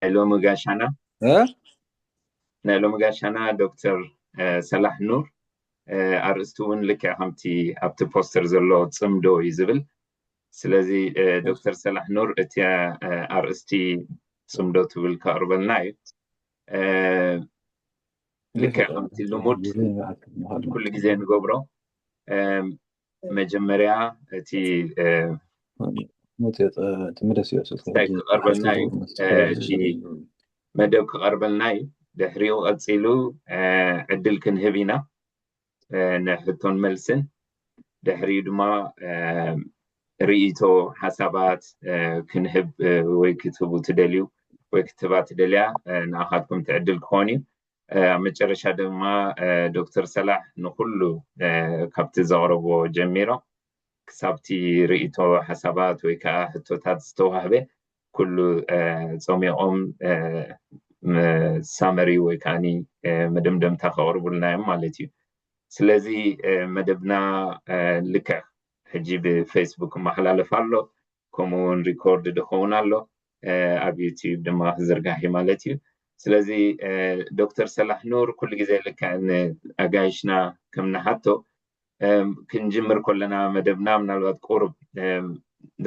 ናይ ሎሚ ጋሻና ናይ ሎሚ ጋሻና ዶክተር ሰላሕ ኑር። ኣርእስቲ እውን ልክዕ ከምቲ ኣብቲ ፖስተር ዘሎ ጽምዶ እዩ ዝብል። ስለዚ ዶክተር ሰላሕ ኑር፣ እቲ ኣርእስቲ ጽምዶ ትብል ከቕርበልና እዩ። ልክዕ ከምቲ ልሙድ ኩሉ ግዜ ንገብሮ፣ መጀመርያ እቲ ክቐርበልና እዩ። እቲ መደብ ክቐርበልና እዩ። ድሕሪኡ ቀፂሉ ዕድል ክንህብ ኢና ንሕቶን መልስን። ድሕሪኡ ድማ ርእይቶ፣ ሓሳባት ክንህብ ወይ ክትህቡ ትደልዩ ወይ ክትህባ ትደልያ፣ ንኣኻትኩም ትዕድል ክኾን እዩ። ኣብ መጨረሻ ድማ ዶክተር ሰላሕ ንኩሉ ካብቲ ዘቕረብዎ ጀሚሮ ክሳብቲ ርእይቶ፣ ሓሳባት ወይ ከዓ ሕቶታት ዝተዋህበ ኩሉ ጸሚቖም ሳመሪ ወይ ከዓ መደምደምታ ከቕርቡልና እዮም ማለት እዩ። ስለዚ መደብና ልክዕ ሕጂ ብፌስቡክ ይመሓላለፍ ኣሎ፣ ከምኡ እውን ሪኮርድ ድኸውን ኣሎ፣ ኣብ ዩቲዩብ ድማ ክዝርጋሕ እዩ ማለት እዩ። ስለዚ ዶክተር ሰላሕ ኑር፣ ኩሉ ግዜ ልክዕ ንኣጋይሽና ከም ንሓቶ፣ ክንጅምር ከለና መደብና ምናልባት ቁሩብ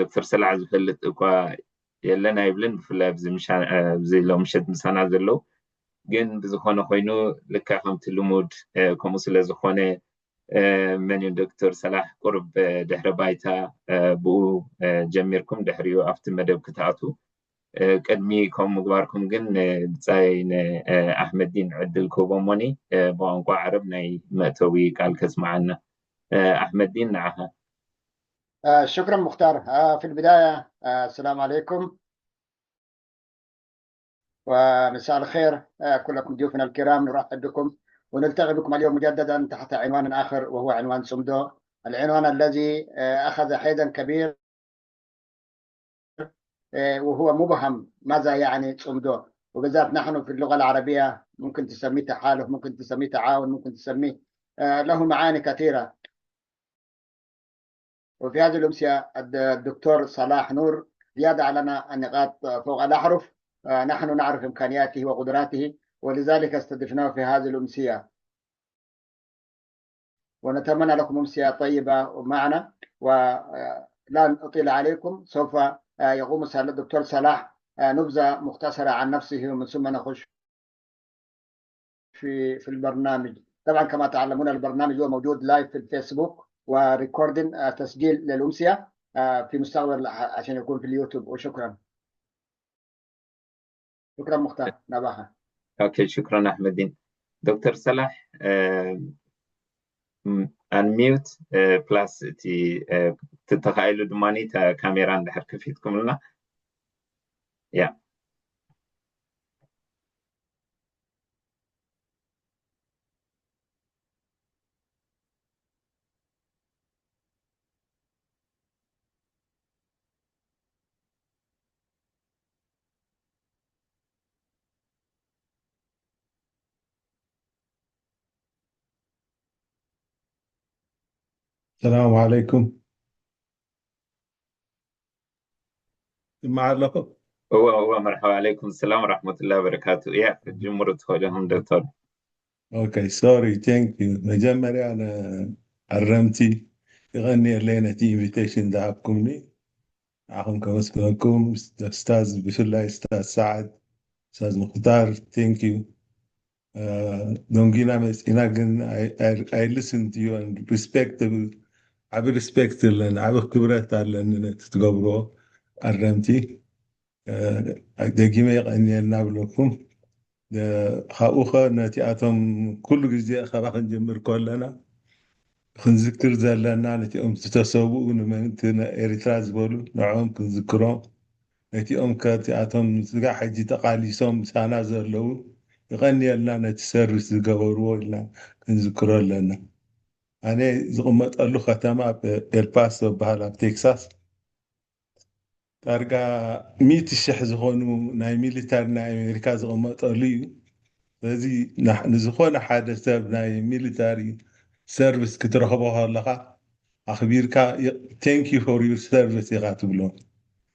ዶክተር ሰላሕ ዝፈልጥ እኳ የለን ኣይብልን፣ ብፍላይ ኣብዚ ሎምሸት ምሳና ዘለዉ። ግን ብዝኾነ ኮይኑ፣ ልክዕ ከምቲ ልሙድ ከምኡ ስለ ዝኾነ፣ መን እዩ ዶክተር ሰላሕ፣ ቁሩብ ድሕረ ባይታ ብኡ ጀሚርኩም ድሕሪኡ ኣብቲ መደብ ክትኣትዉ። ቅድሚ ከምኡ ምግባርኩም ግን ብጻይ ንኣሕመዲን ዕድል ክህቦ እሞኒ፣ ብቋንቋ ዓረብ ናይ መእተዊ ቃል ከስምዓና። ኣሕመዲን፣ ንዓኻ። شكرا مختار. في البداية، السلام عليكم ومساء الخير كلكم ضيوفنا الكرام، نرحب بكم ونلتقي بكم اليوم مجددا تحت عنوان آخر، وهو عنوان صمدو، العنوان الذي أخذ حيزا كبير، وهو مبهم ماذا يعني صمدو، وبالذات نحن في اللغة العربية ممكن تسميه تحالف، ممكن تسميه تعاون، ممكن تسميه له معاني كثيرة. وفي هذه الأمسية الدكتور صلاح نور زيادة لنا النقاط فوق الأحرف. نحن نعرف إمكانياته وقدراته، ولذلك استضفناه في هذه الأمسية، ونتمنى لكم أمسية طيبة معنا. ولا نطيل عليكم، سوف يقوم الدكتور صلاح نبذة مختصرة عن نفسه، ومن ثم نخش في في البرنامج. طبعا كما تعلمون البرنامج هو موجود لايف في الفيسبوك وريكوردين، تسجيل للأمسية في مستقبل عشان يكون في اليوتيوب. وشكرا. شكرا مختار نباحة. ኦኬ፣ ሽክራን ኣሕመዲን። ዶክተር ሰላሕ፣ ኣንሚዩት ፕላስ እቲ ተተኻኢሉ ድማ ካሜራ እንድሕር ከፊትኩምልና። ያ السلام عليكم. ይስማዕ ኣለኹ? እወ እወ፣ መርሓባ፣ ዓለይኩም ሰላም ወራሕመቱላሂ ወበረካቱ። እያ፣ ክትጅምሩ ትኽእሉ ኢኹም ዶክተር። Okay, sorry, thank you. መጀመርያ ንኣረምቲ ይቐንየለይ ነቲ ኢንቪቴሽን ዝሃብኩምኒ። ንዓኹም ከመስግነኩም፣ ኡስታዝ፣ ብፍላይ ኡስታዝ ሰዓድ፣ ኡስታዝ ሙኽታር፣ thank you። ዶንጊና መፂና ግን I listen to you and respect፣ ዓብ ሪስፔክት ኣለኒ፣ ዓብ ክብረት ኣለኒ ነቲ ትገብርዎ ኣረምቲ። ደጊመ የቐንየልና ብለኩም። ካብኡ ኸ ነቲኣቶም ኩሉ ግዜ ኣኸባ ክንጅምር ከለና ክንዝክር ዘለና ነቲኦም ዝተሰውኡ ንምእንቲ ኤርትራ ዝበሉ ንዕኦም ክንዝክሮም፣ ነቲኦም ከቲኣቶም ስጋ ሕጂ ተቓሊሶም ምሳና ዘለዉ ይቐንየልና ነቲ ሰርቪስ ዝገበርዎ ኢልና ክንዝክሮ ኣለና። ኣነ ዝቕመጠሉ ከተማ ኤልፓሶ በሃል ኣብ ቴክሳስ ዳርጋ ሚእቲ ሽሕ ዝኾኑ ናይ ሚሊታሪ ናይ ኣሜሪካ ዝቕመጠሉ እዩ። ስለዚ ንዝኾነ ሓደ ሰብ ናይ ሚሊታሪ ሰርቪስ ክትረኽቦ ከለኻ ኣኽቢርካ thank you for your service ኢኻ ትብሎ።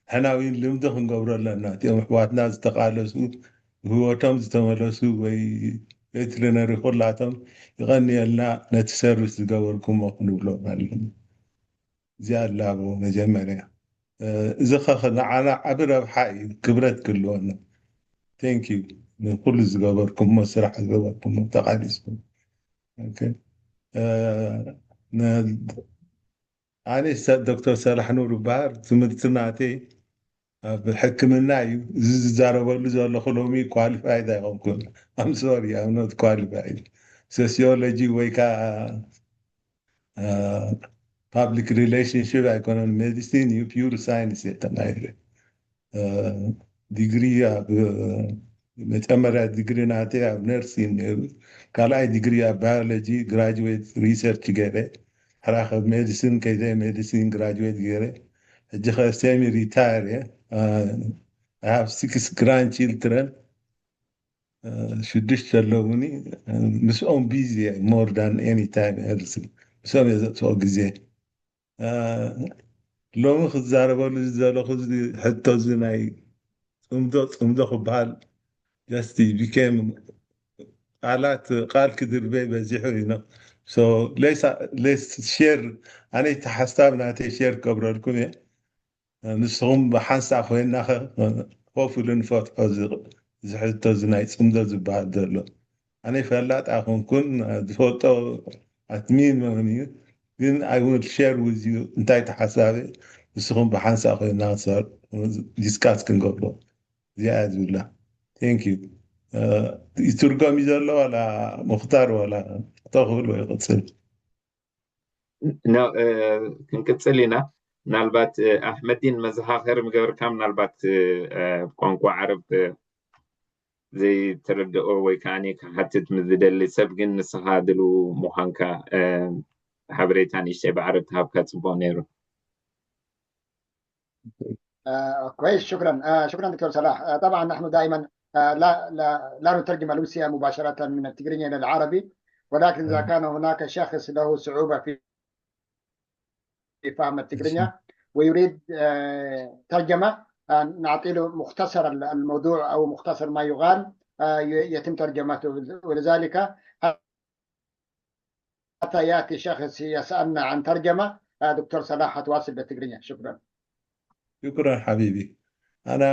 ሕናዊን ልምዲ ክንገብሮ ኣለና። እቲኦም ኣሕዋትና ዝተቓለሱ፣ ብህይወቶም ዝተመለሱ ወይ ቬትሪነሪ ኩላቶም ይቐንየልና፣ ነቲ ሰርቪስ ዝገበርኩሞ ክንብሎም ኣለና። እዚኣ ኣላቦ መጀመርያ። እዚ ኸ ንዓና ዓቢ ረብሓ እዩ፣ ክብረት ክህልወና። Thank you ንኩሉ ዝገበርኩሞ ስራሕ፣ ዝገበርኩሞ ተቓሊስኩም። ኣነ ዶክተር ሰላሕ ኑር ይበሃል። ትምህርቲ ናተይ ኣብ ሕክምና እዩ። እዚ ዝዛረበሉ ዘለኹ ሎሚ ኳሊፋይድ ኣይኮንኩን። I'm sorry, I'm not qualified። ሶሲዮሎጂ ወይ ከዓ ፓብሊክ ሪሌሽንሽፕ ኣይኮነን፣ ሜዲሲን እዩ፣ ፒውር ሳይንስ እየ ተማሂረ። ዲግሪ ኣብ መጀመርያ ዲግሪ ናተይ ኣብ ነርሲን ነይሩ። ካልኣይ ዲግሪ ኣብ ባዮሎጂ ግራጅዌት ሪሰርች ገይረ። ሕራኸብ ሜዲሲን ከይደ ሜዲሲን ግራጅዌት ገይረ። ሕጂ ከ ሴሚ ሪታየር እየ። I have six grandchildren. ሽዱሽተ ኣለውኒ። ምስኦም ቢዚ እየ more than any time else። ምስኦም እየ ዘጥፍኦ ግዜ። ሎሚ ክዛረበሉ ዝደለኹ እዚ ሕቶ እዚ ናይ ፅምዶ ፅምዶ ክበሃል just became ቃላት ቃል ክድርበይ በዚሑ እዩ። So let's share፣ ኣነ እቲ ሓሳብ ናተይ ሼር ክገብረልኩም እየ። ንስኹም ብሓንሳእ ኮይንና ኸ ኮፍ ኢሉ ንፈትሖ እዚ ሕቶ እዚ ናይ ፅምዶ ዝበሃል ዘሎ። ኣነ ፈላጥ ኣይኮንኩን፣ ዝፈልጦ ኣትሚን መን እዩ፣ ግን I will share with you እንታይ ተሓሳበ። ንስኹም ብሓንሳእ ኮይንና ዲስካስ ክንገብሮ እዚኣ እያ ዝብላ። Thank you። ይትርጎም እዩ ዘሎ ዋላ ሙኽታር ዋላ ተኽብል ወይ ቅፅል ክንቅፅል ኢና። ምናልባት ኣሕመዲን መዘኻኸሪ ምገበርካ ምናልባት ቋንቋ ዓረብ ዘይተረድኦ ወይ ከዓ ክሓትት ምስ ዝደሊ ሰብ ግን ንስኻ ድሉ ምዃንካ ሓበሬታ ንእሽተይ ብዓረብ ተሃብካ ፅቡቅ ነይሩ። آه، كويس، شكرا. آه، شكرا دكتور صلاح. آه، طبعا نحن دائما آه، لا لا لا نترجم الروسية مباشرة من التقرينية إلى العربي، ولكن إذا كان هناك شخص له صعوبة في في فهم التقرينية ويريد آه، ترجمة، آه، نعطي له مختصر الموضوع أو مختصر ما يقال، آه، ي- يتم ترجمته. ولذلك حتى يأتي شخص يسألنا عن ترجمة، آه، دكتور صلاح حتواصل بالتقرينية. شكرا. شكرا حبيبي. أنا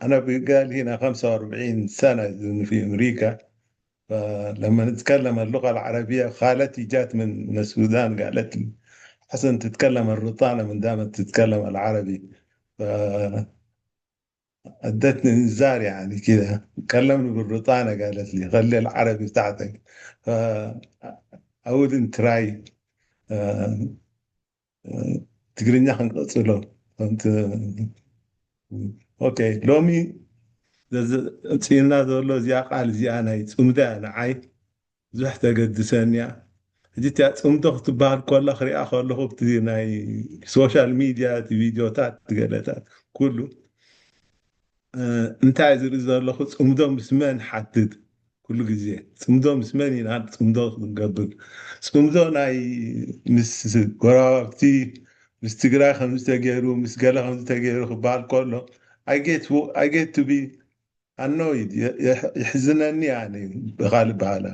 أنا بقالي هنا خمسة وأربعين سنة في أمريكا، فلما نتكلم اللغة العربية، خالتي جات من من السودان قالت لي: "حسن، تتكلم الرطانة من دام تتكلم العربي". ف ادتني انذار يعني كده، كلمني بالرطانة، قالت لي: "خلي العربي بتاعتك". ف I wouldn't try. ትግርኛ ክንቀፅሎ። ኦኬ፣ ሎሚ ፅኢና ዘሎ እዚኣ ቃል እዚኣ ናይ ፅምዶ እያ ንዓይ ብዙሕ ተገድሰኒ እያ። ሕጂ እቲኣ ፅምዶ ክትበሃል ከላ ክሪኣ ከለኹ እቲ ናይ ሶሻል ሚድያ እቲ ቪድዮታት ገለታት ኩሉ እንታይ ዝርኢ ዘለኹ፣ ፅምዶ ምስ መን ሓትት ኩሉ ግዜ። ፅምዶ ምስ መን ኢና ፅምዶ ክንገብር? ፅምዶ ናይ ምስ ጎረባብቲ፣ ምስ ትግራይ ከምዚ ተገይሩ፣ ምስ ገለ ከምዚ ተገይሩ ክበሃል ከሎ I get to be annoyed፣ የሕዝነኒ። ኣነ ብኻልእ በሃላ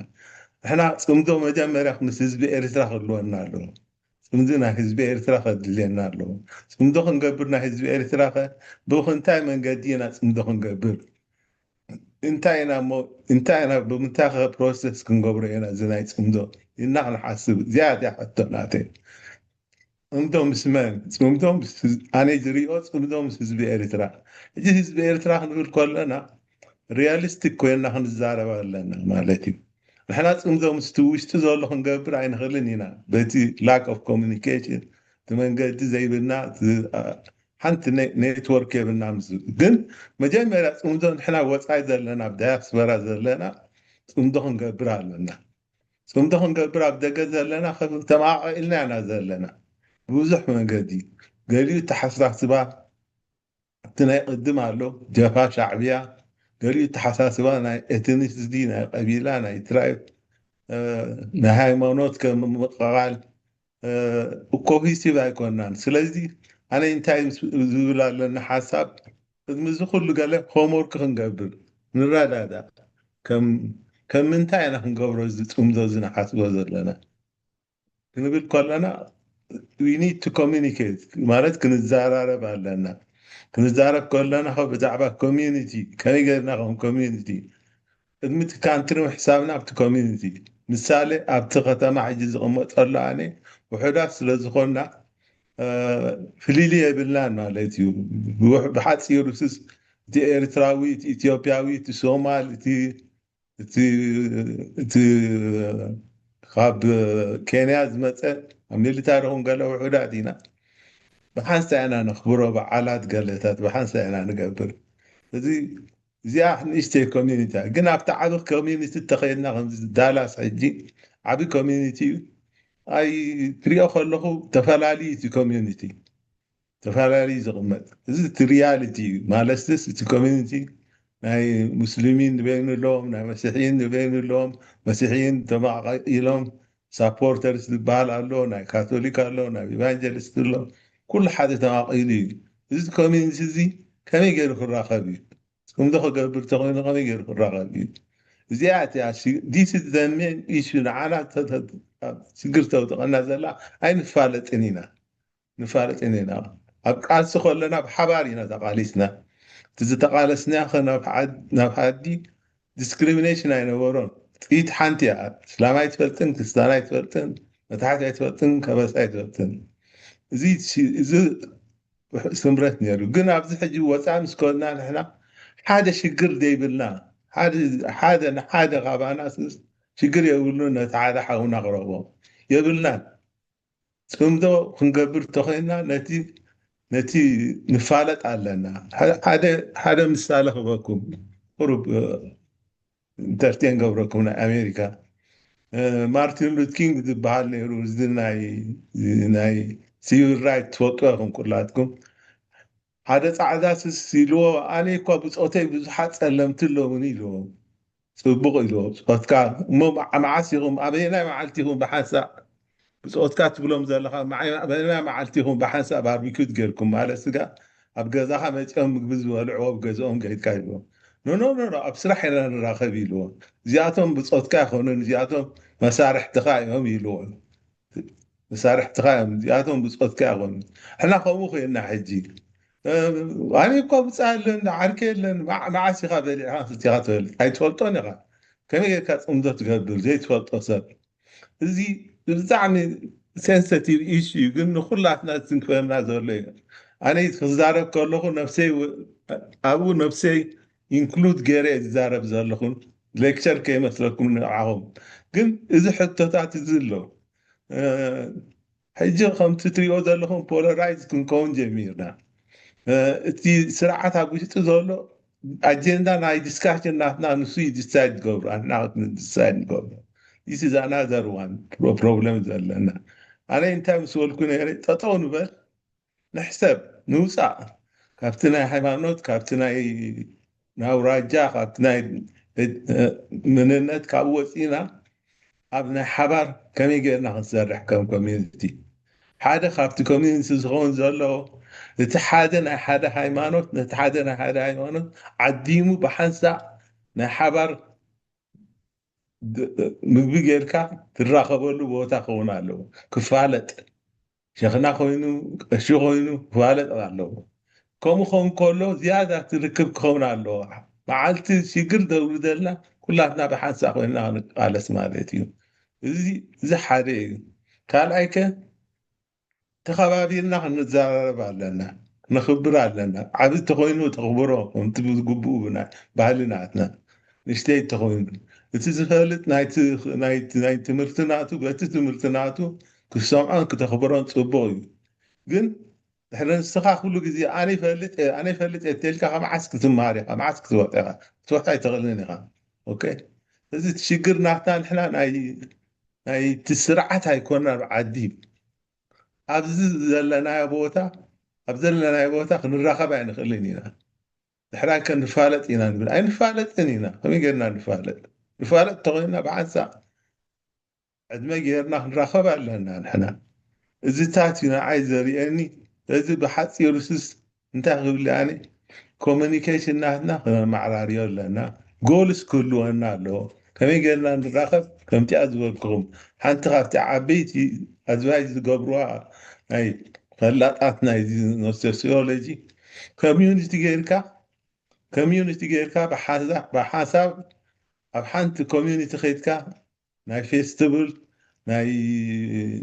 ንሕና ፅምዶ መጀመርያ ምስ ህዝቢ ኤርትራ ክህልወና ኣለዎ። ፅምዲ ናይ ህዝቢ ኤርትራ ከድልየና ኣለዎ። ፅምዶ ክንገብር ናይ ህዝቢ ኤርትራ ከ ብኽንታይ መንገዲ ኢና ፅምዶ ክንገብር? እንታይ ኢና እሞ እንታይ ኢና ብምንታይ ከ ፕሮሰስ ክንገብሮ ኢና እዚ ናይ ፅምዶ ኢልና ክንሓስብ። እዚኣ እያ ሕቶ ናተይ። ፅምዶ ምስ መን? ፅምዶ ኣነ ዝሪኦ ፅምዶ ምስ ህዝቢ ኤርትራ። እዚ ህዝቢ ኤርትራ ክንብል ከለና ሪያሊስቲክ ኮይና ክንዛረብ ኣለና ማለት እዩ። ንሕና ፅምዶ ምስቲ ውሽጢ ዘሎ ክንገብር ኣይንኽእልን ኢና። በቲ lack of communication፣ እቲ መንገዲ ዘይብልና፣ ሓንቲ ኔትወርክ የብልና። ምስ ግን መጀመርያ ፅምዶ ንሕና ወፃኢ ዘለና፣ ኣብ ዳያስፖራ ዘለና ፅምዶ ክንገብር ኣለና። ፅምዶ ክንገብር ኣብ ደገ ዘለና ተማቃቂልና ኢና ዘለና። ብብዙሕ መንገዲ ገሊኡ ተሓሳስባ እቲ ናይ ቅድም ኣሎ፣ ጀብሃ ሻዕብያ፣ ገሊኡ ተሓሳስባ ናይ ኤትኒሲቲ፣ ናይ ቀቢላ፣ ናይ ትራይብ፣ ናይ ሃይማኖት ከም ምቅቓል፣ ኮሂሲቭ ኣይኮናን። ስለዚ ኣነ እንታይ ምስ- ዝብል ኣለና ሓሳብ፣ ቅድሚ እዚ ኩሉ ገለ ሆምወርክ ክንገብር፣ ንረዳዳ። ከም ከም ምንታይ ኢና ክንገብሮ እዚ ጽምዶ እዚ ንሓስቦ ዘለና ክንብል ከለና፣ we need to communicate ማለት ክንዘራረብ ኣለና። ክንዛረብ ከለና ከ ብዛዕባ ኮሚዩኒቲ፣ ከመይ ገርና ከም ኮሚዩኒቲ ቅድሚ እቲ ካንትሪ ምሕሳብና ኣብቲ ኮሚዩኒቲ፣ ምሳሌ ኣብቲ ከተማ ሕጂ ዝቕመጠሉ ኣነ ውሑዳት ስለ ዝኾንና፣ ፍልልይ የብልናን ማለት እዩ። ብሓፂሩ ስስ እቲ ኤርትራዊ፣ እቲ ኢትዮጵያዊ፣ እቲ ሶማል፣ እቲ ካብ ኬንያ ዝመፀ ኣብ ሚሊታሪ ኹን ገለ ውሑዳት ኢና። ብሓንሳ ኢና ነኽብሮ በዓላት ገለታት ብሓንሳ ኢና ንገብር። እዚ እዚኣ ንእሽተይ ኮሚኒቲ እያ። ግን ኣብቲ ዓቢ ኮሚኒቲ እተኸይድና ከምዚ ዳላስ ሕጂ ዓቢ ኮሚኒቲ እዩ። ኣይ ትሪኦ ከለኹ ተፈላለዩ እቲ ኮሚኒቲ ተፈላለዩ ዝቕመጥ። እዚ እቲ ሪያሊቲ እዩ። ማለትስ እቲ ኮሚኒቲ ናይ ሙስሊሚን ንበይኑ ኣለዎም፣ ናይ መሲሕይን ንበይኑ ኣለዎም። መሲሕይን ተማቃቂሎም ሳፖርተርስ ዝበሃል ኣሎ፣ ናይ ካቶሊክ ኣሎ፣ ናይ ኢቫንጀሊስት ኣሎ። ኩሉ ሓደ ተማቂሉ እዩ። እዚ ኮሚኒቲ እዚ ከመይ ገይሩ ክራኸብ እዩ? ጽምዶ ክገብር ተኮይኑ ከመይ ገይሩ ክራኸብ እዩ? እዚኣ እቲያ this is the main issue ንዓና ሽግር ተውጥቐና ዘላ። ኣይንፋለጥን ኢና ንፋለጥን ኢና ኣብ ቃልሲ ከለና ብሓባር ኢና ተቃሊስና። እቲ ዝተቃለስና ከ ናብ ዓዲ ዲስክሪሚኔሽን ኣይነበሮን። ጥይት ሓንቲ እያ። እስላም ኣይትፈልጥን፣ ክስታን ኣይትፈልጥን፣ መታሕት ኣይትፈልጥን፣ ከበሳ ኣይትፈልጥን። እዚ እዚ ስምረት ነይሩ። ግን ኣብዚ ሕጂ ወፃኢ ምስ ኮንና ንሕና ሓደ ሽግር ዘይብልና ሓደ ንሓደ ካባና ሽግር የብሉን። ነቲ ሓደ ሓውና ክረኽቦ የብልናን። ፅምዶ ክንገብር ተኮይንና ነቲ ነቲ ንፋለጥ ኣለና። ሓደ ምሳሌ ክበኩም ቁሩብ ኢንተርቴን ገብረኩም ናይ ኣሜሪካ ማርቲን ሉት ኪንግ ዝበሃል ነይሩ። እዚ ናይ ሲቪል ራይት ትፈልጡ ኢኹም ኩላትኩም። ሓደ ፃዕዳ ስስ ኢልዎ ኣነ እኳ ብፆተይ ብዙሓት ፀለምቲ ኣለውኒ ኢልዎ። ፅቡቕ ኢልዎ ብፆትካ እሞ መዓስ ኢኹም ኣበየናይ መዓልቲ ኢኹም ብሓንሳእ ብፆትካ ትብሎም ዘለኻ ኣበየናይ መዓልቲ ኢኹም ብሓንሳእ ባርቢኪዩት ጌርኩም ማለት ስጋ ኣብ ገዛኻ መፂኦም ምግቢ ዝበልዕዎ ኣብ ገዝኦም ከይድካ ኢልዎ። ኖኖኖ ኣብ ስራሕ ኢና ንራኸብ ኢልዎ። እዚኣቶም ብፆትካ ኣይኮኑን እዚኣቶም መሳርሕትኻ እዮም ኢልዎ። መሳርሕትኻ እዮም እዚኣቶም ብፆትካ ኣይኮኑን። ሕና ከምኡ ኮይንና ሕጂ ኣነ እኳ ብፃ የለን ዓርከ የለን መዓስ ኢኻ በሊዕኻ ስቲኻ ትፈልጥ ኣይትፈልጦን ኢኻ። ከመይ ጌርካ ፅምዶ ትገብር ዘይትፈልጦ ሰብ? እዚ ብጣዕሚ ሴንሰቲቭ ኢሹ እዩ ግን ንኩላትና ዝትንክፈና ዘሎ እዩ። ኣነ ክዛረብ ከለኹ ነብሰይ ኣብኡ ነብሰይ ኢንክሉድ ገይረ ዝዛረብ ዘለኹን ሌክቸር ከይመስለኩም ንዓኹም። ግን እዚ ሕቶታት እዚ ኣሎ። ሕጂ ከምቲ ትሪኦ ዘለኹም ፖለራይዝ ክንከውን ጀሚርና። እቲ ስርዓት ኣብ ውሽጢ ዘሎ ኣጀንዳ ናይ ዲስካሽን ናትና ንሱ እዩ ዲሳይድ ገብሩ ኣና ዲሳይድ ንገብሩ። This is another one problem ዘለና። ኣነ እንታይ ምስ በልኩ ነይረ ጠጠው ንበል ንሕሰብ ንውፃእ ካብቲ ናይ ሃይማኖት ካብቲ ናይ ናይ ኣውራጃ ካብቲ ናይ መንነት ካብ ወፂና ኣብ ናይ ሓባር ከመይ ገይርና ክንሰርሕ ከም ኮሚኒቲ ሓደ ካብቲ ኮሚኒቲ ዝኸውን ዘሎ እቲ ሓደ ናይ ሓደ ሃይማኖት ነቲ ሓደ ናይ ሓደ ሃይማኖት ዓዲሙ ብሓንሳእ ናይ ሓባር ምግቢ ጌርካ ትራኸበሉ ቦታ ክኸውን ኣለዎ። ክፋለጥ ሸኽና ኮይኑ ቀሺ ኮይኑ ክፋለጥ ኣለዎ። ከምኡ ኸውን ከሎ ዝያዳ ትርክብ ክኸውን ኣለዎ። መዓልቲ ሽግር ደውርደልና ኩላትና ብሓንሳእ ኮይንና ክንቃለስ ማለት እዩ። እዚ ሓደ እዩ። ካልኣይ ከ ተኸባቢርና ክንዘራረብ ኣለና፣ ክነኽብር ኣለና። ዓቢ ተኾይኑ ተኽብሮ ከምቲ ዝግብኡ ባህሊ ናትና። ንእሽተይ ተኾይኑ እቲ ዝፈልጥ ናይ ትምህርቲ ናቱ በቲ ትምህርቲ ናቱ ክሰምዖን ክተኽብሮን ጽቡቕ እዩ። ግን ድሕሪ ንስኻ ኩሉ ግዜ ኣነ ይፈልጥ ኣነ ይፈልጥ እየ ተልካ ከመዓስ ክትማር ኢኻ መዓስ ክትወጥ ኢኻ ክትወጥ ኣይትኽእልን ኢኻ። ኦኬ እዚ ሽግር ናትና ንሕና ናይቲ ስርዓት ኣይኮና ዓዲ ኣብዚ ዘለናዮ ቦታ ኣብ ዘለናዮ ቦታ ክንራኸብ ኣይንኽእልን ኢና። ድሕራይ ከ ንፋለጥ ኢና ንብል ኣይንፋለጥን ኢና። ከመይ ጌርና ንፋለጥ? ንፋለጥ ተኾይንና ብሓንሳእ ዕድመ ጌርና ክንራኸብ ኣለና ንሕና። እዚታት እዩ ንዓይ ዘርእየኒ እዚ ብሓፂሩ ስስ እንታይ ክብል ኣነ ኮሚኒኬሽን ናትና ክነማዕራርዮ ኣለና። ጎልስ ክህልወና ኣለዎ። ከመይ ጌርና ንራኸብ? ከምቲኣ ዝበልክኹም ሓንቲ ካብቲ ዓበይቲ ኣድቫይስ ዝገብሩዋ ናይ ፈላጣት ናይ ሶሲዮሎጂ ኮሚዩኒቲ ጌርካ ኮሚዩኒቲ ጌርካ ብሓሳብ ኣብ ሓንቲ ኮሚዩኒቲ ከይድካ ናይ ፌስቲቭል ናይ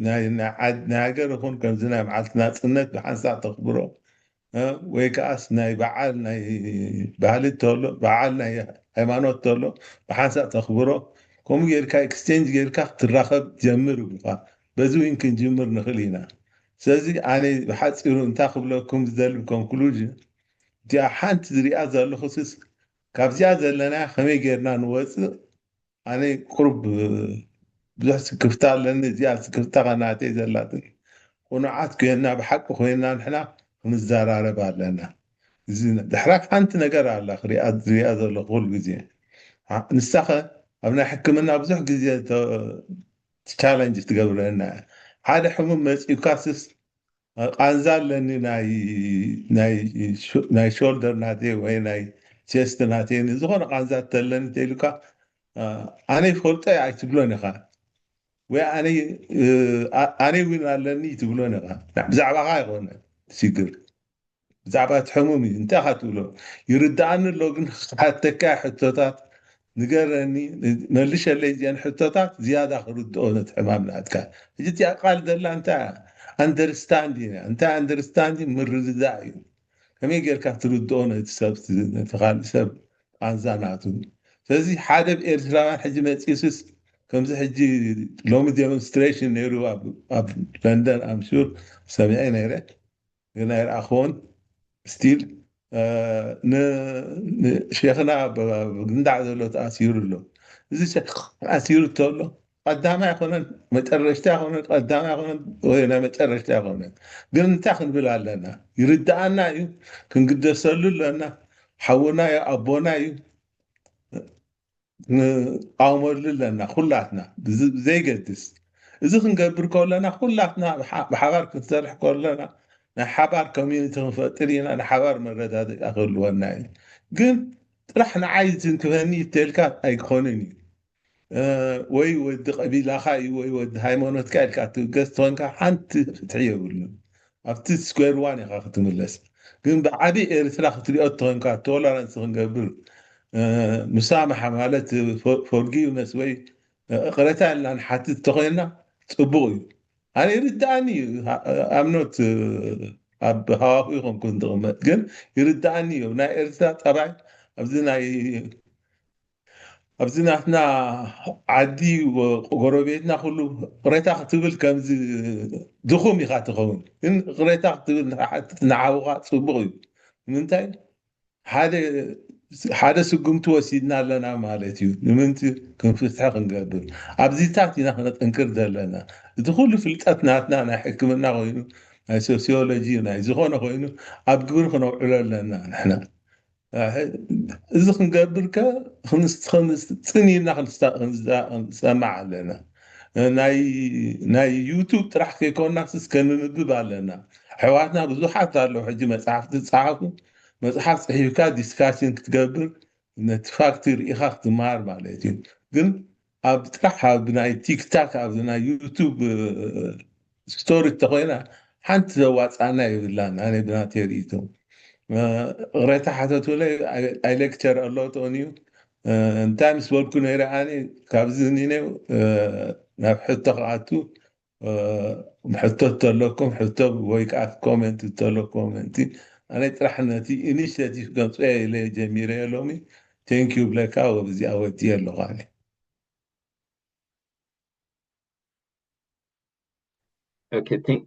ናይ ናይ ዓድ- ናይ ሃገር ይኹን ከምዚ ናይ መዓልቲ ናፅነት ብሓንሳእ ተኽብሮ እ፣ ወይ ከዓስ ናይ በዓል ናይ ባህሊ ተሎ በዓል ናይ ሃይማኖት ተሎ ብሓንሳእ ተኽብሮ። ከምኡ ጌርካ ኤክስቼንጅ ጌርካ ክትራኸብ ጀምር ይብሉካ። በዚ እውን ክንጅምር ንኽእል ኢና። ስለዚ ኣነ ብሓፂሩ እንታይ ክብለኩም ዝደሊ ኮንክሉዥን እቲኣ ሓንቲ ዝሪኣ ዘለኹ ስስ ካብዚኣ ዘለና ከመይ ጌርና ንወፅእ ኣነ ቁሩብ ብዙሕ ስክፍታ ኣለኒ። እዚኣ ስክፍታ ከናተይ ዘላትኒ ቁኑዓት ኮይና ብሓቂ ኮይና ንሕና ክንዘራረብ ኣለና። እዚ ድሕራክ ሓንቲ ነገር ኣላ ክሪኣ ዝሪኣ ዘለኹ ኩሉ ግዜ ንሳኸ ኣብ ናይ ሕክምና ብዙሕ ግዜ ቻለንጅ ትገብረና ሓደ ሕሙም መፂኡካ ስስ ቃንዛ ኣለኒ ናይ ሾልደር ናተይ ወይ ናይ ቸስት ናተይ ዝኾነ ቃንዛ ተለኒ ተይሉካ ኣነ ይፈልጦ ኣይትብሎን ኢኻ ወይ ኣነ እውን ኣለኒ ትብሎን ኢኻ። ብዛዕባኻ ይኮነ ሽግር ብዛዕባ እቲ ሕሙም እዩ እንታይ ኢኻ ትብሎ ይርድኣኒ ኣሎ። ግን ክሓተካ ሕቶታት ንገረኒ መልሸለይ እዚአን ሕቶታት ዝያዳ ክርድኦ ነቲ ሕማም ናትካ። ሕጂ እቲኣ ቃል ዘላ እንታይ እያ? ኣንደርስታንድ እያ። እንታይ ኣንደርስታንድ ምርድዳእ እዩ። ከመይ ጌርካ ትርድኦ ነቲ ሰብ ነቲ ካልእ ሰብ ቃንዛ ናቱ። ስለዚ ሓደ ብ ኤርትራውያን ሕጂ መፂሱስ ከምዚ ሕጂ ሎሚ ዴሞንስትሬሽን ነይሩ ኣብ ለንደን ኣምሹር ሰሚዐ ነይረ ግን ኣይረኣኽዎን ስቲል ንሼኽና ግንዳዕ ዘሎ ተኣሲሩ ኣሎ። እዚ ኣሲሩ ተሎ ቀዳማይ ኣይኮነን መጨረሽታ ኣይኮነን ቀዳማይ ኣይኮነን ወይ ናይ መጨረሽታ ኣይኮነን። ግን እንታይ ክንብል ኣለና? ይርድኣና እዩ፣ ክንግደሰሉ ኣለና። ሓውና እዩ፣ ኣቦና እዩ። ንቃወመሉ ኣለና ኩላትና ዘይገድስ። እዚ ክንገብር ከለና ኩላትና ብሓባር ክንሰርሕ ከለና ናይ ሓባር ኮሚኒቲ ክንፈጥር ኢና። ንሓባር መረዳድኣ ክህልወና እዩ። ግን ጥራሕ ንዓይ ዝንክፈኒ ይተልካ ኣይኮንን እዩ። ወይ ወዲ ቀቢላኻ እዩ ወይ ወዲ ሃይማኖትካ ኢልካ ትብገስ ተኾንካ ሓንቲ ፍትሒ የብሉን። ኣብቲ ስኩዌር ዋን ኢኻ ክትምለስ። ግን ብዓቢ ኤርትራ ክትሪኦ ተኾንካ ቶለራንስ ክንገብር ምሳምሓ ማለት ፎርጊቭነስ ወይ እቕረታ ኢልና ንሓትት ተኾይንና ፅቡቕ እዩ። ኣነ ይርድኣኒ እዩ ኣምኖት ኣብ ሃዋሁ ይኾንኩ እንትቕመጥ ግን ይርድኣኒ እዩ ናይ ኤርትራ ጠባይ ኣብዚ ናይ ኣብዚ ናትና ዓዲ ጎረቤትና ኩሉ ቅሬታ ክትብል ከምዚ ድኹም ኢኻ ትኸውን ግን ቅሬታ ክትብል ንሓትት ንዓውኻ ፅቡቕ እዩ። ንምንታይ ሓደ ስጉምቲ ወሲድና ኣለና ማለት እዩ። ንምንቲ ክንፍትሐ ክንገብር ኣብዚታት ኢና ክነጠንክር ዘለና። እቲ ኩሉ ፍልጠት ናትና ናይ ሕክምና ኮይኑ ናይ ሶሲዮሎጂ ናይ ዝኾነ ኮይኑ ኣብ ግብሪ ክነውዕሎ ኣለና ንሕና። እዚ ክንገብር ከ ጽን ኢልና ክንሰማዕ ኣለና። ናይ ዩቱብ ጥራሕ ከይኮና ስስ ከንንብብ ኣለና። ኣሕዋትና ብዙሓት ኣለዉ ሕጂ መፅሓፍቲ ዝፀሓፉ መፅሓፍ ፅሒፍካ ዲስካሽን ክትገብር ነቲ ፋክት ርኢኻ ክትመሃር ማለት እዩ። ግን ኣብ ጥራሕ ኣብ ናይ ቲክታክ ኣብ ናይ ዩቱብ ስቶሪ ተኮይና ሓንቲ ዘዋፃና የብላን። ኣነ ብናተይ ርእይቶ ቅሬታ ሓተቱለይ ኣይ ሌክቸር ኣሎ ተኾን እዩ እንታይ ምስ በልኩ ነይረ ኣነ ካብዚ ኒነ ናብ ሕቶ ክኣቱ ሕቶ ተለኩም ሕቶ ወይ ከዓ ኮሜንት ተሎ ኮሜንቲ ኣነ ጥራሕ ነቲ ኢኒሽቲቭ ገምፅኦ ኢለ ጀሚረ ሎሚ ቴንኪዩ ብለካ ወብዚኣ ወዲ ኣለኳኒ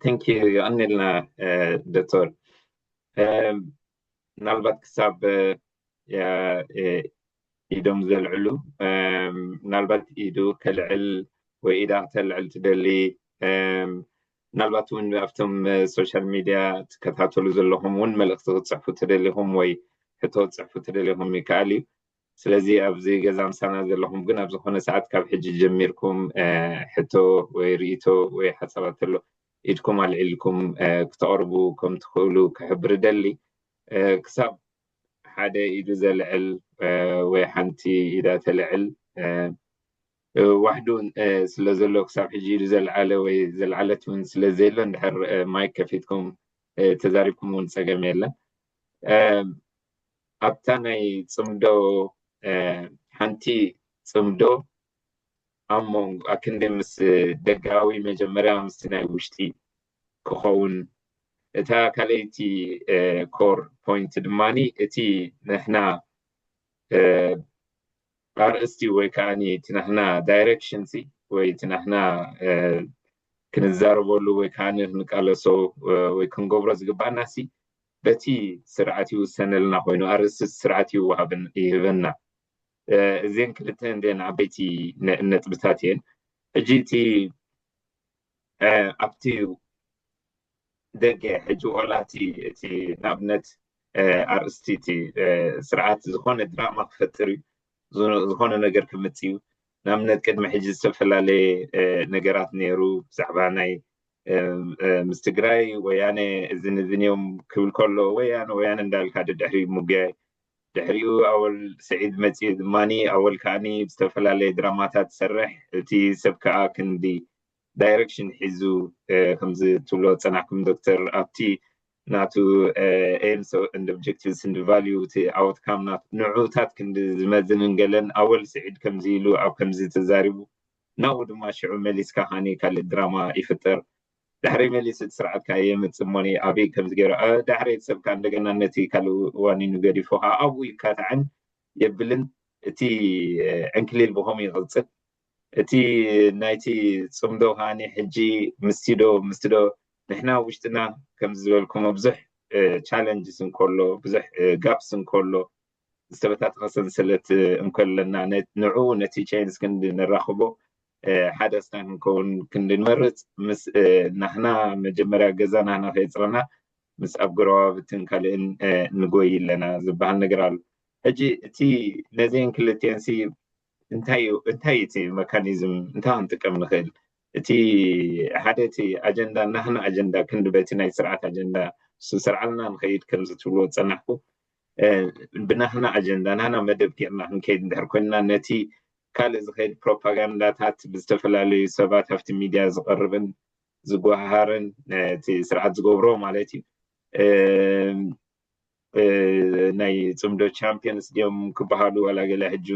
ቴንክ ዩ የቀኒልና ዶክተር ምናልባት ክሳብ ኢዶም ዘልዕሉ ምናልባት ኢዱ ከልዕል ወይ ኢዳ ክተልዕል ትደሊ ምናልባት እውን ኣብቶም ሶሻል ሚድያ ትከታተሉ ዘለኹም እውን መልእክቲ ክትፅሕፉ ትደሊኹም ወይ ሕቶ ክትፅሕፉ ትደሊኹም ይከኣል እዩ። ስለዚ ኣብዚ ገዛ ምሳና ዘለኹም ግን ኣብ ዝኾነ ሰዓት ካብ ሕጂ ጀሚርኩም ሕቶ ወይ ርእይቶ ወይ ሓሳባት ተሎ ኢድኩም ኣልዒልኩም ክተቕርቡ ከም ትኽእሉ ክሕብር ደሊ። ክሳብ ሓደ ኢዱ ዘልዕል ወይ ሓንቲ ኢዳ ተልዕል ዋሕዱ ስለ ዘሎ፣ ክሳብ ሕጂ ኢዱ ዘልዓለ ወይ ዘልዓለት እውን ስለ ዘየሎ፣ እንድሕር ማይክ ከፊትኩም ተዛሪብኩም እውን ጸገም የለን። ኣብታ ናይ ጽምዶ ሓንቲ ጽምዶ ኣብ መንጎ ኣክንዲ ምስ ደጋዊ መጀመርያ ምስቲ ናይ ውሽጢ ክኸውን፣ እታ ካልኣይቲ ኮር ፖይንት ድማ እቲ ንሕና ኣርእስቲ ወይ ከዓ እቲ ናህና ዳይሬክሽን ሲ ወይ እቲ ናህና ክንዛረበሉ ወይ ከዓ ክንቃለሶ ወይ ክንገብሮ ዝግባና ሲ በቲ ስርዓት ይውሰነልና ኮይኑ ኣርእስቲ ስርዓት ይወሃብን ይህበና። እዚን ክልተ እንዲን ዓበይቲ ነጥብታት እየን። ሕጂ እቲ ኣብቲ ደገ ሕጂ ዋላ እቲ እቲ ንኣብነት ኣርእስቲ እቲ ስርዓት ዝኾነ ድራማ ክፈጥር እዩ፣ ዝኾነ ነገር ክምፅእ እዩ። ንኣብነት ቅድሚ ሕጂ ዝተፈላለየ ነገራት ነይሩ ብዛዕባ ናይ ምስ ትግራይ ወያነ እዝን እዝን እዮም ክብል ከሎ ወያነ ወያነ እንዳልካ ደድሕሪ ምጉያይ፣ ድሕሪኡ ኣወል ስዒድ መፂኡ ድማ ኣወል ከዓኒ ብዝተፈላለየ ድራማታት ዝሰርሕ፣ እቲ ሰብ ከዓ ክንዲ ዳይሬክሽን ሒዙ ከምዚ ትብሎ ፀናሕኩም ዶክተር ኣብቲ ናቱ ኤምስ and objectives and value እቲ ኣወትካም ናቱ ንዑታት ክንዲ ዝመዝንን ገለን ኣወል ስዒድ ከምዚ ኢሉ ኣብ ከምዚ ተዛሪቡ ናብኡ ድማ ሽዑ መሊስካ ከዓኒ ካልእ ድራማ ይፍጠር። ዳሕረይ መሊሱ እቲ ስርዓት ከዓ የምፅእ እሞኒ ኣበይ ከምዚ ገይሩ ዳሕረይ እቲ ሰብ ከዓ እንደገና ነቲ ካልእ ዋኒኑ ገዲፉ ከዓ ኣብኡ ይካታዕን የብልን። እቲ ዕንክሊል ብኸምኡ ይቕፅል። እቲ ናይቲ ፅምዶ ከዓኒ ሕጂ ምስቲ ዶ ምስቲ ዶ ንሕና ውሽጥና ከምዚ ዝበልኩሞ ብዙሕ ቻለንጅስ እንከሎ ብዙሕ ጋፕስ እንከሎ ዝተበታተኸ ሰንሰለት እንከለና ንዑ ነቲ ቼንስ ክንዲ ንራኽቦ ሓደ ስና ክንከውን ክንዲ ንመርፅ ምስ ናህና መጀመርያ ገዛ ናህና ከየፅረና ምስ ኣብ ጎረባብትን ካልእን ንጎይ ኣለና ዝበሃል ነገር ኣሎ። ሕጂ እቲ ነዚአን ክልቲአን ሲ እንታይ እዩ እቲ መካኒዝም እንታይ ክንጥቀም ንኽእል? እቲ ሓደ እቲ ኣጀንዳ ናህና ኣጀንዳ ክንዲ በቲ ናይ ስርዓት ኣጀንዳ ስሰርዓልና ንኸይድ ከምዚ ትብልዎ ዝፀናሕኩ ብናህና ኣጀንዳ ናህና መደብ ጌርና ክንከይድ እንድሕር ኮይንና ነቲ ካልእ ዝኸይድ ፕሮፓጋንዳታት ብዝተፈላለዩ ሰባት ኣብቲ ሚድያ ዝቐርብን ዝጓሃርን እቲ ስርዓት ዝገብሮ ማለት እዩ። ናይ ፅምዶ ቻምፒየንስ ድዮም ክበሃሉ ዋላ ገለ ሕጂ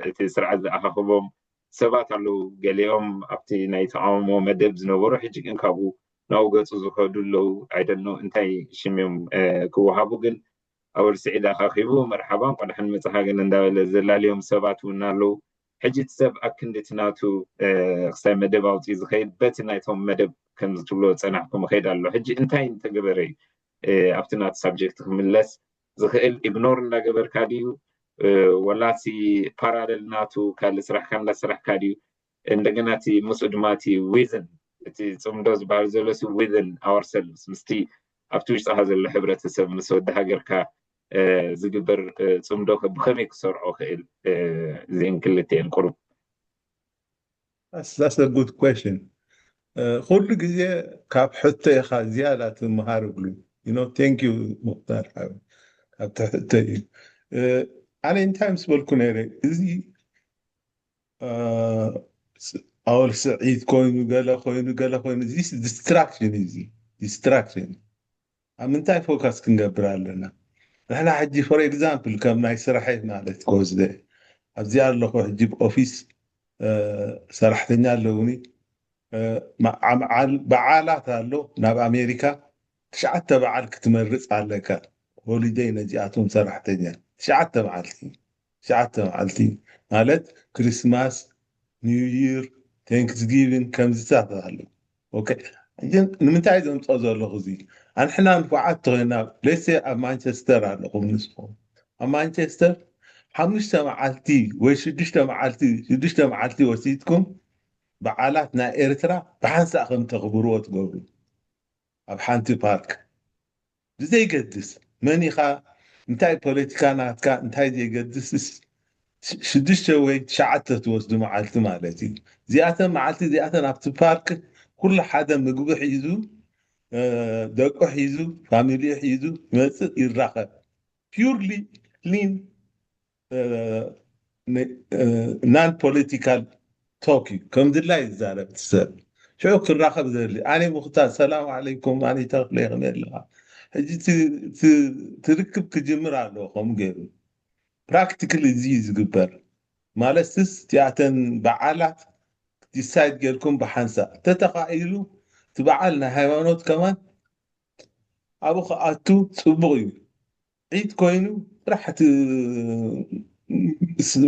እቲ ስርዓት ዝኣኻኽቦም ሰባት ኣለዉ። ገሊኦም ኣብቲ ናይ ተቃውሞ መደብ ዝነበሩ ሕጂ ግን ካብኡ ናብኡ ገፁ ዝኸዱ ኣለዉ። ኣይደኖ እንታይ ሽም እዮም ክወሃቡ ግን ኣወል ስዒድ ኣኻኺቡ መርሓባ እንኳ ደሓን መጻኻ ግን እንዳበለ ዘላለዮም ሰባት እውን ኣለዉ። ሕጂ እቲ ሰብ ኣክንዲ እቲ ናቱ ክሳይ መደብ ኣውፅኡ ዝኸይድ በቲ ናይቶም መደብ ከም ዝትብሎ ፀናሕኩም ይኸይድ ኣሎ። ሕጂ እንታይ እንተገበረ እዩ ኣብቲ ናቱ ሳብጀክት ክምለስ ዝኽእል? ኢግኖር እንዳገበርካ ድዩ ወላሲ ፓራለል ናቱ ካልእ ስራሕካ እንዳሰራሕካ ድዩ? እንደገና እቲ ምስኡ ድማ እቲ ዊዝን እቲ ፅምዶ ዝበሃል ዘሎ ሲ ዊዝን ኣወርሰልቭስ ምስቲ ኣብቲ ውሽጥኻ ዘሎ ሕብረተሰብ ምስ ወዲ ሃገርካ ዝግበር ፅምዶ ብኸመይ ክሰርዖ ክእል እዚን ክልተን ቁሩብ That's a good question. ኩሉ ግዜ ካብ ሕቶ ኢኻ ዝያዳ ትምሃር ብሉ። Thank you ሙክታር ሓቢ ካብቲ ሕቶ እዩ። ኣነ እንታይ ምስ በልኩ ነይረ እዚ ኣወል ስዒድ ኮይኑ ገለ ኮይኑ ገለ ኮይኑ ዲስትራክሽን እዩ። ዲስትራክሽን ኣብ ምንታይ ፎካስ ክንገብር ኣለና? ንሕና ሕጂ for example ከም ናይ ስራሐይ ማለት ክወስደ ኣብዚ ኣለኹ ሕጂ ብኦፊስ ሰራሕተኛ ኣለውኒ። በዓላት ኣሎ ናብ ኣሜሪካ ትሽዓተ በዓል ክትመርፅ ኣለካ። ሆሊደይ ነዚኣቶም ሰራሕተኛ ትሽዓተ መዓልቲ ትሽዓተ መዓልቲ ማለት ክሪስማስ፣ ኒው ይር፣ ቴንክስጊቪን ከምዚታት ኣሎ። ንምንታይ ዘምፅኦ ዘለኹ እዚ ኣንሕና ንፉዓት ተኮይና ሌሴ ኣብ ማንቸስተር ኣለኹም ንስኹም ኣብ ማንቸስተር ሓሙሽተ መዓልቲ ወይ ሽዱሽተ መዓልቲ ሽዱሽተ መዓልቲ ወሲድኩም በዓላት ናይ ኤርትራ ብሓንሳእ ከም ተኽብርዎ ትገብሩ ኣብ ሓንቲ ፓርክ ብዘይገድስ መን ኢኻ እንታይ ፖለቲካ ናትካ እንታይ ዘይገድስ ሽዱሽተ ወይ ትሽዓተ ትወስዱ መዓልቲ ማለት እዩ። እዚኣተን መዓልቲ እዚኣተን ኣብቲ ፓርክ ኩሉ ሓደ ምግቢ ሒዙ፣ ደቁ ሒዙ፣ ፋሚሊ ሒዙ ይመፅእ፣ ይራኸብ። ፒውርሊ ክሊን ናን ፖለቲካል ቶክ እዩ። ከም ድላይ ይዛረብ እቲ ሰብ። ሽዑ ክራኸብ ዘድሊ፣ ኣነ ሙኽታር ሰላም ዓለይኩም፣ ኣነ ተኽለ ከመይ ኣለኻ? ሕጂ ትርክብ ክጅምር ኣለዎ። ከምኡ ገይሩ ፕራክቲካሊ እዚ እዩ ዝግበር። ማለትስ እቲኣተን በዓላት ዲሳይድ ጌርኩም ብሓንሳእ ተተኻኢሉ፣ እቲ በዓል ናይ ሃይማኖት ከማን ኣብኡ ክኣቱ ጽቡቕ እዩ። ዒድ ኮይኑ ጥራሕ እቲ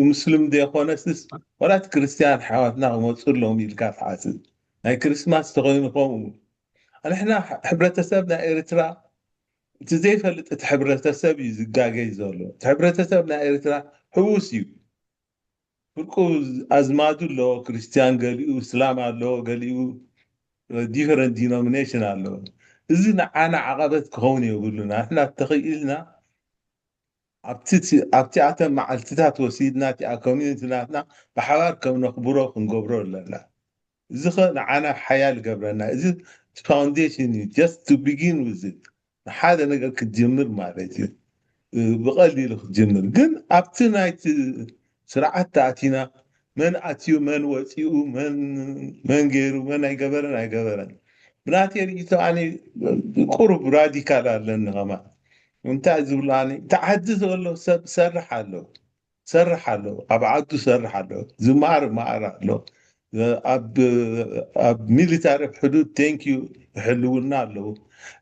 ሙስሊም ዘይኮነስስ ዋላ እቲ ክርስትያን ሓዋትና ክመፁ ኣለዎም ኢልካ ትሓስብ። ናይ ክርስማስ ተኮይኑ ከምኡ። ንሕና ሕብረተሰብ ናይ ኤርትራ እቲ ዘይፈልጥ እቲ ሕብረተሰብ እዩ ዝጋገይ ዘሎ። እቲ ሕብረተሰብ ናይ ኤርትራ ሕዉስ እዩ። ፍርቁ ኣዝማዱ ኣለዎ፣ ክርስትያን ገሊኡ፣ እስላም ኣለዎ፣ ገሊኡ ዲፈረንት ዲኖሚኔሽን ኣለዎ። እዚ ንዓና ዓቐበት ክኸውን የብሉን። ንሕና ተኽኢልና ኣብቲ ኣብቲኣተን መዓልትታት ወሲድና እቲኣ ኮሚኒቲ ናትና ብሓባር ከም ነኽብሮ ክንገብሮ ኣለና። እዚ ኸ ንዓና ሓያል ይገብረና። እዚ ፋውንዴሽን እዩ፣ just to begin with it። ንሓደ ነገር ክትጅምር ማለት እዩ። ብቐሊሉ ክትጅምር ግን ኣብቲ ናይቲ ስርዓት ተኣቲና መን ኣትዩ፣ መን ወፂኡ፣ መን ገይሩ፣ መን ኣይገበረን ኣይገበረን። ብናተይ ርኢቶ ኣነ ቁሩብ ራዲካል ኣለኒ ከማን። እንታይ ዝብሉ ኣነ፣ ተዓዲ ዘሎ ሰብ ሰርሕ ኣሎ፣ ሰርሕ ኣሎ፣ ኣብ ዓዱ ሰርሕ ኣሎ፣ ዝመሃር መሃር ኣሎ፣ ኣብ ሚሊታሪ ሕዱድ ቴንኪዩ ይሕልውና ኣለዉ።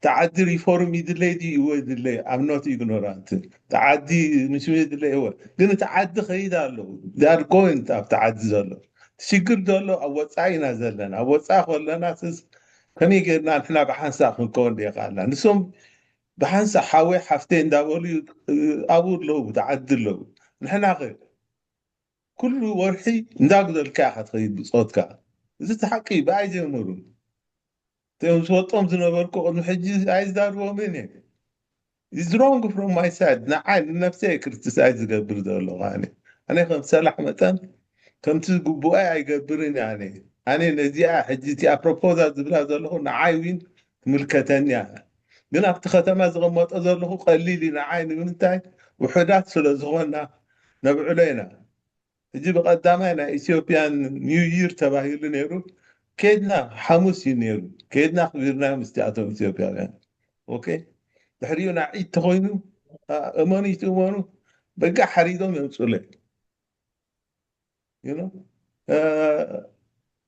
ተዓዲ ሪፎርም ይድለይ ድዩ? እወ ይድለይ። I'm not ignorant። ተዓዲ ንስሜ ይድለይ እወ። ግን እቲ ዓዲ ከይድ ኣለዉ። They are going ኣብቲ ዓዲ ዘሎ ሽግር ዘሎ ኣብ ወፃኢ ኢና ዘለና። ኣብ ወፃኢ ከለና ስስ ከመይ ጌርና ንሕና ብሓንሳእ ክንከውን ደይካልና? ንሶም ብሓንሳእ ሓወይ ሓፍተይ እንዳበሉ ኣብኡ ኣለዉ፣ ተዓዲ ኣለዉ። ንሕና ኸ ኩሉ ወርሒ እንዳጉደልካ ኢኻ ትኸይድ ብፆትካ። እዚ እቲ ሓቂ እዩ፣ ብኣይ ጀምሩ። እቶም ዝፈልጦም ዝነበርኩ ቅድሚ ሕጂ ኣይዝዳርቦምን እየ። It's wrong from my side። ንዓይ ንነፍሰይ ክርቲሳይዝ ዝገብር ዘለኹ ኣነ። ኣነ ከም ሰላሕ መጠን ከምቲ ዝግብኦ ኣይገብርን እየ ኣነ። ኣነ ነዚኣ ሕጂ እቲኣ ፕሮፖዛል ዝብላ ዘለኹ ንዓይ ዊን ትምልከተኒ እያ። ግን ኣብቲ ከተማ ዝቕመጦ ዘለኹ ቀሊል እዩ ንዓይ። ንምንታይ? ውሑዳት ስለ ዝኾንና ነብዕሎ ኢና። ሕጂ ብቐዳማይ ናይ ኢትዮጵያን ኒው ይር ተባሂሉ ነይሩ። ከድና ሓሙስ እዩ ነይሩ። ከድና ኣኽቢርና ምስቲኣቶም ኢትዮጵያውያን። ኦኬ፣ ድሕሪኡ ናይ ዒድ ተኾይኑ እመኑ ይትእመኑ በጋ ሓሪዶም የምፁለይ። You know?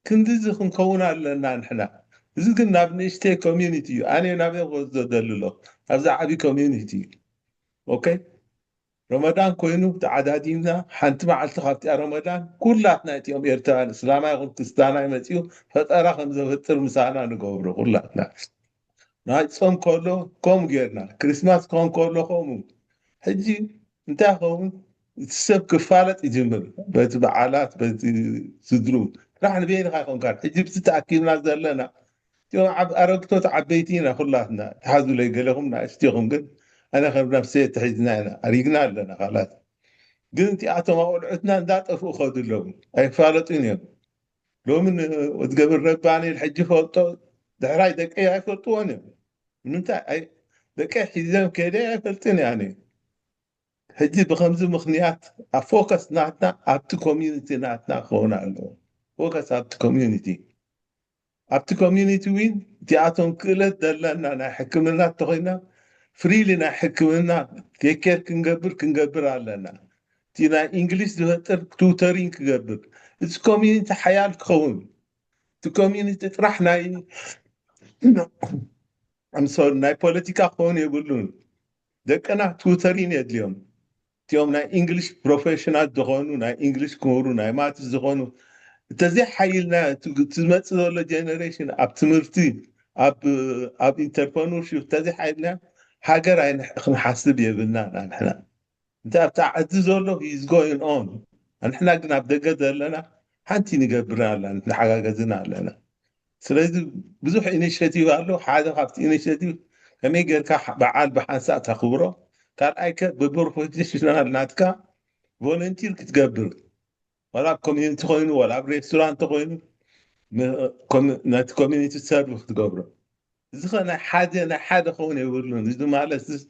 ክንድዚ ክንከውን ኣለና ንሕና። እዚ ግን ናብ ንእሽተይ ኮሚዩኒቲ እዩ። ኣነ ናበይ ክወስዶ ደሊ ኣለኹ? ኣብዚ ዓብዪ ኮሚዩኒቲ እዩ። ኦኬ፣ ረመዳን ኮይኑ ተዓዳዲምና ሓንቲ መዓልቲ ካብቲኣ ረመዳን ኩላትና እቲኦም ኤርትራውያን እስላማይ ይኹን ክስታናይ መፂኡ ፈጠራ ከም ዘፈጥር ምሳና ንገብሮ ኩላትና። ናይ ጾም ከሎ ከምኡ ጌርና፣ ክሪስማስ ክኾን ከሎ ከምኡ። ሕጂ እንታይ ይኸውን? እቲ ሰብ ክፋለጥ ይጅምር በቲ በዓላት፣ በቲ ስድሩ። ጥራሕ ንበይንኻ ይኮንካን። ሕጂ ብቲ ተኣኪብና ዘለና እቲኦም ኣረግቶት ዓበይቲ ኢና ኩላትና። ተሓዙለይ ገለኹም ንእሽቲኹም ግን ኣነ ከም ነፍሰ ተሒዝና ኢና ኣሪግና ኣለና ካላት። ግን እቲኣቶም ኣቆልዑትና እንዳጠፍኡ ከዱ ኣለዉ። ኣይፋለጡን እዮም። ሎሚ ወትገብር ረባኒ ሕጂ ፈልጦ ድሕራይ ደቀይ ኣይፈልጥዎን እዮም። ንምንታይ ደቀይ ሒዘም ከደ ኣይፈልጥን እየ ኣነ። ሕጂ ብከምዚ ምክንያት ኣብ ፎከስ ናትና ኣብቲ ኮሚዩኒቲ ናትና ክኸውን ኣለዎ። ፎከስ ኣብቲ ኮሚዩኒቲ ኣብቲ ኮሚዩኒቲ ዊን እቲኣቶም ክእለት ዘለና ናይ ሕክምና እንተኮይና ፍሪሊ ናይ ሕክምና ቴኬር ክንገብር ክንገብር ኣለና። እቲ ናይ እንግሊሽ ዝፈጥር ቱተሪንግ ክገብር እቲ ኮሚዩኒቲ ሓያል ክኸውን እቲ ኮሚዩኒቲ ጥራሕ ናይ ኣምሶሪ ናይ ፖለቲካ ክኸውን የብሉን። ደቅና ቱተሪን የድልዮም። እቲኦም ናይ እንግሊሽ ፕሮፌሽናል ዝኾኑ ናይ እንግሊሽ ክምህሩ ናይ ማትስ ዝኾኑ እንተዘይ ሓይልና ዝመፅእ ዘሎ ጀነሬሽን ኣብ ትምህርቲ ኣብ ኢንተርፕረነርሺፕ እንተዘይ ሓይልና ሃገር ኣይንሕ- ክንሓስብ የብልና ንሕና። እንታይ ኣብቲ ዓዲ ዘሎ is going on። ንሕና ግን ኣብ ደገ ዘለና ሓንቲ ንገብር ኣለና፣ ንሓጋገዝን ኣለና። ስለዚ ብዙሕ ኢኒሽቲቭ ኣሎ። ሓደ ካብቲ ኢኒሽቲቭ ከመይ ጌርካ በዓል ብሓንሳእ ተኽብሮ፣ ካልኣይ ከ ብፕሮፌሽናል ናትካ ቮለንቲር ክትገብር፣ ዋላ ኣብ ኮሚኒቲ ኮይኑ ዋላ ኣብ ሬስቶራንት ኮይኑ ም- ኮሚ- ነቲ ኮሚኒቲ ሰርቭ ክትገብሮ። እዚ ኸ ናይ ሓደ ናይ ሓደ ክኸውን የብሉን። እዚ ማለት እዚ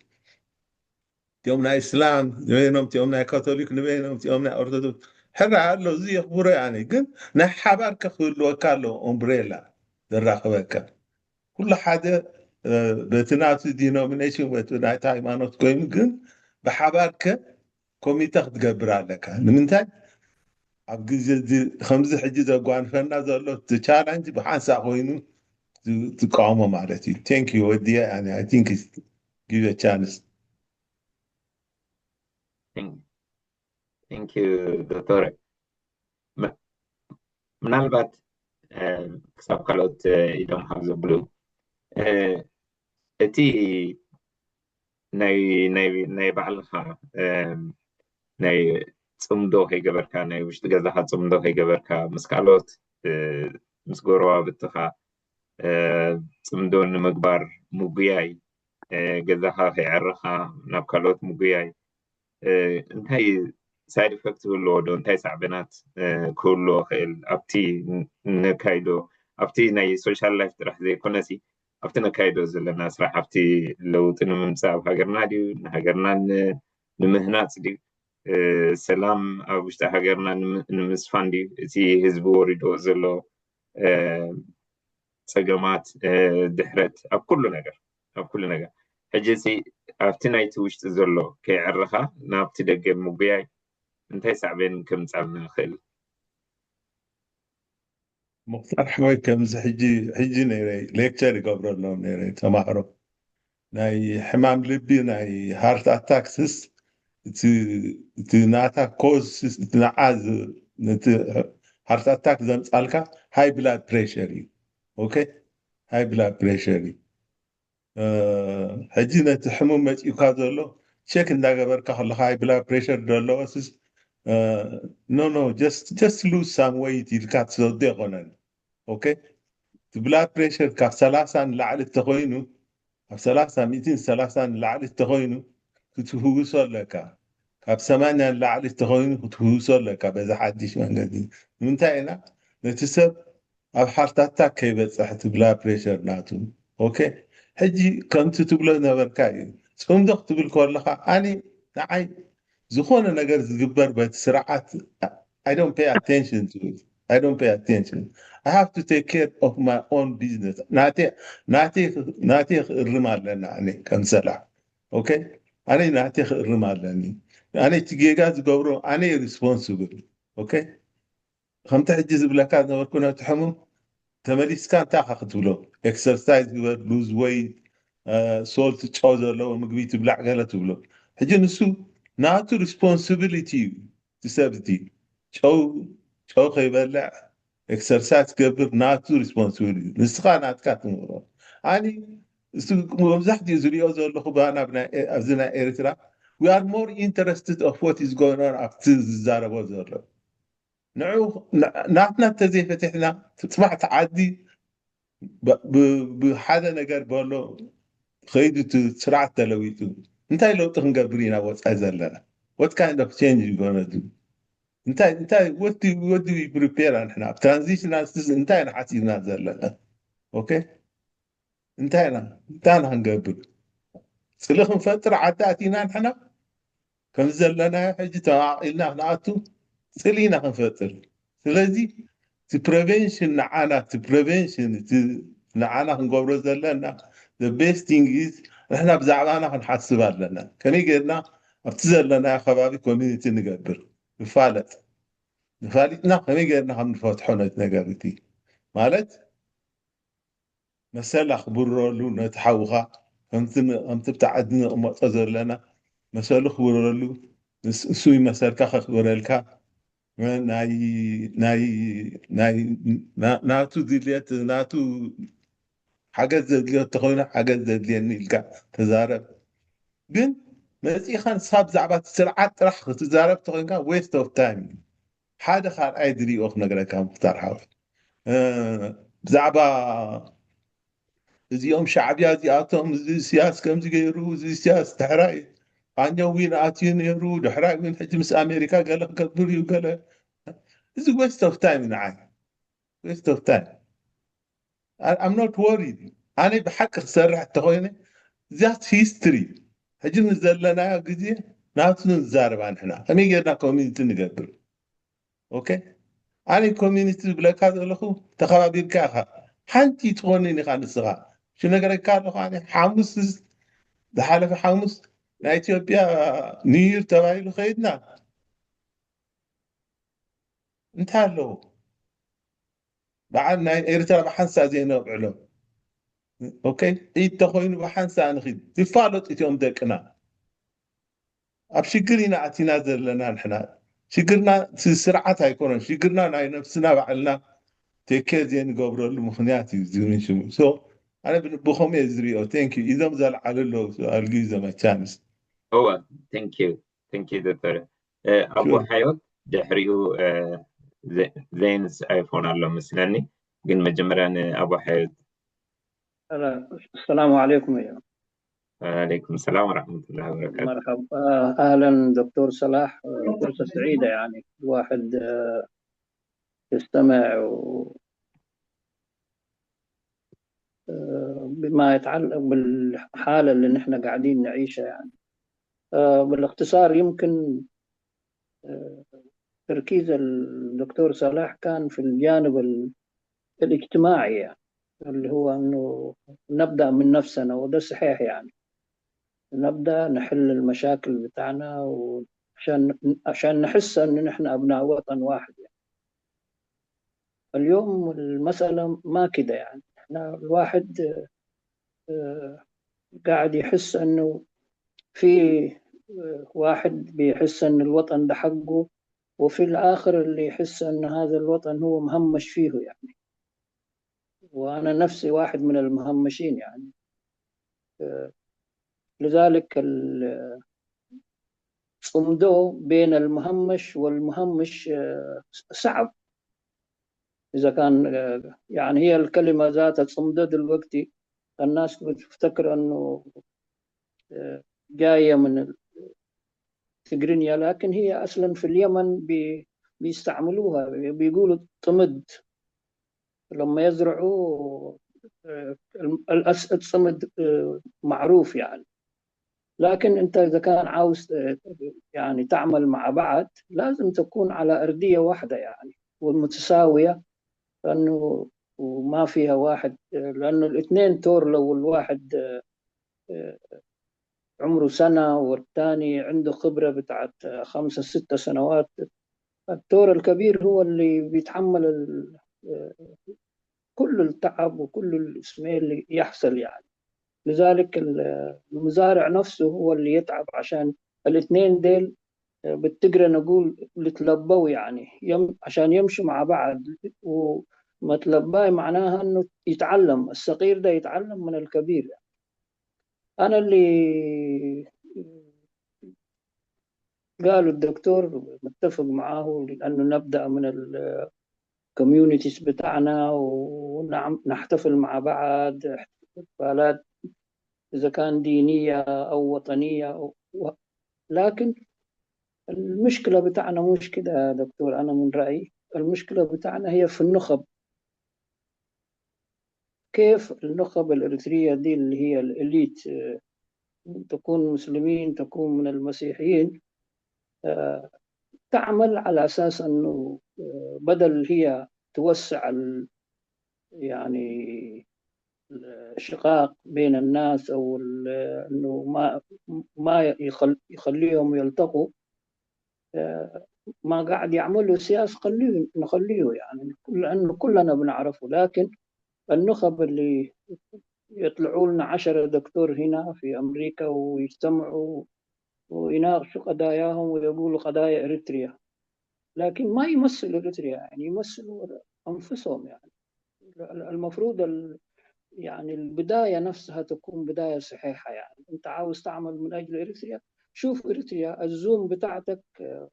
እቲኦም ናይ እስላም ንበይኖም፣ እቲኦም ናይ ካቶሊክ ንበይኖም፣ እቲኦም ናይ ኦርቶዶክስ ሕራ ኣሎ። እዚ የኽብሮ ያኒ፣ ግን ናይ ሓባር ከ ክህልወካ ኣለዎ። ኦምብሬላ ዘራኽበካ ኩሉ ሓደ እ፣ በቲ ናቱ ዲኖሚኔሽን ወይ እቲ ናይቲ ሃይማኖት ኮይኑ፣ ግን ብሓባር ከ ኮሚተ ክትገብር ኣለካ። ንምንታይ ኣብ ግዜ እዚ ከምዚ ሕጂ ዘጓንፈና ዘሎ እቲ ቻላንጅ ብሓንሳእ ኮይኑ ት- ትቃወሞ ማለት እዩ። Thank you ወዲ። I think give a chance. Thank you ዶክተር። ም- ምናልባት እ፣ ክሳብ ካልኦት እ፣ ኢዶም ካብ ዘብሉ እ፣ እቲ ናይ ናይ ናይ ባዕልኻ እ፣ ናይ ጽምዶ ከይገበርካ፣ ናይ ውሽጢ ገዛኻ ጽምዶ ከይገበርካ ምስ ካልኦት እ፣ ምስ ጎረባብትኻ እ፣ ጽምዶ ንምግባር ምጉያይ እ፣ ገዛኻ ከይዕርኻ ናብ ካልኦት ምጉያይ እ፣ እንታይ ሳይድ ኢፈክት ህልዎ ዶ፣ እንታይ ሳዕቤናት እ፣ ክህልዎ ይኽእል ኣብቲ ን- ነካይዶ ኣብቲ ናይ ሶሻል ላይፍ ጥራሕ ዘይኮነሲ ኣብቲ ነካይዶ ዘለና ስራሕ፣ ኣብቲ ለውጢ ንምምፃእ ኣብ ሃገርና ድዩ፣ ንሃገርና ን- ንምህናፅ ድዩ፣ እ፣ ሰላም ኣብ ውሽጢ ሃገርና ንም- ንምስፋን ድዩ፣ እቲ ህዝቢ ወሪዶ ዘሎ እ፣ ፀገማት እ፣ ድሕረት ኣብ ኩሉ ነገር ኣብ ኩሉ ነገር ሕጂ እዚ ኣብቲ ናይቲ ውሽጢ ዘሎ ከይዕርኻ ናብቲ ደገ ምጉያይ እንታይ ሳዕቤን ከምፃልና ይኽእል? ሙክታር ሓወይ፣ ከምዚ ሕጂ ሕጂ ነይረ ሌክቸር ይገብረሎም ነይረ ተማሃሮ ናይ ሕማም ልቢ፣ ናይ ሃርት ኣታክስስ፣ እቲ እቲ ናታ ኮዝ፣ እቲ ንዓ ዝ- ነቲ ሃርት ኣታክ ዘምፃልካ ሃይ ብላድ ፕሬሸር እዩ። ኦኬ፣ ሃይ ብላድ ፕሬሸር እዩ። እ፣ ሕጂ ነቲ ሕሙም መፂኡካ ዘሎ ቸክ እንዳገበርካ ከለካ ሃይ ብላድ ፕሬሸር ዶ ኣለዎ ስስ፣ ኖ ኖ፣ just lose some weight ኢልካ ትሰዶ ኣይኮነን። ኦኬ፣ እቲ ብላድ ፕሬሸር ካብ ሰላሳ ንላዕሊ እንተኮይኑ፣ ካብ ሰላሳ ሚእቲ ሰላሳ ንላዕሊ እንተኮይኑ ክትህውሶ ኣለካ። ካብ ሰማንያ ንላዕሊ እንተኮይኑ ክትህውሶ ኣለካ። በዚ ሓድሽ መንገዲ ንምንታይ ኢና ነቲ ሰብ ኣብ ሃርት ኣታክ ከይበፅሕ እቲ ብላድ ፕሬሸር ናቱ። ኦኬ፣ ሕጂ ከምቲ ትብሎ ነበርካ እዩ። ፅምዶ ክትብል ከለካ ኣነ ንዓይ ዝኾነ ነገር ዝግበር በቲ ስርዓት I don't pay attention to it. I don't pay attention. I have to take care of my own business. ናተይ ናተይ ናተይ ክእርም ኣለና ኣነ ከም ሰላም። ኦኬ፣ ኣነ ናተይ ክእርም ኣለኒ። ኣነ እቲ ጌጋ ዝገብሮ ኣነ ሪስፖንስብል። ኦኬ፣ ከምቲ ሕጂ ዝብለካ ዝነበርኩ ነቲ ሕሙም ተመሊስካ እንታይ ኢኻ ክትብሎ? ኤክሰርሳይዝ ግበር፣ ሉዝ ዌይት፣ ሶልት፣ ጨው ዘለዎ ምግቢ ትብላዕ ገለ ትብሎ። ሕጂ ንሱ ናቱ ሪስፖንሲቢሊቲ እዩ። እቲ ሰብ እቲ ጨው ጨው ከይበልዕ ኤክሰርሳይዝ ክገብር ናቱ ሪስፖንሲብል እዩ። ንስኻ ናትካ ትምህሮ። ኣኒ እሱ መብዛሕትኡ ዝሪኦ ዘለኹ ባና ኣብዚ ናይ ኤርትራ we are more interested of what is going on ኣብቲ ዝዛረቦ ዘሎ ንዑ ናትና ተዘይፈቲሕና ትፅባሕ ተዓዲ ብሓደ ነገር በሎ ከይዱ እቲ ስርዓት ተለዊጡ እንታይ ለውጢ ክንገብር ኢና ወፃኢ ዘለና? What kind of change you gonna do? እንታይ እንታይ what do we prepare ንሕና ኣብ ትራንዚሽን ኣስስ እንታይ ኢና ሓሲብና ዘለና? ኦኬ እንታይ ኢና እንታይ ኢና ክንገብር? ፅሊ ክንፈጥር ዓዲ ኣቲና ንሕና ከምዚ ዘለናዮ ሕጂ ተማቒልና ክንኣቱ ፅሊ ኢና ክንፈጥር። ስለዚ እቲ ፕሬቨንሽን ንዓና እቲ ፕሬቨንሽን እቲ ንዓና ክንገብሮ ዘለና the best thing is ንሕና ብዛዕባና ክንሓስብ ኣለና። ከመይ ጌርና ኣብቲ ዘለናዮ ከባቢ ኮሚኒቲ ንገብር ንፋለጥ ንፋሊጥና ከመይ ጌርና ከም ንፈትሖ ነቲ ነገር እቲ ማለት መሰል ኣኽብረሉ ነቲ ሓውኻ ከምቲ ከምቲ ብቲ ዓዲ ንቕመጦ ዘለና መሰሉ ክብረሉ ንስ- ንሱ ይመሰልካ ከኽብረልካ ናይ ናይ ናይ ና- ናቱ ድልየት ናቱ ሓገዝ ዘድልዮ እንተኮይኑ ሓገዝ ዘድልየኒ ኢልካ ተዛረብ። ግን መፂእኻ ንሳ ብዛዕባ እቲ ስርዓት ጥራሕ ክትዛረብ ተኮይንካ waste of time እዩ። ሓደ ካልኣይ ዝሪኦ ክነግረካ ሙክታር ሓወይ እ፣ ብዛዕባ እዚኦም ሻዕብያ እዚኣቶም እዚ ስያስ ከምዚ ገይሩ እዚ ስያስ ድሕራይ ኣኛው ዊን ኣትዩ ነይሩ ድሕራይ ዊን ሕጂ ምስ ኣሜሪካ ገለ ክገብር እዩ ገለ እዚ waste of time ንዓይ Waste of time. I'm not worried. ኣነ ብሓቂ ክሰርሕ እንተኾይነ that's history። ሕጂ ንዘለናዮ ግዜ ናቱ ንዛረባ ንሕና ከመይ ጌርና ኮሚኒቲ ንገብር። ኦኬ፣ ኣነ ኮሚኒቲ ዝብለካ ዘለኹ ተኸባቢርካ ኢኻ። ሓንቲ ትኾንን ኢኻ ንስኻ። ሽነገረካ ኣለኹ። ኣነ ሓሙስ፣ ዝሓለፈ ሓሙስ ናይ ኢትዮጵያ ኒው ይር ተባሂሉ ከይድና እንታይ ኣለዎ? በዓል ናይ ኤርትራ ብሓንሳ ዘይነብዕሎም። ኦኬ፣ ኢድ ተኾይኑ ብሓንሳ ንኺድ። ይፋለጡ እቲኦም ደቅና። ኣብ ሽግር ኢና ኣቲና ዘለና ንሕና። ሽግርና እቲ ስርዓት ኣይኮነን። ሽግርና ናይ ነብስና ባዕልና ቴኬር ዘይንገብረሉ ምኽንያት እዩ እዚ ምን ሽሙ። So ኣነ ብንብኸም እየ ዝሪኦ። Thank you። ኢዞም ዘልዓሉ ኣለዉ። So I'll give them a chance። እወ፣ thank you፣ thank you ዶክተር። ኣቦ ሓዮት ድሕሪኡ ዜንስ ኣይፎን ኣሎ መስለኒ፣ ግን መጀመርያ ንኣቦ ሓዮት። السلام عليكم። وعليكم السلام ورحمة الله وبركاته. مرحبا. أهلا دكتور صلاح، فرصة سعيدة يعني الواحد يستمع و بما يتعلق بالحالة اللي نحن قاعدين نعيشها يعني. بالاختصار يمكن تركيز الدكتور صلاح كان في الجانب الاجتماعي يعني، اللي هو انه نبدأ من نفسنا، وده صحيح يعني. نبدأ نحل المشاكل بتاعنا وعشان عشان نحس ان نحن ابناء وطن واحد يعني. اليوم المسألة ما كده يعني، احنا الواحد قاعد يحس انه في واحد بيحس ان الوطن ده حقه، وفي الاخر اللي يحس ان هذا الوطن هو مهمش فيه يعني. وانا نفسي واحد من المهمشين يعني. لذلك الصمدو بين المهمش والمهمش صعب. اذا كان يعني هي الكلمة ذاتها صمدو دلوقتي الناس بتفتكر انه جاية من تجرينيا، لكن هي اصلا في اليمن بيستعملوها، بيقولوا طمد. لما يزرعوا الصمد معروف يعني. لكن انت اذا كان عاوز يعني تعمل مع بعض لازم تكون على ارضيه واحده يعني ومتساويه، لانه وما فيها واحد، لانه الاثنين تور لو الواحد عمره سنة والثاني عنده خبرة بتاعت خمسة ست سنوات، التور الكبير هو اللي بيتحمل كل التعب وكل الاسمه اللي يحصل يعني. لذلك المزارع نفسه هو اللي يتعب عشان الاثنين ديل بالتقرا نقول يتلبوا يعني يم عشان يمشوا مع بعض. وما تلباي معناها انه يتعلم، الصغير ده يتعلم من الكبير يعني. انا اللي قالوا الدكتور متفق معاه لانه نبدا من ال communities بتاعنا ونعم نحتفل مع بعض احتفالات اذا كان دينيه او وطنيه أو و... لكن المشكله بتاعنا مش كده يا دكتور، انا من رايي المشكله بتاعنا هي في النخب. كيف النخب الاريتريه دي اللي هي الاليت تكون مسلمين، تكون من المسيحيين، تعمل على اساس انه بدل هي توسع يعني الشقاق بين الناس او انه ما ما يخليهم يلتقوا، ما قاعد يعملوا سياسة خليه نخليه يعني لانه كلنا بنعرفه. لكن النخب اللي يطلعوا لنا عشرة دكتور هنا في امريكا ويجتمعوا ويناقشوا قضاياهم ويقولوا قضايا اريتريا، لكن ما يمثلوا اريتريا يعني يمثلوا انفسهم يعني. المفروض ال... يعني البدايه نفسها تكون بدايه صحيحه يعني. انت عاوز تعمل من اجل اريتريا، شوف اريتريا الزوم بتاعتك،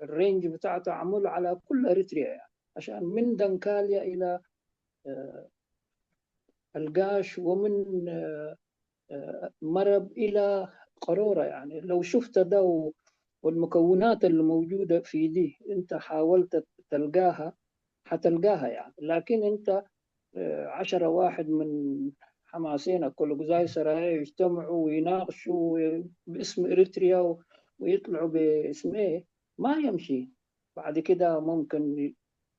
ال range بتاعته اعمله على كل اريتريا يعني، عشان من دنكاليا الى القاش ومن مرب الى قروره يعني. لو شفت ده والمكونات اللي موجوده في دي انت حاولت تلقاها حتلقاها يعني. لكن انت، آه، عشرة واحد من حماسين كل جزاي سرايا يجتمعوا ويناقشوا باسم اريتريا و- ويطلعوا باسمه، ما يمشي. بعد كده ممكن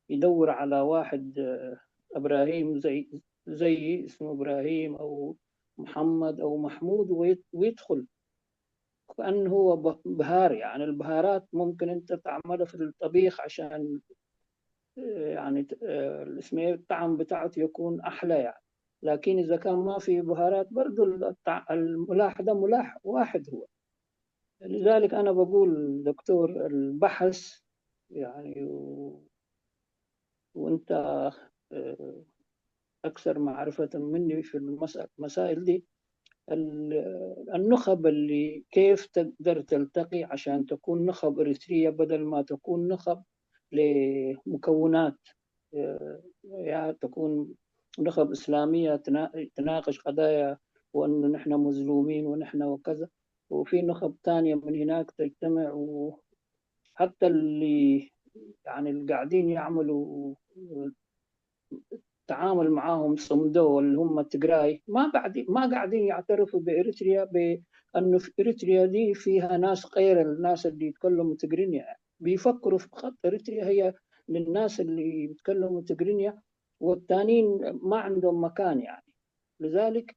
يدور على واحد، آه، ابراهيم زي زي اسمه ابراهيم او محمد او محمود ويدخل كأنه هو بهار. يعني البهارات ممكن انت تعملها في الطبيخ عشان، يعني، الاسمه الطعم بتاعته يكون احلى يعني. لكن اذا كان ما في بهارات برضو الملاح ده ملاح واحد هو. لذلك انا بقول دكتور البحث يعني، وانت اكثر معرفه مني في المسائل دي، النخب اللي كيف تقدر تلتقي عشان تكون نخب اريتريه بدل ما تكون نخب لمكونات، يا تكون نخب اسلاميه تناقش قضايا وانه نحن مظلومين ونحن وكذا، وفي نخب تانية من هناك تجتمع، وحتى اللي يعني اللي قاعدين يعملوا تعامل معاهم صمدو اللي هم تجراي ما بعد ما قاعدين يعترفوا بإريتريا، بأنه في إريتريا دي فيها ناس غير الناس اللي يتكلموا تجرينيا. بيفكروا فقط إريتريا هي للناس اللي يتكلموا تجرينيا، والتانيين ما عندهم مكان يعني. لذلك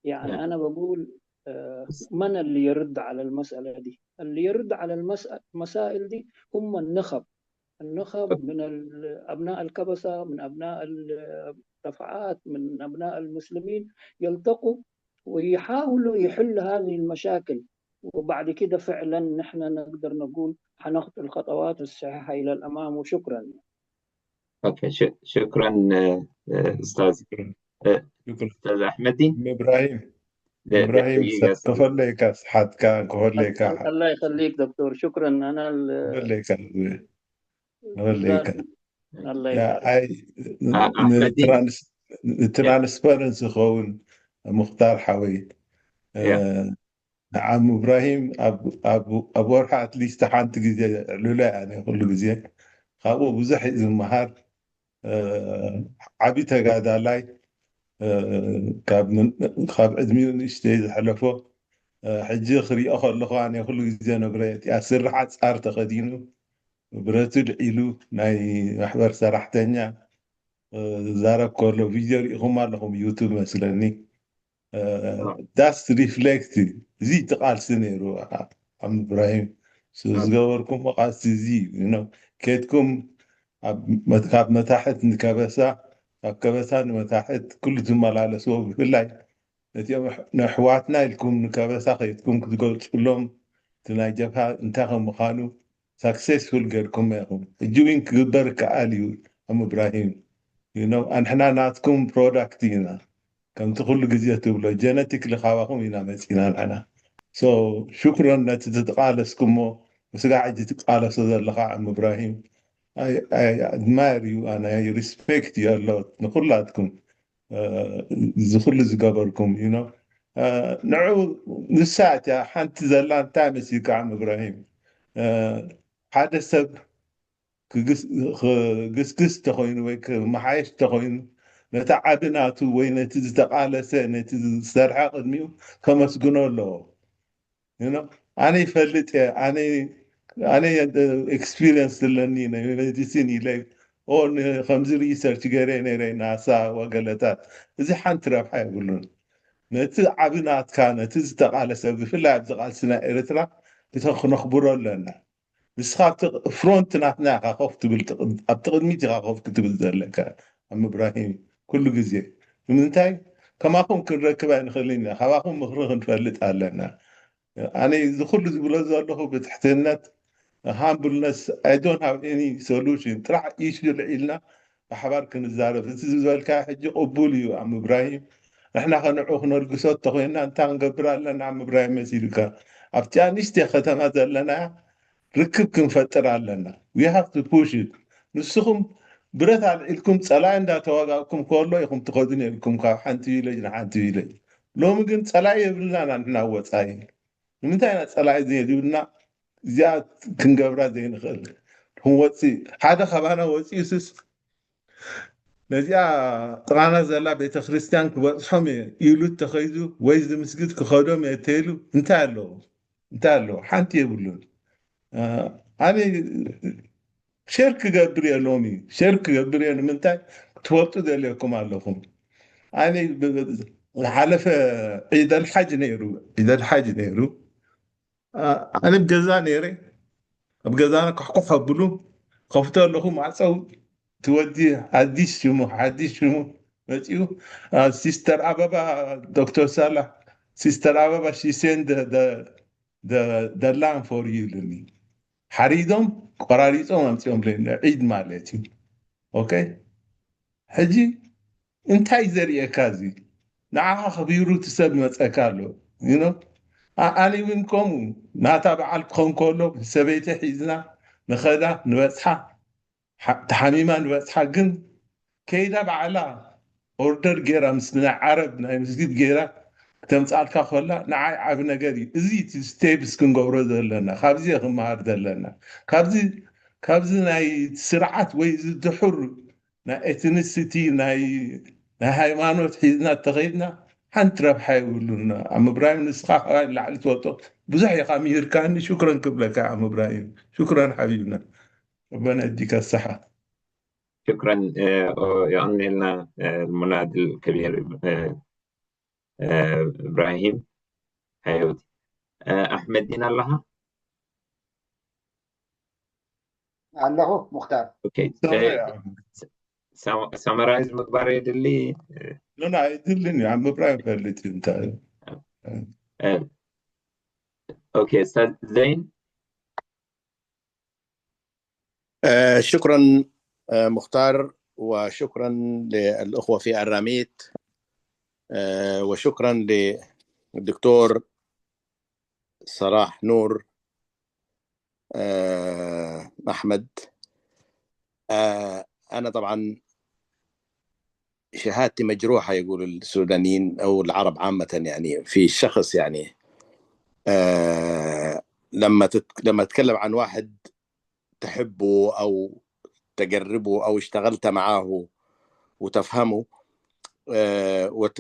يعني أنا بقول، آه، من اللي يرد على المسألة دي؟ اللي يرد على المسألة المسائل دي هم النخب. النخب من أبناء الكبسة، من أبناء الدفعات، من أبناء المسلمين يلتقوا ويحاولوا يحل هذه المشاكل، وبعد كده فعلا نحن نقدر نقول حنخطو الخطوات الصحيحة إلى الأمام. وشكرا. Okay، شكرا أستاذ أستاذ أحمدي. إبراهيم إبراهيم كفليك أصحاتك كفليك الله يخليك دكتور، شكرا. أنا كفليك كفليك الله يبارك. ትራንስፓረንሲ ዝኸውን ምኽታር ሓወይ፣ ንዓም እብራሂም ኣብ ወርሒ ኣትሊስት ሓንቲ ግዜ ዕሉላ እያ ኩሉ ግዜ። ካብኡ ብዙሕ እዩ ዝመሃር። ዓቢ ተጋዳላይ፣ ካብ ዕድሚኡ ንእሽተይ ዘሕለፎ፣ ሕጂ ክሪኦ ከለኹ ኣነ ኩሉ ግዜ ነግሮ እየ። እቲኣ ስረ ሓጻር ተኸዲኑ፣ ብረቱ ልዒሉ፣ ናይ ማሕበር ሰራሕተኛ ዝዛረብ ከሎ ቪድዮ ሪኢኹም ኣለኹም ዩቱብ መስለኒ። ዳስ ሪፍሌክት እዚ እቲ ቃልሲ ነይሩ። ዓም እብራሂም ዝገበርኩም ቃልሲ እዚ ከድኩም ካብ መታሕት ንከበሳ፣ ካብ ከበሳ ንመታሕት ኩሉ ዝመላለስዎ፣ ብፍላይ ነቲኦም ነሕዋትና ኢልኩም ንከበሳ ከይድኩም ክትገልፅሎም እቲ ናይ ጀብሃ እንታይ ከም ምዃኑ ሳክሴስፉል ገርኩም ኢኹም። ሕጂ እውን ክግበር ይከኣል እዩ። ዓም እብራሂም ኣንሕና ናትኩም ፕሮዳክት ኢና። ከምቲ ኩሉ ግዜ ትብሎ ጀነቲክሊ ካባኹም ኢና መፂና ንሕና። ሶ ሽክረን ነቲ ዝተቃለስኩሞ ስጋዕ ሕጂ ትቃለሶ ዘለኻ ዓም እብራሂም። ኣድማየር ዩ ኣነ ሪስፔክት ዩ ኣሎ ንኩላትኩም። እዚ ኩሉ ዝገበርኩም ዩ ንዑ ንሳ እቲያ ሓንቲ ዘላ እንታይ መሲልካ ዓም እብራሂም ሓደ ሰብ ክግስግስ ተኮይኑ ወይ ክመሓየሽ ተኮይኑ ነቲ ዓቢ ናቱ ወይ ነቲ ዝተቃለሰ ነቲ ዝሰርሐ ቅድሚኡ ከመስግኖ ኣለዎ። ኣነ ይፈልጥ እየ ኣነ ኤክስፒሪንስ ዘለኒ ናይ ሜዲሲን ኢለ ከምዚ ሪሰርች ገይረ ነይረ ናሳ ወገለታት እዚ ሓንቲ ረብሓ የብሉን። ነቲ ዓቢ ናትካ ነቲ ዝተቃለሰ ብፍላይ ኣብዚ ቃልሲ ናይ ኤርትራ እቶ ክነኽብሮ ኣለና። ንስኻ ኣብቲ ፍሮንት ናትና ኢኻ ኮፍ ትብል ኣብቲ ቅድሚት ኢኻ ኮፍ ክትብል ዘለካ ዓም እብራሂም ኩሉ ግዜ ንምንታይ ከማኹም ክንረክብ ኣይንኽእልን ኢና። ካባኹም ምኽሪ ክንፈልጥ ኣለና። ኣነ እዚ ኩሉ ዝብሎ ዘለኹ ብትሕትነት ሃምብልነስ ኣይ ዶንት ሃቭ ኤኒ ሶሉሽን ጥራሕ ኢሹ ልዒልና ብሓባር ክንዛረብ እቲ ዝበልካ ሕጂ ቅቡል እዩ ዓም እብራሂም። ንሕና ከንዑ ክነልግሶ ተኮይንና እንታይ ክንገብር ኣለና ዓም እብራሂም መሲሉካ ኣብቲኣ ንእሽተይ ከተማ ዘለና ርክብ ክንፈጥር ኣለና። We have to push it። ንስኹም ብረት ኣልዒልኩም ጸላኢ እንዳተዋጋእኩም ከሎ ኢኹም ትኸዱ ነርኩም ካብ ሓንቲ ቪለጅ ንሓንቲ ቪለጅ። ሎሚ ግን ጸላኢ የብልና ንሕና ወጻኢ። ንምንታይ ኢና ጸላኢ ዘይብልና እዚኣ ክንገብራ ዘይንኽእል? ክንወጽእ ሓደ ካባና ወጺኡ ስስ ነዚኣ ጥራና ዘላ ቤተክርስትያን ክበፅሖም እየ ኢሉ ተኸይዱ ወይ እዚ ምስጊድ ክኸዶም እየ ተይሉ እንታይ ኣለዎ? እንታይ ኣለዎ? ሓንቲ የብሉን። ኣነ ሸር ክገብር እየ ሎሚ፣ ሸር ክገብር እየ። ንምንታይ? ክትፈልጡ ደልየኩም ኣለኹም። ኣነ ዝሓለፈ ዒደል ሓጅ ነይሩ፣ ዒደል ሓጅ ነይሩ። ኣነ ኣብ ገዛ ነይረ። ኣብ ገዛና ኮሕኮሕ ኣብሉ ከፍቶ ኣለኹ ማዕፀው። ትወዲ ሓዲሽ ሽሙ፣ ሓዲሽ ሽሙ መፂኡ። ሲስተር ኣበባ፣ ዶክተር ሳላ፣ ሲስተር ኣበባ፣ she send the land for you ኢሉኒ። ሓሪዶም ቆራሪፆም ኣምፂኦም ለኒ ዒድ ማለት እዩ። ኦኬ፣ ሕጂ እንታይ ዘርእየካ እዚ? ንዓኻ ከቢሩ እቲ ሰብ ይመፀካ ኣሎ። ኣነ እውን ከምኡ ናታ በዓል ክኾን ከሎ ሰበይቲ ሒዝና ንኸዳ ንበፅሓ፣ ተሓሚማ ንበፅሓ። ግን ከይዳ ባዕላ ኦርደር ገይራ ምስ ናይ ዓረብ ናይ መስጊድ ገይራ ክተምፃልካ ከላ ንዓይ ዓብ ነገር እዩ። እዚ እቲ ስቴፕስ ክንገብሮ ዘለና፣ ካብዚ ክመሃር ዘለና። ካብዚ ናይ ስርዓት ወይ እዚ ድሑር ናይ ኤትኒሲቲ ናይ ሃይማኖት ሒዝና እተኸይድና ሓንቲ ረብሓ የብሉን። ዓም እብራሂም፣ ንስኻ ካባይ ንላዕሊ ትፈልጦ ብዙሕ ኢኻ ምሂርካኒ። ሽክረን ክብለካ ዓም እብራሂም። ሽክረን ሓቢብና። ረበና የህዲካ ኣሳሓ። شكرا የቐንየልና المناضل الكبير إبراهيم حيوتي. ኣሕመድ ዲን ኣለኻ? ኣለኹ ሙክታር። ሳመራይዝ ምግባር የድሊ? ኖ፣ ኣይድልን እዩ። ዓም እብራሂም ፈልጥ እዩ እንታይ እዩ። ኦኬ፣ ኡስታዝ ዘይን። شكرا مختار، وشكرا للأخوة في الراميت، وشكرا للدكتور صلاح نور أحمد. أنا طبعا شهادتي مجروحة، يقول السودانيين أو العرب عامة، يعني في الشخص، يعني لما لما تتكلم عن واحد تحبه أو تقربه أو اشتغلت معاه وتفهمه،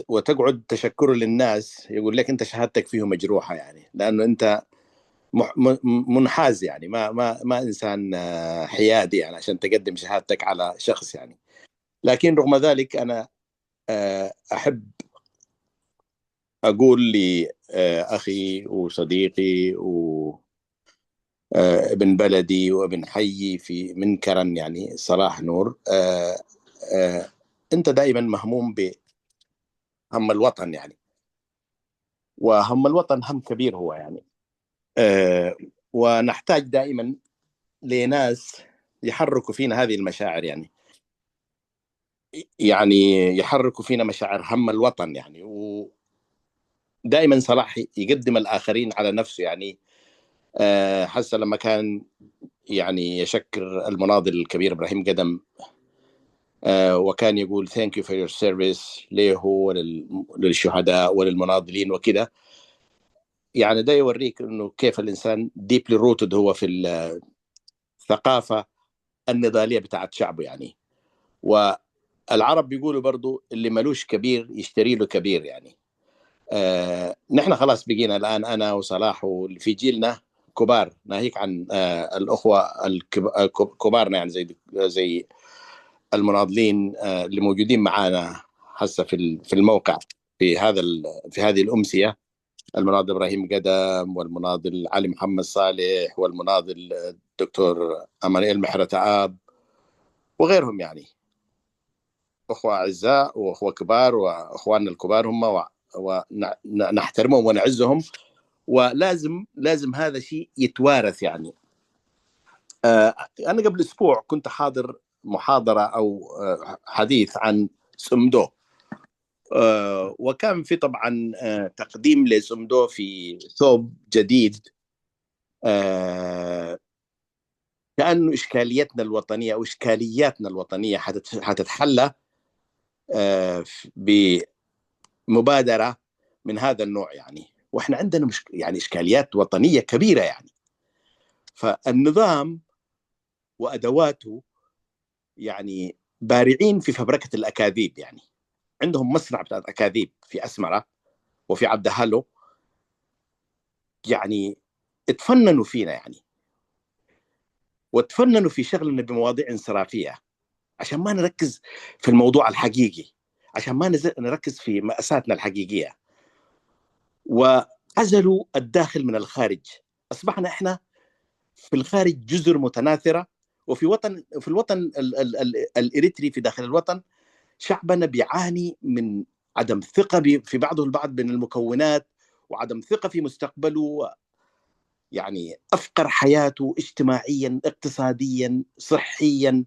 وتقعد تشكره للناس، يقول لك أنت شهادتك فيه مجروحة، يعني لأنه أنت منحاز، يعني ما ما ما إنسان حيادي، يعني عشان تقدم شهادتك على شخص، يعني. لكن رغم ذلك أنا أحب أقول لأخي وصديقي و ابن بلدي وابن حيي في من كرن، يعني صلاح نور، أنت دائما مهموم بهم الوطن، يعني، وهم الوطن هم كبير هو، يعني، ونحتاج دائما لناس يحركوا فينا هذه المشاعر، يعني، يعني يحركوا فينا مشاعر هم الوطن، يعني. ودائما صلاح يقدم الآخرين على نفسه، يعني. هسه لما كان، يعني، يشكر المناضل الكبير إبراهيم قدم، وكان يقول thank you for your service له وللشهداء وللمناضلين وكده، يعني ده يوريك إنه كيف الإنسان deeply rooted هو في الثقافة النضالية بتاعت شعبه، يعني. والعرب بيقولوا برضو اللي ملوش كبير يشتري له كبير، يعني. آه نحن خلاص بقينا الآن، أنا وصلاح واللي في جيلنا كبار، ناهيك عن آه الأخوة الكبارنا، يعني زي زي المناضلين آه اللي موجودين معانا هسه في في الموقع في هذا في هذه الأمسية. المناضل إبراهيم قدم، والمناضل علي محمد صالح، والمناضل الدكتور أمانويل محرة آب، وغيرهم، يعني أخوة أعزاء وأخوة كبار وأخواننا الكبار هم، ونحترمهم ونعزهم، ولازم لازم هذا الشيء يتوارث، يعني. أنا قبل أسبوع كنت حاضر محاضرة أو حديث عن سمدو، وكان في طبعا تقديم لسمدو في ثوب جديد، كأنه إشكاليتنا الوطنية أو إشكالياتنا الوطنية حتتحلى بمبادرة من هذا النوع، يعني. وإحنا عندنا مش يعني إشكاليات وطنية كبيرة، يعني. فالنظام وأدواته، يعني، بارعين في فبركة الأكاذيب، يعني عندهم مصنع بتاعت أكاذيب في أسمرة وفي عبد هالو، يعني اتفننوا فينا يعني، واتفننوا في شغلنا بمواضيع انصرافية عشان ما نركز في الموضوع الحقيقي، عشان ما نركز في مأساتنا الحقيقية. وعزلوا الداخل من الخارج. أصبحنا إحنا في الخارج جزر متناثرة، وفي وطن في الوطن الإريتري، في داخل الوطن، شعبنا بيعاني من عدم ثقة في بعضه البعض من المكونات، وعدم ثقة في مستقبله. يعني أفقر حياته اجتماعيا، اقتصاديا، صحيا،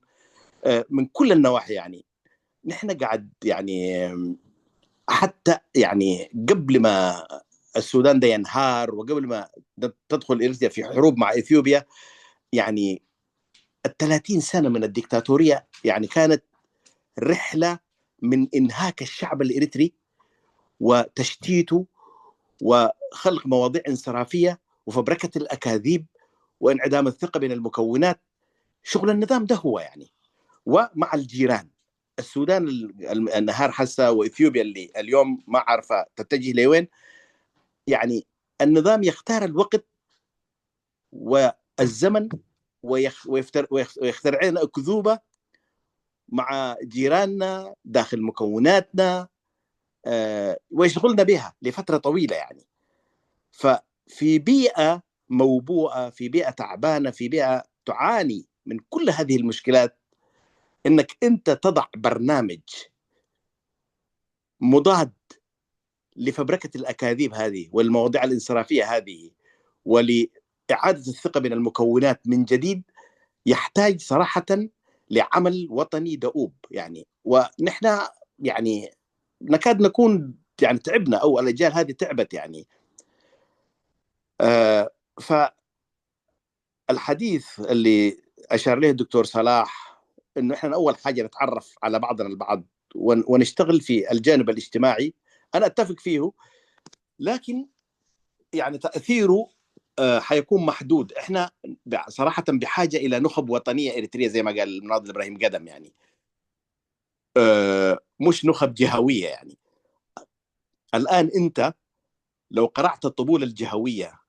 من كل النواحي. يعني نحن قاعد يعني حتى يعني قبل ما السودان ده ينهار، وقبل ما تدخل إريتريا في حروب مع إثيوبيا، يعني ال30 سنة من الدكتاتورية يعني كانت رحلة من إنهاك الشعب الإريتري وتشتيته وخلق مواضيع انصرافية وفبركة الأكاذيب وانعدام الثقة بين المكونات. شغل النظام ده هو يعني، ومع الجيران. السودان النهار حسا وإثيوبيا اللي اليوم ما عارفة تتجه لوين، يعني النظام يختار الوقت والزمن ويخترع لنا أكذوبة مع جيراننا داخل مكوناتنا، آه، ويشغلنا بها لفترة طويلة يعني. ففي بيئة موبوءة، في بيئة تعبانة، في بيئة تعاني من كل هذه المشكلات، إنك أنت تضع برنامج مضاد لفبركة الأكاذيب هذه والمواضيع الانصرافية هذه ولإعادة الثقة بين المكونات من جديد، يحتاج صراحة لعمل وطني دؤوب يعني. ونحن يعني نكاد نكون يعني تعبنا، أو الأجيال هذه تعبت يعني. آه ف الحديث اللي أشار له الدكتور صلاح، إنه إحنا أول حاجة نتعرف على بعضنا البعض ونشتغل في الجانب الاجتماعي، أنا أتفق فيه، لكن يعني تأثيره آه، حيكون محدود. إحنا صراحة بحاجة إلى نخب وطنية إريترية زي ما قال المناضل إبراهيم قدم يعني، آه، مش نخب جهوية يعني. الآن أنت لو قرعت الطبول الجهوية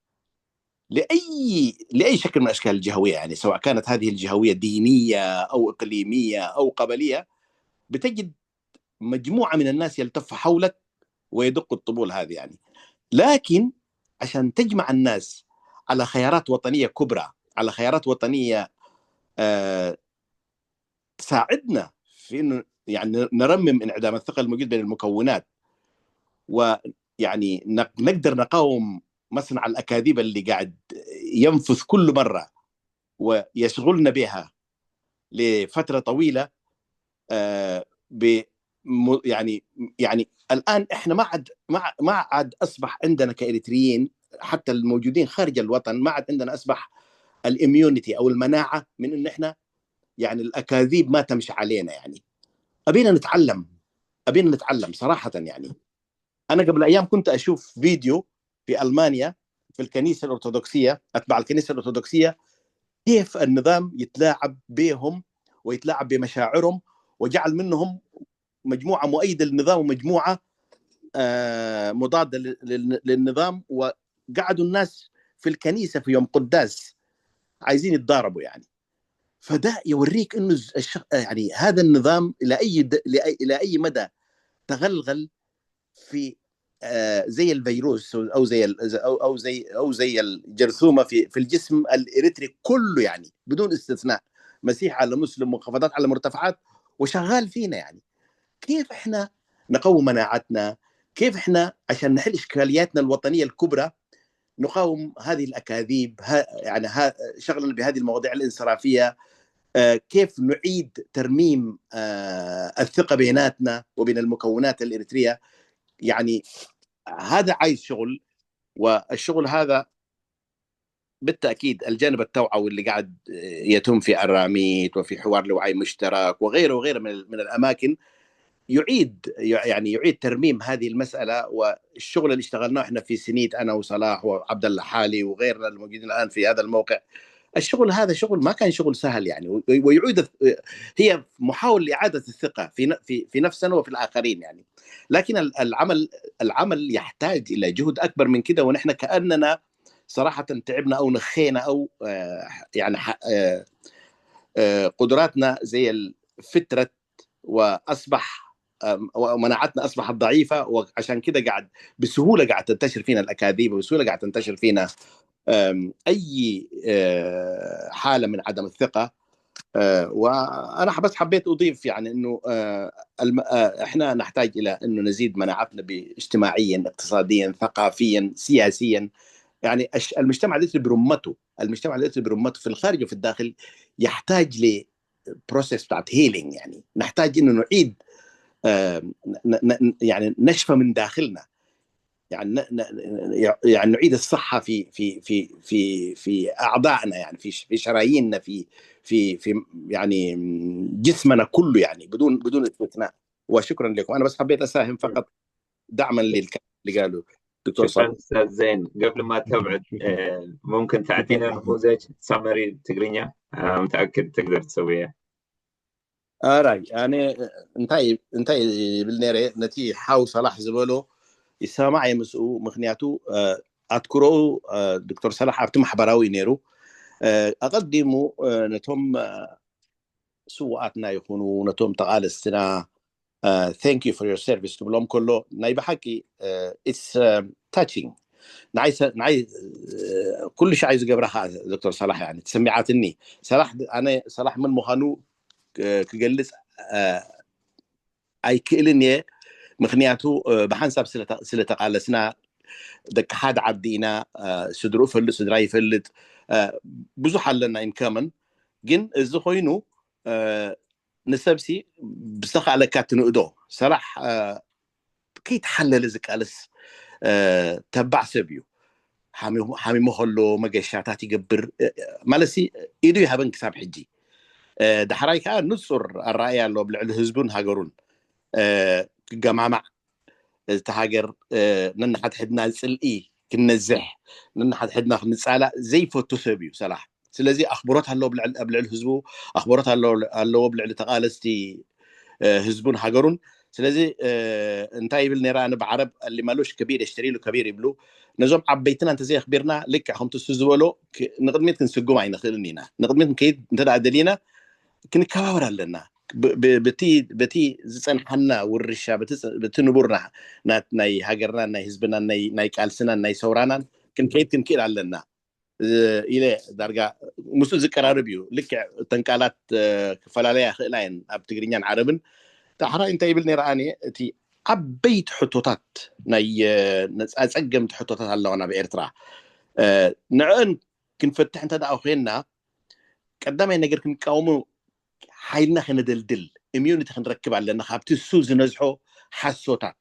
لأي لأي شكل من أشكال الجهوية، يعني سواء كانت هذه الجهوية دينية أو إقليمية أو قبلية، بتجد مجموعة من الناس يلتف حولك ويدقوا الطبول هذه يعني. لكن عشان تجمع الناس على خيارات وطنية كبرى، على خيارات وطنية آه تساعدنا في إنه يعني نرمم انعدام الثقة الموجود بين المكونات، ويعني نقدر نقاوم مصنع الأكاذيب اللي قاعد ينفذ كل مرة ويشغلنا بها لفترة طويلة. آه ب يعني يعني الآن إحنا ما عاد ما عاد أصبح عندنا كإريتريين، حتى الموجودين خارج الوطن، ما عاد عندنا أصبح ال immunity أو المناعة من إن إحنا يعني الأكاذيب ما تمشي علينا يعني. أبينا نتعلم، أبينا نتعلم صراحة يعني. أنا قبل أيام كنت أشوف فيديو في ألمانيا في الكنيسة الأرثوذكسية، أتباع الكنيسة الأرثوذكسية، كيف النظام يتلاعب بهم ويتلاعب بمشاعرهم، وجعل منهم مجموعة مؤيدة للنظام ومجموعة آه، مضادة للنظام. وقعدوا الناس في الكنيسة في يوم قداس عايزين يتضاربوا يعني. فده يوريك إنه الش... يعني هذا النظام إلى أي د... لأي... إلى أي مدى تغلغل في آه، زي الفيروس او زي او او زي او زي الجرثومه في في الجسم الاريتري كله يعني بدون استثناء، مسيح على مسلم، منخفضات على مرتفعات، وشغال فينا يعني. كيف احنا نقوي مناعتنا؟ كيف احنا عشان نحل اشكالياتنا الوطنيه الكبرى نقاوم هذه الاكاذيب؟ ها يعني ها شغلنا بهذه المواضيع الانصرافيه. آه كيف نعيد ترميم آه الثقه بيناتنا وبين المكونات الاريتريه؟ يعني هذا عايز شغل، والشغل هذا بالتأكيد الجانب التوعوي اللي قاعد يتم في أراميت وفي حوار لوعي مشترك وغيره وغيره من, من الأماكن يعيد يعني يعيد ترميم هذه المسألة. والشغل اللي اشتغلناه احنا في سنيت، أنا وصلاح وعبد الله حالي وغيرنا الموجودين الآن في هذا الموقع، الشغل هذا شغل ما كان شغل سهل يعني، ويعيد، هي محاول لإعادة الثقة في في في نفسنا وفي الآخرين يعني. لكن العمل العمل يحتاج إلى جهد أكبر من كده، ونحن كأننا صراحة تعبنا أو نخينا أو يعني قدراتنا زي الفترة وأصبح مناعتنا أصبحت ضعيفة، وعشان كده قاعد بسهولة قاعد تنتشر فينا الأكاذيب، وبسهولة قاعد تنتشر فينا أي حالة من عدم الثقة. وأنا بس حبيت أضيف يعني أنه احنا نحتاج إلى أنه نزيد مناعتنا اجتماعيا، اقتصاديا، ثقافيا، سياسيا. يعني المجتمع الإرثري برمته، المجتمع الإرثري برمته في الخارج وفي الداخل يحتاج ل process بتاعت healing. يعني نحتاج انه نعيد يعني نشفى من داخلنا، يعني يعني نعيد الصحه في في في في في اعضائنا، يعني في في شراييننا، في في في يعني جسمنا كله، يعني بدون بدون استثناء. وشكرا لكم، انا بس حبيت اساهم فقط دعما للكلام اللي قاله دكتور صالح. استاذ زين، قبل ما تبعد ممكن تعطينا نموذج summary ትግርኛ؟ متاكد تقدر تسويها. ኣራይ ኣነ እንታይ እንታይ ይብል ነረ፣ ነቲ ሓው ሰላሕ ዝበሎ ይሰማማዕ እየ ምስኡ። ምክንያቱ ኣትኩሮኡ ዶክተር ሰላሕ ኣብቲ ማሕበራዊ እዩ ነይሩ። ኣቐዲሙ ነቶም ስውኣትና ይኹኑ ነቶም ተቓለስትና thank you for your service ክብሎም ከሎ ናይ ብሓቂ it's touching። ንዓይ ኩሉ ሻዕ እዩ ዝገብራ ከዓ ዶክተር ሰላሕ ተሰሚዓትኒ። ሰላሕ ኣነ ሰላሕ ምን ምዃኑ ክገልፅ ኣይክእልን እየ። ምክንያቱ ብሓንሳብ ስለተቃለስና ደቂ ሓደ ዓዲ ኢና። ስድርኡ ይፈልጥ፣ ስድራ ይፈልጥ፣ ብዙሕ ኣለና in common። ግን እዚ ኮይኑ ንሰብሲ ብዝተኻእለካ ትንእዶ። ሰላሕ ከይተሓለለ ዝቃለስ ተባዕ ሰብ እዩ። ሓሚሙ ከሎ መገሻታት ይገብር ማለት ኢዱ ይሃበን ክሳብ ሕጂ። ዳሕራይ ከዓ ንፁር ኣረኣያ ኣሎ ኣብ ልዕሊ ህዝቡን ሃገሩን። ክገማማዕ፣ እቲ ሃገር ነንሓድሕድና ፅልኢ ክንነዝሕ፣ ነንሓድሕድና ክንፃላእ ዘይፈቱ ሰብ እዩ ሰላሕ። ስለዚ ኣኽብሮት ኣለዎ ኣብ ልዕሊ ህዝቡ፣ ኣኽብሮት ኣለዎ ኣብ ልዕሊ ተቓለስቲ ህዝቡን ሃገሩን። ስለዚ እንታይ ይብል ነይራ ኣነ ብዓረብ اللي مالوش كبير يشتري له كبير ይብሉ። ነዞም ዓበይትና እንተዘየኽቢርና ልክዕ ከምቲ እሱ ዝበሎ ንቕድሚት ክንስጉም ኣይንኽእልን ኢና። ንቕድሚት ክንከይድ እንተ ደሊና ክንከባበር ኣለና። በቲ ዝፀንሓና ውርሻ፣ በቲ ንቡርና ናይ ሃገርናን ናይ ህዝብናን ናይ ቃልስናን ናይ ሰውራናን ክንከይድ ክንክእል ኣለና ኢለ ዳርጋ ምስኡ ዝቀራርብ እዩ። ልክዕ እተን ቃላት ክፈላለያ ይኽእላ እየን ኣብ ትግርኛን ዓረብን። ዳሕራይ እንታይ ይብል ነይረ ኣነ፣ እቲ ዓበይቲ ሕቶታት ናይ ኣፀገምቲ ሕቶታት ኣለዋና ኣብ ኤርትራ፣ ንዕአን ክንፈትሕ እንተ ደኣ ኮይንና ቀዳማይ ነገር ክንቃወሙ ሓይልና ከነደልድል immunity ክንረክብ ኣለና ካብቲ እሱ ዝነዝሖ ሓሶታት።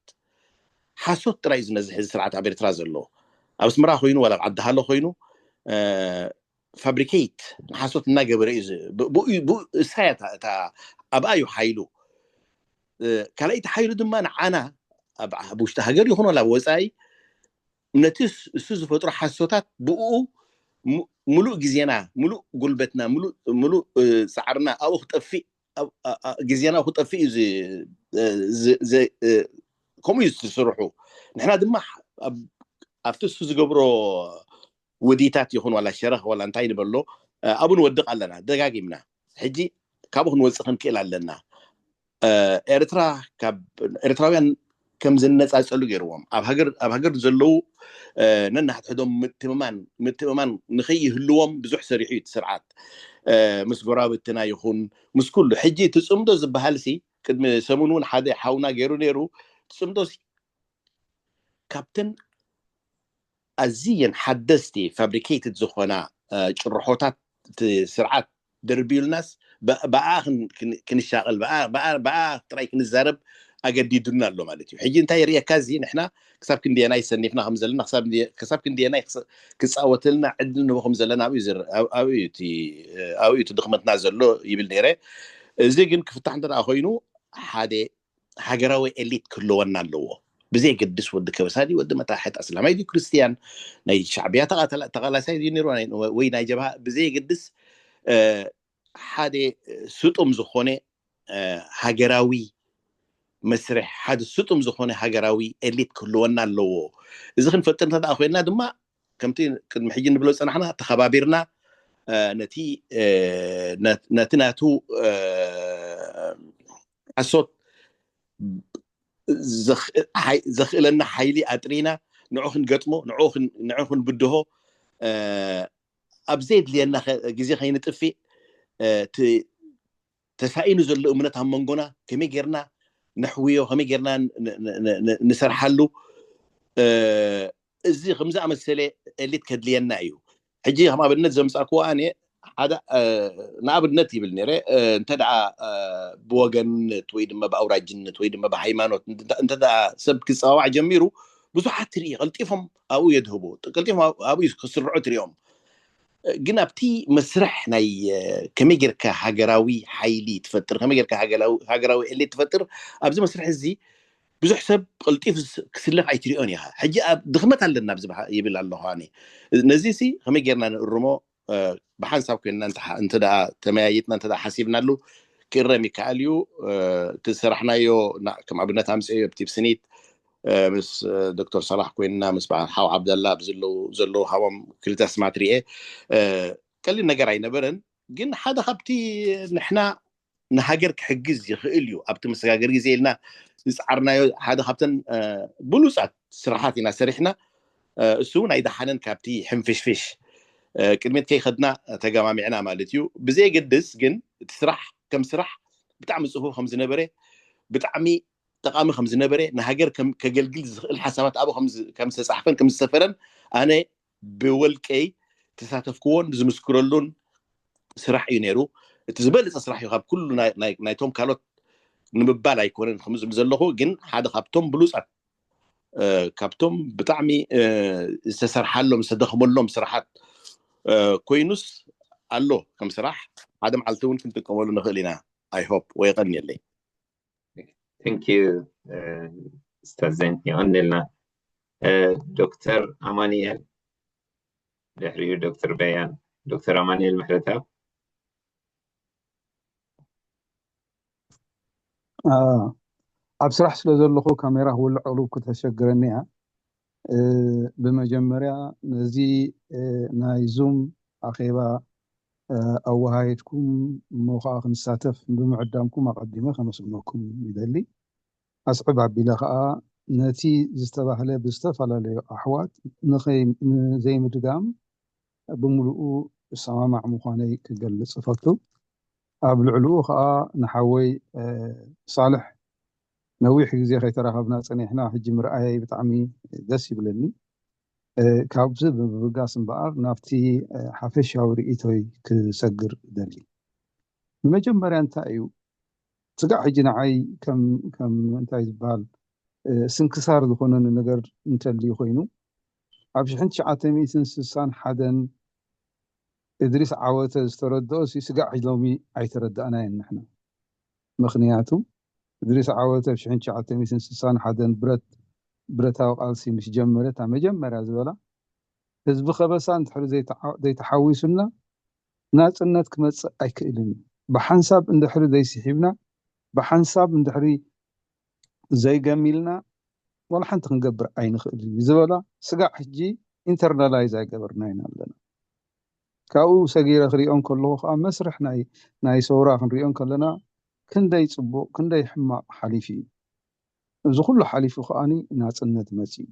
ሓሶት ጥራይ እዩ ዝነዝሕ እዚ ስርዓት ኣብ ኤርትራ ዘሎ። ኣብ ኣስመራ ኮይኑ ዋላ ኣብ ዓዲ ሃሎ ኮይኑ ፋብሪኬት ንሓሶት እናገበረ እዩ። እሳ እያ ኣብኣ እዩ ሓይሉ። ካልኣይቲ ሓይሉ ድማ ንዓና ኣብ ውሽጢ ሃገር ይኹን ዋላ ኣብ ወፃኢ ነቲ እሱ ዝፈጥሮ ሓሶታት ብኡ ሙሉእ ግዜና፣ ሙሉእ ጉልበትና፣ ሙሉእ ፃዕርና ኣብኡ ክጠፍእ፣ ግዜና ክጠፍእ እዩ። ከምኡ እዩ ዝስርሑ። ንሕና ድማ ኣብቲ እሱ ዝገብሮ ውዲታት ይኹን ዋላ ሸረኽ ዋላ እንታይ ንበሎ ኣብኡ ንወድቕ ኣለና ደጋጊምና። ሕጂ ካብኡ ክንወፅእ ክንክእል ኣለና። ኤርትራ ካብ ኤርትራውያን ከም ዝነፃፀሉ ገይርዎም ኣብ ሃገር ዘለዉ ነንሕድሕዶም ምትእምማን ምትእምማን ንኸይህልዎም ብዙሕ ሰሪሑ እዩ እቲ ስርዓት ምስ ጎራብትና ይኹን ምስ ኩሉ። ሕጂ እቲ ፅምዶ ዝበሃል ሲ ቅድሚ ሰሙን እውን ሓደ ሓውና ገይሩ ነይሩ። እቲ ፅምዶ ሲ ካብተን ኣዝየን ሓደስቲ fabricated ዝኾና ጭርሖታት እቲ ስርዓት ደርቢዩልናስ ብኣ ክንሻቐል ብኣ ጥራይ ክንዛረብ ኣገዲዱና ኣሎ ማለት እዩ። ሕጂ እንታይ የርእየካ እዚ ንሕና ክሳብ ክንደየናይ ሰኒፍና ከም ዘለና ክሳብ ክንደየናይ ክፃወተልና ዕድል ንቦ ከም ዘለና ኣብኡ እዩ እቲ ድኽመትና ዘሎ ይብል ነይረ። እዚ ግን ክፍታሕ እንተ ኮይኑ ሓደ ሃገራዊ ኤሊት ክህልወና ኣለዎ። ብዘየገድስ ወዲ ከበሳ ድዩ፣ ወዲ መታሕት ኣስላማይ ድዩ፣ ክርስትያን፣ ናይ ሻዕብያ ተቓተላ- ተቓላሳይ ድዩ ነይሩ፣ ናይ- ወይ ናይ ጀብሃ፣ ብዘየገድስ፣ እ፣ ሓደ ስጡም ዝኾነ፣ እ፣ ሃገራዊ መስርሕ፣ ሓደ ስጡም ዝኾነ ሃገራዊ ኤሊት ክህልወና ኣለዎ። እዚ ክንፈጥር እንተ ደኣ ኮይንና ድማ፣ ከምቲ ቅድሚ ሕጂ ንብሎ ዝጸናሕና፣ ተኸባቢርና፣ እ፣ ነቲ፣ እ፣ ነ- ነቲ ናቱ፣ እ፣ ሓሶት ዘኽ- ሓይ- ዘኽእለና ሓይሊ ኣጥሪና ንዑ ክንገጥሞ፣ ንዑ ክን- ንዑ ክንብድሆ፣ እ፣ ኣብ ዘየድልየና ኸ- ግዜ ከይንጥፊእ፣ እ፣ እቲ ተሳኢኑ ዘሎ እምነት ኣብ መንጎና ከመይ ጌርና ነሕውዮ፣ ከመይ ጌርና ን- ን- ን- ን- ንሰርሓሉ፣ እ፣ እዚ ከም ዝኣመሰለ ኤሊት ከድልየና እዩ። ሕጂ ከም ኣብነት ዘምጻእክዎ ኣነ ሓደ፣ እ፣ ንኣብነት ይብል ነይረ፣ እ፣ እንተ ደኣ፣ እ፣ ብወገንነት ወይ ድማ ብኣውራጅነት ወይ ድማ ብሃይማኖት እንተ- እንተ ደኣ ሰብ ክጸዋዕ ጀሚሩ፣ ብዙሓት ትርኢ፣ ቀልጢፎም ኣብኡ የድህቡ፣ ቀልጢፎም ኣብ- ኣብኡ ክስርዑ ትሪኦም። ግን ኣብቲ መስርሕ ናይ፣ እ፣ ከመይ ጌርካ ሃገራዊ ሓይሊ ትፈጥር፣ ከመይ ጌርካ ሃገራዊ- ሃገራዊ ኤሊት ትፈጥር፣ ኣብዚ መስርሕ እዚ ብዙሕ ሰብ ቀልጢፍ ስ- ክስለፍ ኣይትሪኦን ኢኻ። ሕጂ ኣብ ድኽመት ኣለና ኣብዚ በሃ- ይብል ኣለኹ ኣነ። ነዚ ሲ ከመይ ጌርና ንእርሞ፣ እ፣ ብሓንሳብ ኮይንና እንተ ሓ- እንተ ደኣ ተመያይጥና፣ እንተ ደኣ ሓሲብናሉ ክእረም ይከኣል እዩ። እ፣ እቲ ዝሰራሕናዮ ና- ከም ኣብነት ኣምፅኦ ኣብቲ ብስኒት፣ እ፣ ምስ፣ እ፣ ዶክተር ሳላሕ ኮይንና፣ ምስ በዓል ሓው ዓብደላ ኣብዚ ዘለዉ ዘለዉ ሃቦም ክልተ ኣስማት ርኤ፣ እ፣ ቀሊል ነገር ኣይነበረን። ግን ሓደ ካብቲ ንሕና ንሃገር ክሕግዝ ይኽእል እዩ ኣብቲ መሰጋገሪ ግዜ ኢልና ዝፀዓርናዮ ሓደ ካብተን፣ እ፣ ብሉፃት ስራሓት ኢና ሰሪሕና። እ፣ እሱ እውን ኣይደሓነን ካብቲ ሕንፍሽፍሽ፣ እ፣ ቅድሚት ከይኸድና ተገማሚዕና ማለት እዩ። ብዘየገድስ ግን እቲ ስራሕ ከም ስራሕ ብጣዕሚ ፅፉፍ ከም ዝነበረ፣ ብጣዕሚ ጠቓሚ ከም ዝነበረ፣ ንሃገር ከም- ከገልግል ዝኽእል ሓሳባት ኣብኡ ከም ዝ- ከም ዝተፃሕፈን ከም ዝሰፈረን ኣነ ብወልቀይ ተሳተፍክዎን ዝምስክረሉን ስራሕ እዩ ነይሩ። እቲ ዝበለፀ ስራሕ እዩ ካብ ኩሉ ናይ- ናይ- ናይቶም ካልኦት ንምባል ኣይኮነን ከም ዝብል ዘለኹ፣ ግን ሓደ ካብቶም ብሉፃት፣ እ፣ ካብቶም ብጣዕሚ፣ እ፣ ዝተሰርሓሎም ዝተደኽመሎም ስራሓት፣ እ፣ ኮይኑስ ኣሎ ከም ስራሕ ሓደ መዓልቲ እውን ክንጥቀመሉ ንኽእል ኢና። I hope ወይ የቐንየለይ። Thank you, እ፣ ኡስታዝ ዘይን፣ የቐንየልና። እ፣ ዶክተር ኣማኑኤል፣ ድሕሪኡ ዶክተር በያን። ዶክተር ኣማኑኤል ምሕረተኣብ። አ፣ ኣብ ስራሕ ስለ ዘለኹ ካሜራ ክውልዕ ቁሩብ ክተሸግረኒ እያ። እ፣ ብመጀመርያ ነዚ፣ እ፣ ናይ ዙም ኣኼባ፣ እ፣ ኣወሃሂድኩም እሞ ከዓ ክንሳተፍ ብምዕዳምኩም ኣቐዲመ ከመስግነኩም ይደሊ። ኣስዕብ ኣቢለ ከዓ ነቲ ዝተባህለ ብዝተፈላለዩ ኣሕዋት ንኸይ- ንዘይምድጋም ብምሉኡ እሰማማዕ ምዃነይ ክገልጽ እፈቱ። ኣብ ልዕሊኡ ከዓ ንሓወይ፣ እ፣ ሳልሕ ነዊሕ ግዜ ከይተራኸብና ጸኒሕና፣ ሕጂ ምርኣየይ ብጣዕሚ ደስ ይብለኒ። እ፣ ካብዚ ብምብጋስ እምበኣር ናብቲ፣ እ፣ ሓፈሻዊ ርእይቶይ ክሰግር እደሊ። ብመጀመርያ እንታይ እዩ ስጋዕ ሕጂ ንዓይ ከም ከም እንታይ ዝበሃል፣ እ፣ ስንክሳር ዝኾነኒ ነገር እንተልዩ ኮይኑ፣ ኣብ ሽሕን ትሽዓተ ሚእትን ስሳን ሓደን እድሪስ ዓወተ ዝተረድኦ ሲ ስጋዕ ሕጂ ሎሚ ኣይተረዳእናዮን ንሕና። ምኽንያቱ እድሪስ ዓወተ ኣብ ሽሕን ትሽዓተ ሚእትን ስሳን ሓደን ብረት ብረታዊ ቃልሲ ምስ ጀመረ እታ መጀመርያ ዝበላ ህዝቢ ከበሳ እንድሕሪ ዘይተዓ- ዘይተሓዊሱና ናጽነት ክመጽእ ኣይክእልን እዩ። ብሓንሳብ እንድሕሪ ዘይስሒብና፣ ብሓንሳብ እንድሕሪ ዘይገሚልና ዋላ ሓንቲ ክንገብር ኣይንኽእል እዩ ዝበላ ስጋዕ ሕጂ ኢንተርናላይዝ ኣይገበርናይን ኣለና። ካብኡ ሰጊረ ክሪኦ እንከለኹ ከዓ መስርሕ ናይ ናይ ሰውራ ክንሪኦ እንከለና ክንደይ ጽቡቕ ክንደይ ሕማቕ ሓሊፉ እዩ። እዚ ኩሉ ሓሊፉ ከዓኒ ናጽነት መጺኡ።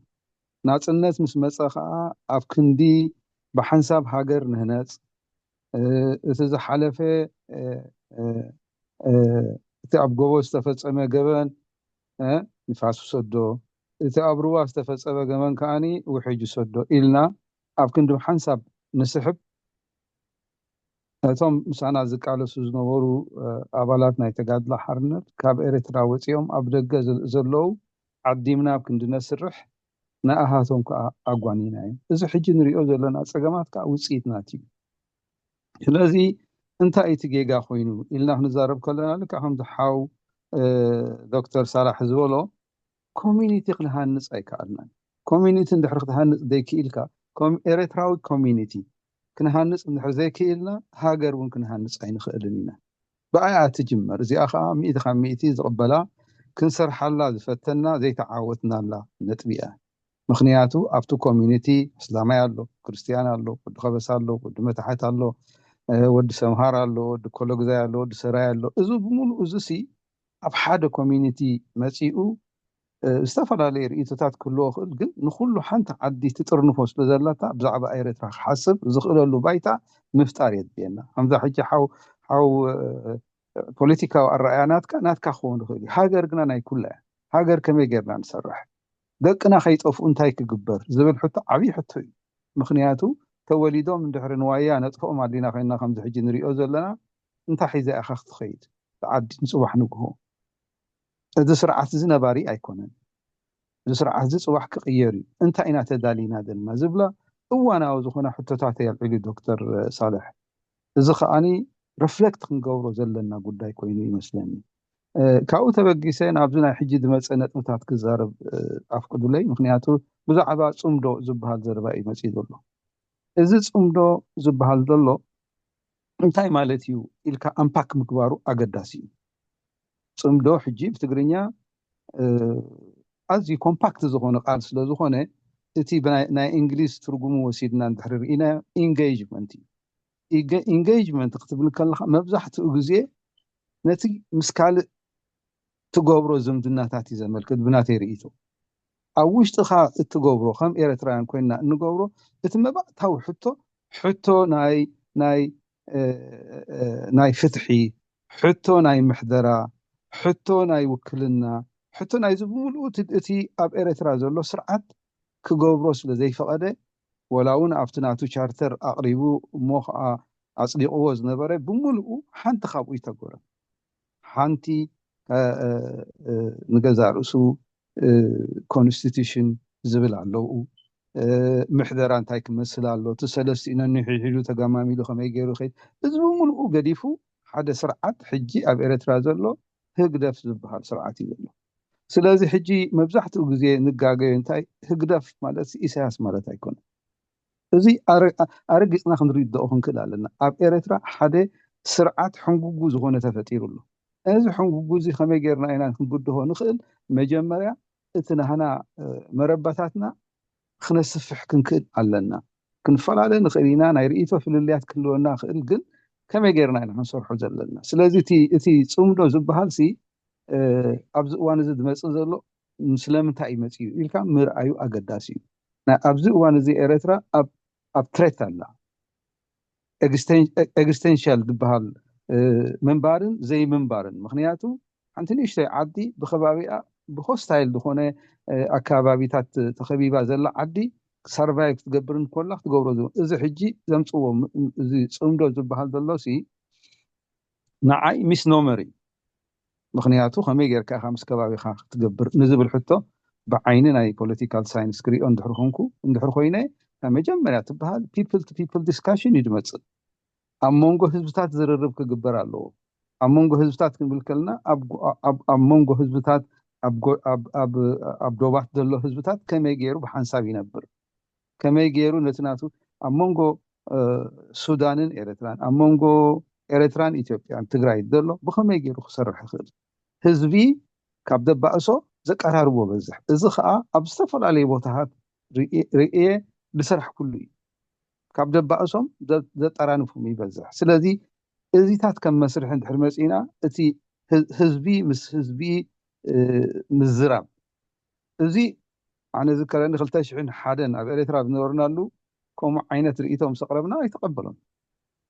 ናጽነት ምስ መጸ ከዓ ኣብ ክንዲ ብሓንሳብ ሃገር ንህነጽ፣ እ፣ እቲ ዝሓለፈ፣ እ፣ እ፣ እ፣ እቲ ኣብ ጎቦ ዝተፈጸመ ገበን፣ እ፣ ንፋስ ውሰዶ፣ እቲ ኣብ ሩባ ዝተፈጸመ ገበን ከዓኒ ውሕጅ ውሰዶ ኢልና ኣብ ክንዲ ብሓንሳብ ንስሕብ፣ ነቶም ምሳና ዝቃለሱ ዝነበሩ፣ እ፣ ኣባላት ናይ ተጋድሎ ሓርነት ካብ ኤርትራ ወጺኦም ኣብ ደገ ዘ- ዘለዉ ዓዲምና ኣብ ክንዲ ነስርሕ ንኣሃቶም ከዓ ኣጓኒና እዮም። እዚ ሕጂ ንሪኦ ዘለና ጸገማት ከዓ ውጽኢት ናቲ እዩ። ስለዚ እንታይ እቲ ጌጋ ኮይኑ ኢልና ክንዛረብ ከለና ልክዕ ከምቲ ሓው፣ እ፣ ዶክተር ሳላሕ ዝበሎ ኮሚኒቲ ክንሃንፅ ኣይከኣልናን። ኮሚኒቲ እንድሕር ክትሃንፅ ዘይክኢልካ፣ ኤርትራዊ ኮሚኒቲ ክንሃንፅ እንድሕር ዘይክኢልና፣ ሃገር እውን ክንሃንፅ ኣይንኽእልን ኢና። ብኣያ ትጅመር። እዚኣ ከዓ ሚእቲ ካብ ሚእቲ ዝቕበላ፣ ክንሰርሓላ ዝፈተና ዘይተዓወትናላ ነጥቢ እያ። ምኽንያቱ ኣብቲ ኮሚኒቲ ኣስላማይ ኣሎ፣ ክርስትያን ኣሎ፣ ወዲ ከበሳ ኣሎ፣ ወዲ መታሕት ኣሎ፣ ወዲ ሰምሃር ኣሎ፣ ወዲ ኮሎግዛይ ኣሎ፣ ወዲ ሰራይ ኣሎ። እዚ ብምሉእ እዚ ሲ ኣብ ሓደ ኮሚኒቲ መፂኡ ዝተፈላለየ ርእቶታት ክህልዎ ክእል፣ ግን ንኩሉ ሓንቲ ዓዲ ትጥርንፎ ስለ ዘለታ ብዛዕባ ኤርትራ ክሓስብ ዝኽእለሉ ባይታ ምፍጣር የድልየና። ከምዛ ሕጂ ሓው ሓው ፖለቲካዊ ኣረኣያ ናትካ ናትካ ክኸውን ይኽእል እዩ። ሃገር ግና ናይ ኩላ እያ። ሃገር ከመይ ጌርና ንሰርሕ፣ ደቅና ከይጠፍኡ እንታይ ክግበር ዝብል ሕቶ ዓብዪ ሕቶ እዩ። ምኽንያቱ ተወሊዶም እንድሕሪ ንዋያ ነጥፍኦም ኣሊና ኮይንና ከምዚ ሕጂ ንሪኦ ዘለና እንታይ ሒዛ ኢኻ ክትኸይድ? ዓዲ ንፅባሕ ንግሆ እዚ ስርዓት እዚ ነባሪ ኣይኮነን። እዚ ስርዓት እዚ ፅባሕ ክቕየር እዩ። እንታይ ኢና ተዳሊና ዘለና ዝብላ እዋናዊ ዝኾና ሕቶታት የልዕሉ ዶክተር ሳልሕ። እዚ ከዓኒ ሪፍሌክት ክንገብሮ ዘለና ጉዳይ ኮይኑ ይመስለኒ። ካብኡ ተበጊሰ ናብዚ ናይ ሕጂ ዝመፀ ነጥብታት ክዛረብ ኣፍቅዱለይ። ምክንያቱ ብዛዕባ ፅምዶ ዝበሃል ዘረባ እዩ መፅኡ ዘሎ። እዚ ፅምዶ ዝበሃል ዘሎ እንታይ ማለት እዩ ኢልካ ኣምፓክ ምግባሩ ኣገዳሲ እዩ። ፅምዶ ሕጂ ብትግርኛ ኣዝዩ ኮምፓክት ዝኾነ ቃል ስለ ዝኾነ እቲ ናይ እንግሊዝ ትርጉሙ ወሲድና እንድሕሪ ርኢናዮ ኢንጌጅመንት እዩ። ኢንጌጅመንት ክትብል ከለካ መብዛሕትኡ ግዜ ነቲ ምስ ካልእ ትገብሮ ዝምድናታት እዩ ዘመልክት ብናተይ ርእይቶ። ኣብ ውሽጥኻ እትገብሮ ከም ኤርትራውያን ኮይንና እንገብሮ እቲ መባእታዊ ሕቶ ሕቶ ናይ ናይ ናይ ፍትሒ፣ ሕቶ ናይ ምሕደራ፣ ሕቶ ናይ ውክልና፣ ሕቶ ናይዚ ብምሉኡ እቲ ኣብ ኤርትራ ዘሎ ስርዓት ክገብሮ ስለ ዘይፈቐደ፣ ወላ እውን ኣብቲ ናቱ ቻርተር ኣቕሪቡ እሞ ከዓ ኣፅዲቕዎ ዝነበረ ብምሉኡ ሓንቲ ካብኡ ይተግበረ። ሓንቲ ንገዛ ርእሱ ኮንስቲቱሽን ዝብል ኣለዉ። ምሕደራ እንታይ ክመስል ኣሎ፣ እቲ ሰለስቲኡ ነንሕድሕዱ ተገማሚሉ ከመይ ገይሩ ይኸይድ፣ እዚ ብምሉኡ ገዲፉ ሓደ ስርዓት ሕጂ ኣብ ኤርትራ ዘሎ ህግደፍ ዝበሃል ስርዓት እዩ ዘሎ። ስለዚ ሕጂ መብዛሕትኡ ግዜ ንጋገዮ እንታይ ህግደፍ ማለት ኢሳያስ ማለት ኣይኮነን። እዚ ኣረጊፅና ክንርድኦ ክንክእል ኣለና። ኣብ ኤርትራ ሓደ ስርዓት ሕንጉጉ ዝኾነ ተፈጢሩ ኣሎ። እዚ ሕንጉጉ እዚ ከመይ ጌርና ኢና ክንብድሆ ንኽእል? መጀመርያ እቲ ናህና መረባታትና ክነስፍሕ ክንክእል ኣለና። ክንፈላለ ንኽእል ኢና፣ ናይ ርእይቶ ፍልልያት ክህልወና ክእል፣ ግን ከመይ ጌርና ኢና ክንሰርሖ ዘለና? ስለዚ እቲ ፅምዶ ዝበሃል ሲ ኣብዚ እዋን እዚ ዝመፅእ ዘሎ ስለምንታይ እዩ መፅኡ ኢልካ ምርኣዩ ኣገዳሲ እዩ። ኣብዚ እዋን እዚ ኤርትራ ኣብ ትሬት ኣላ። ኤግዚስቴንሻል ዝበሃል ምንባርን ዘይምንባርን። ምክንያቱ ሓንቲ ንእሽተይ ዓዲ ብከባቢኣ ብሆስታይል ዝኾነ ኣከባቢታት ተኸቢባ ዘላ ዓዲ ሳርቫይቭ ክትገብር እንኮላ ክትገብሮ እዚ ሕጂ ዘምፅዎ እዚ ፅምዶ ዝበሃል ዘሎ ሲ ንዓይ ሚስኖመር እዩ። ምክንያቱ ከመይ ጌርካ ኢኻ ምስ ከባቢኻ ክትገብር ንዝብል ሕቶ ብዓይኒ ናይ ፖለቲካል ሳይንስ ክሪኦ እንድሕር ኮንኩ እንድሕር ኮይነ ናይ መጀመርያ ትበሃል ፒፕል ቱ ፒፕል ዲስካሽን እዩ ዝመፅእ። ኣብ መንጎ ህዝብታት ዝርርብ ክግበር ኣለዎ። ኣብ መንጎ ህዝብታት ክንብል ከለና ኣብ መንጎ ህዝብታት ኣብ ዶባት ዘሎ ህዝብታት ከመይ ገይሩ ብሓንሳብ ይነብር፣ ከመይ ገይሩ ነቲ ናቱ ኣብ መንጎ ሱዳንን ኤርትራን ኣብ መንጎ ኤርትራን ኢትዮጵያን ትግራይ ዘሎ ብኸመይ ገይሩ ክሰርሕ ይኽእል? ህዝቢ ካብ ደባእሶ ዘቀራርቦ በዝሕ። እዚ ከዓ ኣብ ዝተፈላለዩ ቦታታት ርእየ ዝሰራሕኩሉ እዩ። ካብ ደባእሶም ዘጠራንፉም ይበዝሕ። ስለዚ እዚታት ከም መስርሒ እንድሕር መፂና እቲ ህዝቢ ምስ ህዝቢ ምዝራብ እዚ ኣነ ዝከረኒ ክልተ ሽሕን ሓደን ኣብ ኤርትራ ዝነበርናሉ ከምኡ ዓይነት ርእይቶ ምስ ኣቕረብና ኣይተቐበሎን።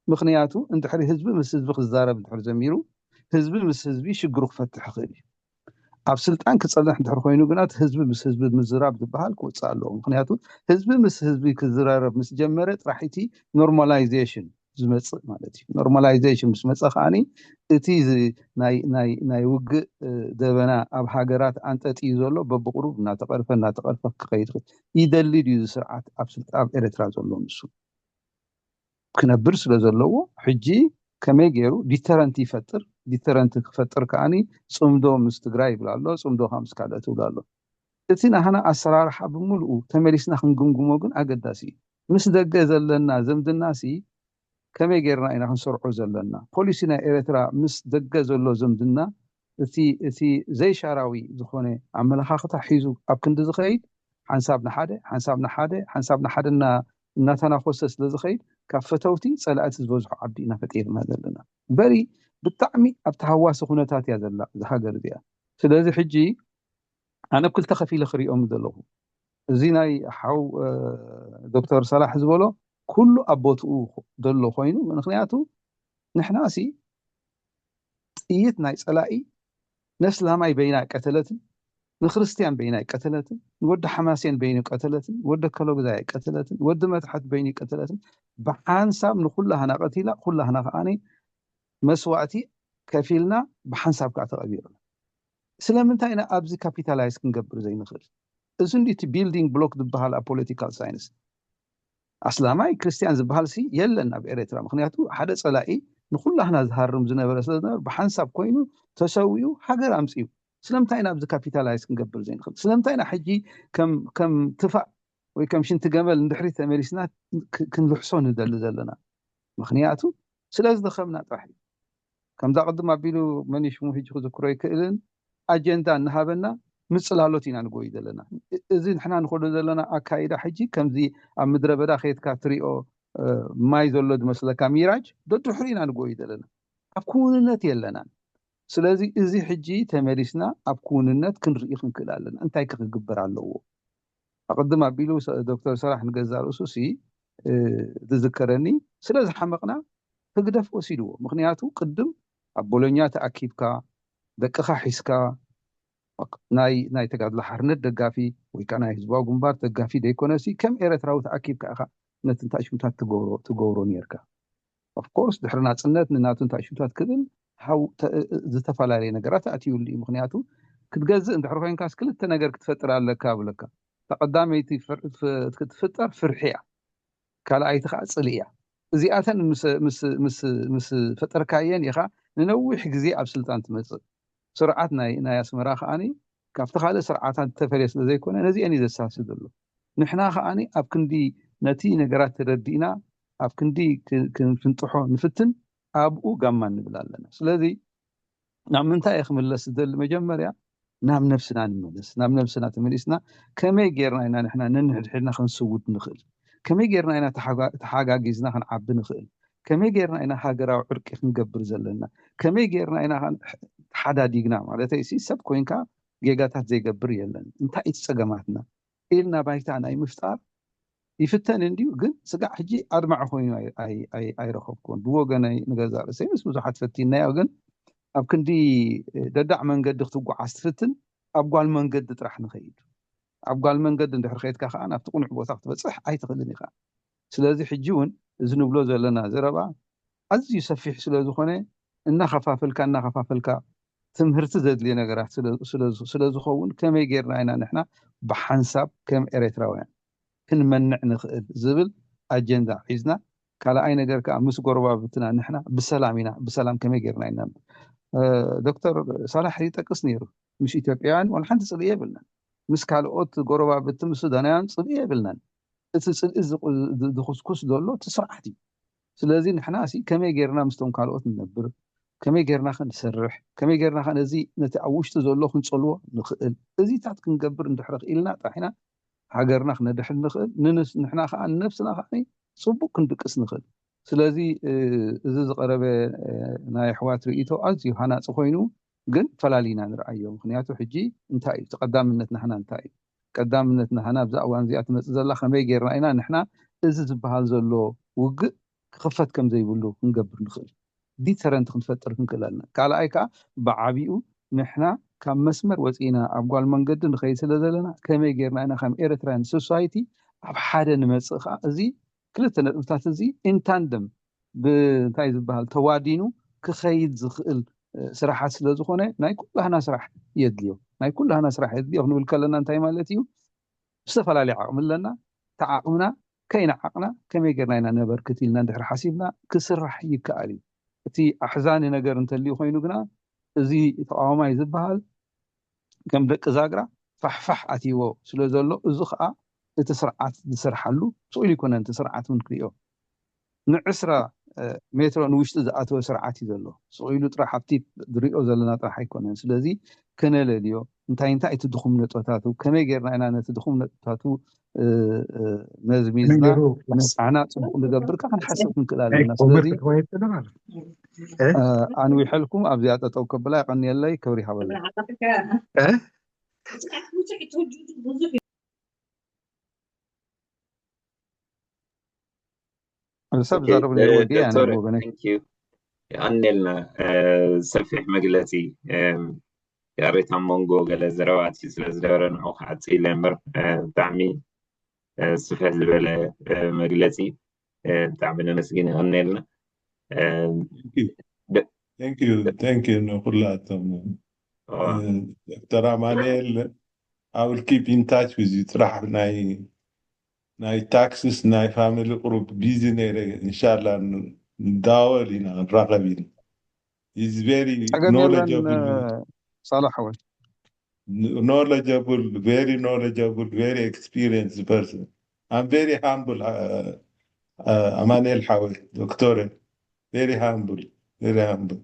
ምኽንያቱ እንድሕሪ ህዝቢ ምስ ህዝቢ ክዛረብ እንድሕር ጀሚሩ ህዝቢ ምስ ህዝቢ ሽግሩ ክፈትሕ ይኽእል እዩ። ኣብ ስልጣን ክጸንሕ እንድሕር ኮይኑ ግና እቲ ህዝቢ ምስ ህዝቢ ምዝራብ ዝበሃል ክወጽእ ኣለዎ። ምኽንያቱ ህዝቢ ምስ ህዝቢ ክዝራረብ ምስ ጀመረ ጥራሕ እቲ ኖርማላይዜሽን ዝመጽእ ማለት እዩ። ኖርማላይዜሽን ምስ መጸ ከዓኒ እቲ ናይ ውግእ ደበና ኣብ ሃገራት ኣንጠጥዩ ዘሎ በብቁሩብ እናተቐርፈ እናተቐርፈ ክኸይድ ይደሊ ድዩ? ስርዓት ኣብ ኤርትራ ዘሎ ንሱ ክነብር ስለ ዘለዎ ሕጂ ከመይ ገይሩ ዲተረንት ይፈጥር? ዲተረንት ክፈጥር ከዓኒ ጽምዶ ምስ ትግራይ ይብል ኣሎ፣ ጽምዶ ምስ ካልኦት ይብል ኣሎ። እቲ ናህና ኣሰራርሓ ብምሉኡ ተመሊስና ክንግምግሞ ግን ኣገዳሲ እዩ። ምስ ደገ ዘለና ዘምድናሲ ከመይ ጌርና ኢና ክንሰርዖ ዘለና? ፖሊሲ ናይ ኤርትራ ምስ ደገ ዘሎ ዘምድና፣ እቲ እቲ ዘይሻራዊ ዝኾነ ኣመለኻኽታ ሒዙ ኣብ ክንዲ ዝኸይድ፣ ሓንሳብ ንሓደ ሓንሳብ ንሓደ ሓንሳብ ንሓደ እናተናኾሰ ስለ ዝኸይድ፣ ካብ ፈተውቲ ጸላእቲ ዝበዝሖ ዓዲ ኢና ፈጢርና ዘለና። በሪ ብጣዕሚ ኣብ ተሃዋሲ ኩነታት እያ ዘላ እዛ ሃገር እዚኣ። ስለዚ ሕጂ ኣነ ክልተ ከፊለ ክሪኦም ዘለኹ፣ እዚ ናይ ሓው ዶክተር ሰላሕ ዝበሎ ኩሉ ኣብ ቦትኡ ዘሎ ኮይኑ፣ ምክንያቱ ንሕናሲ ጥይት ናይ ጸላኢ ነስላማይ በይና ቀተለትን፣ ንክርስትያን በይና ቀተለትን፣ ንወዲ ሓማሴን በይኑ ቀተለትን፣ ወዲ ከሎግዛይ ቀተለትን፣ ወዲ መትሓት በይኑ ቀተለትን፣ ብሓንሳብ ንኩላህና ቀቲላ፣ ኩላህና ከዓኒ መስዋእቲ ከፊልና ብሓንሳብ ከዓ ተቐቢርና። ስለምንታይ ኢና ኣብዚ ካፒታላይዝ ክንገብር ዘይንኽእል? እዚ እንዲ እቲ ቢልዲንግ ብሎክ ዝበሃል ኣብ ፖለቲካል ሳይንስ ኣስላማይ ክርስቲያን ዝበሃል ሲ የለን ኣብ ኤርትራ። ምክንያቱ ሓደ ጸላኢ ንኩላህና ዝሃርም ዝነበረ ስለ ዝነበረ ብሓንሳብ ኮይኑ ተሰዊኡ ሃገር ኣምፅኡ። ስለምንታይ ኢና ኣብዚ ካፒታላይዝ ክንገብር ዘይንኽእል? ስለምንታይ ኢና ሕጂ ከም ከም ትፋእ ወይ ከም ሽንቲ ገመል ንድሕሪት ተመሊስና ክንልሕሶ ንደሊ ዘለና? ምክንያቱ ስለ ዝደኸምና ጥራሕ እዩ። ከምዛ ቅድም ኣቢሉ መን ሽሙ ሕጂ ክዝክሮ ይክእልን ኣጀንዳ እናሃበና ምፅላሎት ኢና ንጎይ ዘለና። እዚ ንሕና ንኸዶ ዘለና ኣካይዳ ሕጂ ከምዚ ኣብ ምድረ በዳ ከየትካ ትሪኦ ማይ ዘሎ ዝመስለካ ሚራጅ ደድሕሪ ኢና ንጎይ ዘለና። ኣብ ክውንነት የለናን። ስለዚ እዚ ሕጂ ተመሊስና ኣብ ክውንነት ክንርኢ ክንክእል ኣለና። እንታይ ክግበር ኣለዎ? ኣቕድም ኣቢሉ ዶክተር ሰራሕ ንገዛ ርእሱ ሲ ዝዝከረኒ ስለ ዝሓመቕና ህግደፍ ወሲድዎ። ምክንያቱ ቅድም ኣብ ቦሎኛ ተኣኪብካ ደቅኻ ሒዝካ ናይ ናይ ተጋድሎ ሓርነት ደጋፊ ወይ ከዓ ናይ ህዝባዊ ግንባር ደጋፊ ዘይኮነሲ ከም ኤረትራዊ ተኣኪብካ ኢኻ ነቲ እንታይ ሽምታት ትገብሮ ትገብሮ ነርካ። ኦፍኮርስ ድሕሪ ናፅነት ንናቱ እንታይ ሽምታት ክብል ዝተፈላለየ ነገራት ኣትዩሉ እዩ። ምክንያቱ ክትገዝእ እንድሕር ኮይንካስ ክልተ ነገር ክትፈጥር ኣለካ ብለካ። ተቐዳመይቲ ክትፍጠር ፍርሒ እያ፣ ካልኣይቲ ከዓ ፅልኢ እያ። እዚኣተን ምስ ፈጠርካየን ኢኻ ንነዊሕ ግዜ ኣብ ስልጣን ትመፅእ። ስርዓት ናይ ኣስመራ ከዓኒ ካብቲ ካልእ ስርዓታት ዝተፈለየ ስለ ዘይኮነ ነዚአን እዩ ዘሳሲ ዘሎ። ንሕና ከዓኒ ኣብ ክንዲ ነቲ ነገራት ተረዲእና ኣብ ክንዲ ክንፍንጥሖ ንፍትን ኣብኡ ጋማ ንብል ኣለና። ስለዚ ናብ ምንታይ እየ ክምለስ ዝደሊ? መጀመርያ ናብ ነብስና ንመለስ። ናብ ነብስና ተመሊስና ከመይ ጌርና ኢና ንሕና ነንሕድሕድና ክንስውድ ንኽእል? ከመይ ጌርና ኢና ተሓጋጊዝና ክንዓቢ ንኽእል? ከመይ ጌርና ኢና ሃገራዊ ዕርቂ ክንገብር ዘለና? ከመይ ጌርና ኢና ተሓዳዲግና? ማለት ሲ ሰብ ኮይንካ ጌጋታት ዘይገብር የለን። እንታይ እቲ ጸገማትና ኢልና ባይታ ናይ ምፍጣር ይፍተን እንድዩ። ግን ስጋዕ ሕጂ ኣድማዒ ኮይኑ ኣይረኸብኩን። ብወገነይ ንገዛ ርእሰይ ምስ ብዙሓት ፈቲናዮ፣ ግን ኣብ ክንዲ ደዳዕ መንገዲ ክትጓዓዝ ትፍትን ኣብ ጓል መንገዲ ጥራሕ ንኸይድ። ኣብ ጓል መንገዲ እንድሕር ከይድካ ከዓ ናብቲ ቁኑዕ ቦታ ክትበፅሕ ኣይትኽእልን ኢኻ። ስለዚ ሕጂ እውን እዚ ንብሎ ዘለና ዘረባ ኣዝዩ ሰፊሕ ስለ ዝኾነ እናኸፋፈልካ እናኸፋፈልካ ትምህርቲ ዘድልዮ ነገራት ስለ ዝኸውን ከመይ ጌርና ኢና ንሕና ብሓንሳብ ከም ኤርትራውያን ክንመንዕ ንኽእል ዝብል ኣጀንዳ ሒዝና፣ ካልኣይ ነገር ከዓ ምስ ጎረባብትና ንሕና ብሰላም ኢና፣ ብሰላም ከመይ ጌርና ኢና። ዶክተር ሳላሕ ይጠቅስ ነይሩ፣ ምስ ኢትዮጵያውያን ዋላ ሓንቲ ፅልኢ የብልናን፣ ምስ ካልኦት ጎረባብቲ ምስ ሱዳናውያን ፅልኢ የብልናን። እቲ ፅልኢ ዝኹስኩስ ዘሎ እቲ ስርዓት እዩ። ስለዚ ንሕና ሲ ከመይ ጌርና ምስቶም ካልኦት ንነብር፣ ከመይ ጌርና ክንሰርሕ፣ ከመይ ጌርና ከ ነዚ ነቲ ኣብ ውሽጢ ዘሎ ክንፀልዎ ንኽእል፣ እዚታት ክንገብር እንድሕር ክኢልና ጥራሕ ኢና ሃገርና ክነድሕን ንኽእል። ንንስ ንሕና ከዓ ንነብስና ከዓ ፅቡቅ ክንድቅስ ንኽእል። ስለዚ እዚ ዝቐረበ ናይ ኣሕዋት ርእይቶ ኣዝዩ ሃናፂ ኮይኑ፣ ግን ፈላሊና ንርኣዮ። ምክንያቱ ሕጂ እንታይ እዩ ተቐዳምነት ናህና እንታይ እዩ? ቀዳምነት ናህና ኣብዛ እዋን እዚኣ ትመፅእ ዘላ ከመይ ጌርና ኢና ንሕና እዚ ዝበሃል ዘሎ ውግእ ክኽፈት ከም ዘይብሉ ክንገብር ንኽእል፣ ዲተረንት ክንፈጥር ክንክእል ኣለና። ካልኣይ ከዓ ብዓቢኡ ንሕና ካብ መስመር ወፂእና ኣብ ጓል መንገዲ ንኸይድ ስለ ዘለና ከመይ ጌርና ኢና ከም ኤርትራን ሶሳይቲ ኣብ ሓደ ንመፅእ ከዓ እዚ ክልተ ነጥብታት እዚ ኢንታንደም ብእንታይ ዝበሃል ተዋዲኑ ክኸይድ ዝኽእል ስራሓት ስለ ዝኾነ ናይ ኩላህና ስራሕ የድልዮ። ናይ ኩላህና ስራሕ የድልዮ ክንብል ከለና እንታይ ማለት እዩ? ዝተፈላለየ ዓቕሚ ኣለና። ተዓቕምና ከይነዓቕና ከመይ ጌርና ኢና ነበርክት ኢልና እንድሕር ሓሲብና ክስራሕ ይከኣል እዩ። እቲ ኣሕዛኒ ነገር እንተልዩ ኮይኑ ግና እዚ ተቃዋማይ ዝበሃል ከም ደቂ ዛግራ ፋሕፋሕ ኣትይዎ ስለ ዘሎ፣ እዚ ከዓ እቲ ስርዓት ዝሰርሓሉ ስቕ ኢሉ ኣይኮነን። እቲ ስርዓት እውን ክሪኦ ንዕስራ ሜትሮ ንውሽጢ ዝኣተወ ስርዓት እዩ ዘሎ። ስቕ ኢሉ ጥራሕ ኣብቲ ዝሪኦ ዘለና ጥራሕ ኣይኮነን። ስለዚ ከነለልዮ፣ እንታይ እንታይ እቲ ድኹም ነጥብታቱ፣ ከመይ ጌርና ኢና ነቲ ድኹም ነጥብታቱ መዝሚዝና ንስዓና ፅቡቅ ንገብር ከ ክንሓስብ ክንክእል ኣለና። ስለዚ ኣንዊሐልኩም ኣብዚኣ ጠጠው ከብላ። የቀንየለይ፣ ክብሪ ይሃበለይ። ሰብ ዛረብ ነይሩ ወዲ ኣነ ዶክተር ወገነይ። የቀንየልና። ሰፊሕ መግለፂ። ያሬታ መንጎ ገለ ዘረባቲ ስለ ዝነበረ ንዑ ክዓፂ ኢለ እምበር፣ ብጣዕሚ ስፍሕ ዝበለ መግለፂ። ብጣዕሚ ነመስግን። የቀንየልና። ንኩላቶም። ዶክተር ኣማንኤል፣ I will keep in touch with you። ጥራሕ ናይ ናይ ታክስስ ናይ ፋሚሊ ቅሩብ ቢዚ ነይረ። እንሻላ ንዳወል ኢና፣ ንራኸብ ኢና። He's very knowledgeable። ሳላሕ ሓወይ፣ knowledgeable, very knowledgeable, very experienced person. I'm very humble. ኣማንኤል ሓወይ፣ ዶክተር፣ very humble, very humble.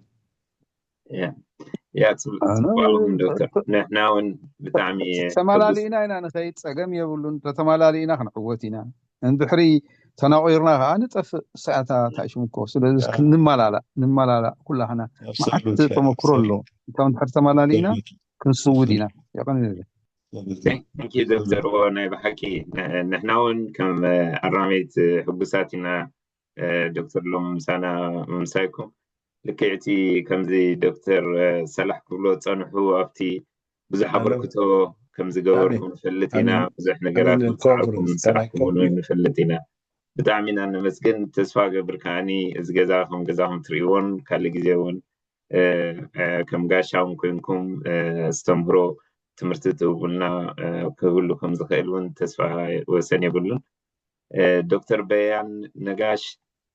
ንሕና እውን ብጣዕሚ ተማላሊእና ኢና ንኸይድ፣ ፀገም የብሉን። ተተማላሊእና ክንዕወት ኢና። እንድሕሪ ተናቑርና ከዓ ንጠፍእ። ሰዓታ ታይሽም እኮ። ስለዚ ንመላላእ፣ ንመላላእ ኩላህና። መዓት ተመክሮ ኣሎ። ካብ እንድሕር ተማላሊእና ክንስውድ ኢና። የቐንየለይ። ዶክተር፣ ናይ ብሓቂ ንሕና እውን ከም ኣራሜት ሕጉሳት ኢና። ዶክተር ሎም ምሳና ምምሳይኩም። ልክዕቲ ከምዚ ዶክተር ሰላሕ ክብሎ ዝፀንሑ ኣብቲ ብዙሕ ኣበርክቶ ከም ዝገበርኩም ንፈልጥ ኢና። ብዙሕ ነገራት ከም ዝሰዓርኩም ዝሰራሕኩም እውን ንፈልጥ ኢና። ብጣዕሚ ኢና ነመስግን። ተስፋ ገብር ከዓኒ እዚ ገዛ ከም ገዛኹም ትርእይዎን ካልእ ግዜ እውን ከም ጋሻ እውን ኮይንኩም ኣስተምህሮ ትምህርቲ ትህቡልና ክህሉ ከም ዝኽእል እውን ተስፋ ወሰን የብሉን። ዶክተር በያን ነጋሽ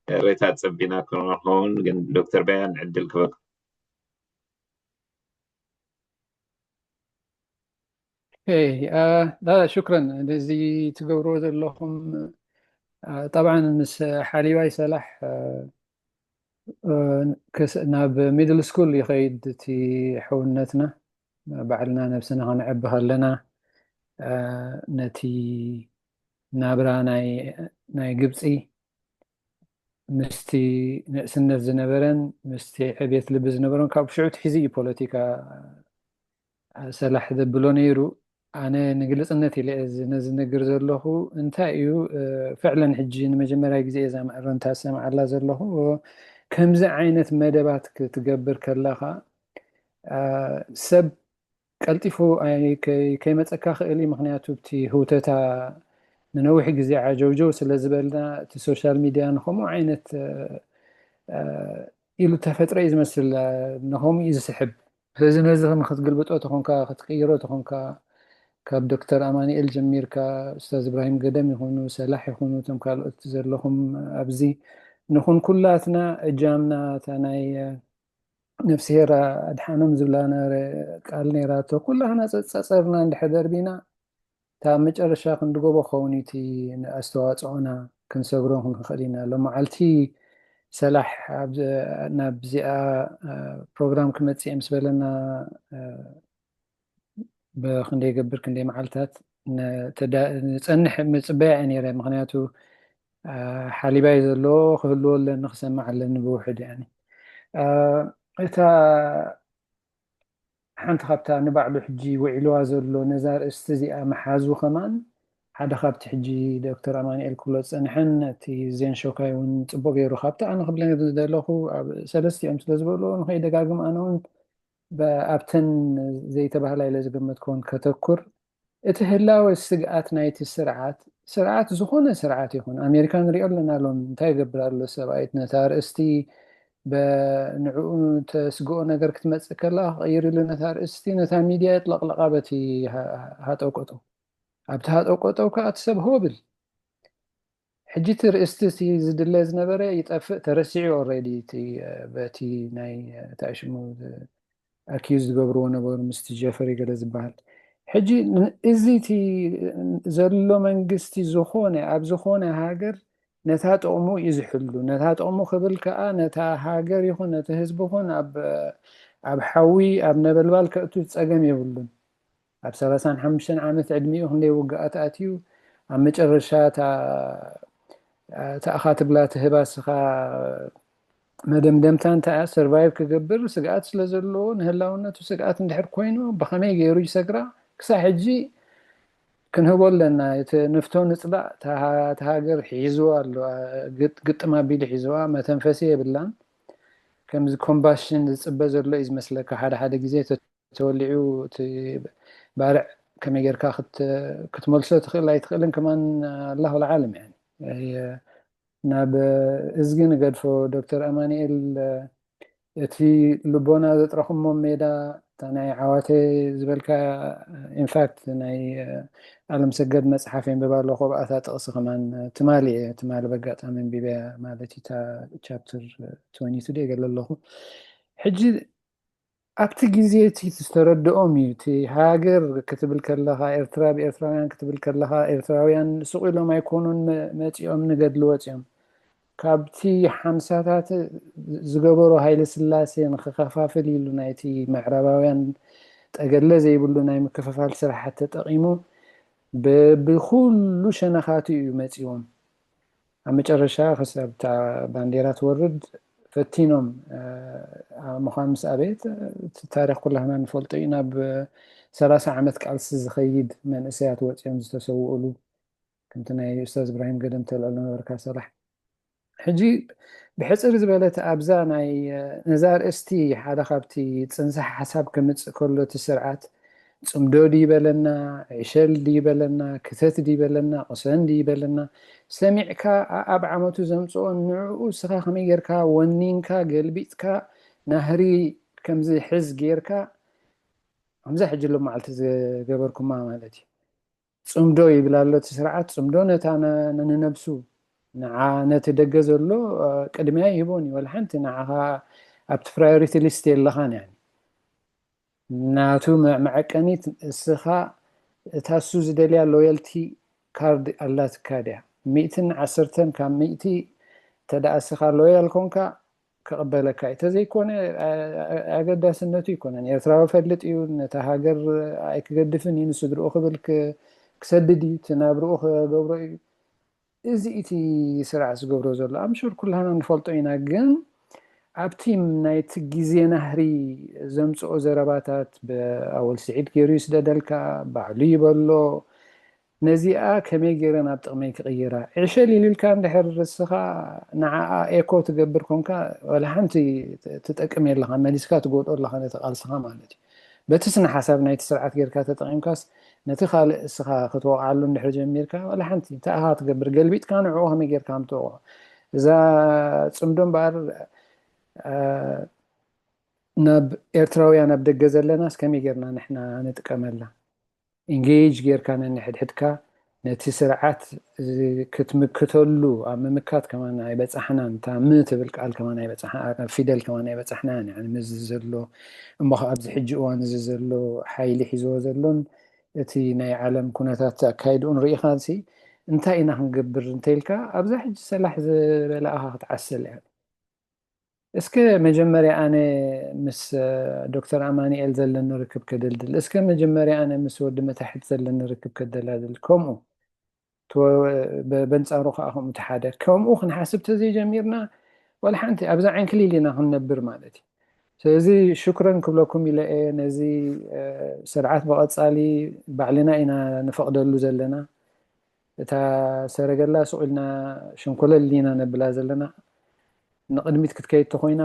ሬታ ጸቢና ክንኸውን ግን ዶክተር በያን ዕድል ክበክ ላ ሽክረን ነዚ ትገብርዎ ዘለኹም። ጠብዓን ምስ ሓሊባይ ሰላሕ ናብ ሚድል ስኩል ይኸይድ እቲ ሕውነትና። ባዕልና ነብስና ከነዕቢ ከለና ነቲ ናብራ ናይ ግብፂ ምስቲ ንእስነት ዝነበረን ምስቲ ዕብየት ልቢ ዝነበሮን ካብ ሽዑ ትሒዙ እዩ ፖለቲካ ሰላሕ ዘብሎ ነይሩ። ኣነ ንግልፅነት ኢለ እየ ነዚ ዝነግር ዘለኹ። እንታይ እዩ ፍዕለን ሕጂ ንመጀመርያ ግዜ እየ እዛ መእረምታ ዝሰምዓላ ዘለኹ። ከምዚ ዓይነት መደባት ክትገብር ከለኻ ሰብ ቀልጢፉ ከይመፀካ ክእል እዩ። ምክንያቱ እቲ ህውተታ ንነዊሕ ግዜ ዓጀውጀው ስለ ዝበልና እቲ ሶሻል ሚድያ ንከምኡ ዓይነት ኢሉ ተፈጥረ እዩ ዝመስል፣ ንከምኡ እዩ ዝስሕብ። ስለዚ ነዚ ከም ክትግልብጦ ተኾንካ ክትቅይሮ ተኾንካ ካብ ዶክተር ኣማኒኤል ጀሚርካ ኡስታዝ እብራሂም ገደም ይኹኑ ሰላሕ ይኹኑ እቶም ካልኦት ዘለኹም ኣብዚ ንኹን ኩላትና እጃምና እታ ናይ ነፍስሄር ኣድሓኖም ዝብላ ነበረ ቃል ነይራቶ። ኩላህና ጸጸርና እንድሕር ደርቢና እታ ኣብ መጨረሻ ክንድገቦ ክኸውን እዩ እቲ ኣስተዋፅኦና ክንሰግሮ ክንኽእል ኢና። ሎም መዓልቲ ሰላሕ ናብዚኣ ፕሮግራም ክመፅእ ምስ በለና ብክንደይ ገብር ክንደይ መዓልታት ንፀንሕ ምፅበያ እየ ነይረ። ምክንያቱ ሓሊባይ ዘሎ ክህልዎ ኣለኒ ክሰማዕ ኣለኒ ብውሕድ። እታ ሓንቲ ካብታ ንባዕሉ ሕጂ ውዒልዋ ዘሎ ነዛ ርእስቲ እዚኣ ምሓዙ ከማን ሓደ ካብቲ ሕጂ ዶክተር ኣማንኤል ክብሎ ዝፀንሐን እቲ ዜን ሾካይ እውን ፅቡቅ ገይሩ ካብቲ ኣነ ክብለ ዝደለኹ ኣብ ሰለስቲኦም ስለ ዝበልዎ ንኸይደጋግም ኣነ እውን ኣብተን ዘይተባህላ ኢለ ዝገመትኩዎን ከተኩር። እቲ ህላወ ስግኣት ናይቲ ስርዓት፣ ስርዓት ዝኾነ ስርዓት ይኹን፣ ኣሜሪካ ንሪኦ ኣለና ሎም እንታይ ይገብር ኣሎ ሰብኣይት ነታ ርእስቲ ንዕኡ ተስግኦ ነገር ክትመፅእ ከላ ክቕይር ኢሉ ነታ ርእስቲ ነታ ሚድያ የጥለቕለቓ በቲ ሃጠውቀጠው። ኣብቲ ሃጠውቀጠው ከዓ እቲ ሰብ ሆብል ሕጂ እቲ ርእስቲ እቲ ዝድለ ዝነበረ ይጠፍእ ተረሲዑ ኦሬዲ በቲ ናይ እንታይ ሽሙ ኣኪዩዝ ዝገብርዎ ነበሩ ምስቲ ጀፈሪ ገለ ዝበሃል። ሕጂ እዚ እቲ ዘሎ መንግስቲ ዝኾነ ኣብ ዝኾነ ሃገር ነታ ጥቕሙ እዩ ዝሕሉ። ነታ ጥቕሙ ክብል ከዓ ነታ ሃገር ይኹን ነቲ ህዝቢ ይኹን ኣብ ሓዊ ኣብ ነበልባል ከእቱ ጸገም የብሉን። ኣብ ሰላሳን ሓሙሽተን ዓመት ዕድሚኡ ክንደይ ውግኣት ኣትዩ ኣብ መጨረሻ ተኣኻ ትብላ ትህባ ስኻ መደምደምታ እንታይ እያ? ሰርቫይቭ ክገብር ስግኣት ስለ ዘለዎ ንህላውነቱ ስግኣት እንድሕር ኮይኑ ብኸመይ ገይሩ ይሰግራ? ክሳብ ሕጂ ክንህቦ ኣለና። እቲ ንፍቶ ንፅላእ እቲ ሃገር ሒዝዋ ኣሎ። ግጥም ኣቢሉ ሒዝዋ፣ መተንፈሲ የብላን። ከምዚ ኮምባሽን ዝፅበ ዘሎ እዩ ዝመስለካ። ሓደ ሓደ ግዜ ተወሊዑ እቲ ባርዕ ከመይ ጌርካ ክትመልሶ ትኽእል ኣይትኽእልን ከማን ኣላሁ ለዓለም። ናብ እዝጊ ንገድፎ። ዶክተር ኣማኒኤል፣ እቲ ልቦና ዘጥረኹሞ ሜዳ፣ እታ ናይ ዓዋተ ዝበልካ፣ ኢንፋክት ናይ ኣለም ሰገድ መፅሓፍ የንብባ ኣለኹ። ኣብኣታ ጥቕሲ ከማን ትማሊ እየ ትማሊ በጋጣሚ ኣንቢበያ ማለት እዩ። እታ ቻፕተር ትወንቲ ቱ ገለ ኣለኹ። ሕጂ ኣብቲ ግዜ እቲ ዝተረድኦም እዩ። እቲ ሃገር ክትብል ከለኻ፣ ኤርትራ ብኤርትራውያን ክትብል ከለኻ፣ ኤርትራውያን ስቕ ኢሎም ኣይኮኑን መፂኦም ንገድሊ ወፂኦም። ካብቲ ሓምሳታት ዝገበሮ ሃይለ ስላሴ ንክኸፋፍል ኢሉ ናይቲ ምዕራባውያን ጠገለ ዘይብሉ ናይ ምክፍፋል ስራሓት ተጠቒሙ ብኩሉ ሸነኻቱ እዩ መፂዎም። ኣብ መጨረሻ ክሳብ እታ ባንዴራ ትወርድ ፈቲኖም ምዃን ምስ ኣበየት፣ እቲ ታሪኽ ኩላህና ንፈልጦ እዩ። ናብ ሰላሳ ዓመት ቃልሲ ዝኸይድ መንእሰያት ወፂኦም ዝተሰውእሉ፣ ከምቲ ናይ ኡስታዝ እብራሂም ገደም ተልዕሎ ነበርካ ሰላሕ። ሕጂ ብሕፅር ዝበለት ኣብዛ ናይ ነዛ ኣርእስቲ ሓደ ካብቲ ፅንሰ ሓሳብ ከምፅእ ከሎ እቲ ስርዓት ጽምዶ ድዩ በለና፣ ዕሸል ድዩ በለና፣ ክተት ድዩ በለና፣ ቅሰን ድዩ በለና፣ ሰሚዕካ ኣኣብ ዓመቱ ዘምጽኦ ንዕኡ እስኻ ከመይ ጌርካ ወኒንካ ገልቢጥካ ናህሪ ከምዚ ሕዝ ጌርካ ከምዛ ሕጂ ሎም መዓልቲ ዝገበርኩማ ማለት እዩ። ጽምዶ ይብል ኣሎ እቲ ስርዓት። ጽምዶ ነታ ንነብሱ ንዓ ነቲ ደገ ዘሎ ቅድሚያ ይህቦን እዩ። ወላ ሓንቲ ንዓኻ ኣብቲ ፕራዮሪቲ ሊስት የለኻን። ያ ናቱ መዐቀኒት እስኻ እታ እሱ ዝደልያ ሎየልቲ ካርድ ኣላትካ ድያ? ሚእትን ዓሰርተን ካብ ሚእቲ ተደኣ እስኻ ሎያል ኮንካ ክቕበለካ እዩ። ተዘይኮነ ኣገዳስነቱ ይኮነን። ኤርትራዊ ፈልጥ እዩ፣ ነታ ሃገር ኣይክገድፍን እዩ፣ ንስድርኡ ክብል ክሰድድ እዩ፣ እቲ ናብርኡ ክገብሮ እዩ። እዚ እቲ ስርዓት ዝገብሮ ዘሎ ኣምሹር ኩላና ንፈልጦ ኢና። ግን ኣብቲ ናይቲ ግዜ ናህሪ ዘምፅኦ ዘረባታት ብኣወል ስዒድ ገይሩ ይስደደልካ፣ ባዕሉ ይበሎ። ነዚኣ ከመይ ገይረ ናብ ጥቕመይ ክቕይራ? ዕሸል ኢሉልካ እንድሕር ርስኻ ንዓኣ ኤኮ ትገብር ኮንካ ዋላ ሓንቲ ትጠቅም የለኻ፣ መሊስካ ትጎድኦ ኣለኻ ነቲ ቃልስኻ ማለት እዩ። በቲ ስነ ሓሳብ ናይቲ ስርዓት ጌርካ ተጠቒምካስ ነቲ ካልእ እስኻ ክትወቕዓሉ እንድሕር ጀሚርካ ዋላ ሓንቲ እንታይ ኢኻ ትገብር? ገልቢጥካ ንዕኡ ከመይ ጌርካ ምትወቕዖ? እዛ ጽምዶ እምበኣር ናብ ኤርትራውያን ኣብ ደገ ዘለናስ ከመይ ጌርና ንሕና ንጥቀመላ? ኢንጌጅ ጌርካ ነንሕድሕድካ ነቲ ስርዓት ክትምክተሉ ኣብ ምምካት ከማን ኣይበጻሕናን። እታ ም ትብል ቃል ከማን ኣይበጻሕና፣ ፊደል ከማን ኣይበጻሕናን። ምዚ ዘሎ እሞ ኣብዚ ሕጂ እዋን እዚ ዘሎ ሓይሊ ሒዝዎ ዘሎን እቲ ናይ ዓለም ኩነታት ኣካይድኡን ርኢኻ ሲ እንታይ ኢና ክንገብር እንተኢልካ ኣብዛ ሕጂ ሰላሕ ዝበለ ኣኻ ክትዓስል እያ። እስከ መጀመርያ ኣነ ምስ ዶክተር ኣማኒኤል ዘለኒ ርክብ ከደልድል። እስከ መጀመርያ ኣነ ምስ ወዲ መታሕት ዘለኒ ርክብ ከደላድል። ከምኡ በንጻሩ ከዓ ከምኡ ተሓደ። ከምኡ ክንሓስብ ተዘይጀሚርና ዋላ ሓንቲ ኣብዛ ዕንክሊል ኢና ክንነብር ማለት እዩ። ስለዚ ሽክረን ክብለኩም ኢለ እየ። ነዚ ስርዓት ብቐጻሊ ባዕልና ኢና ንፈቕደሉ ዘለና። እታ ሰረገላ ስቕ ኢልና ሸንኮለል ኢና ነብላ ዘለና። ንቕድሚት ክትከይድ ተኾይና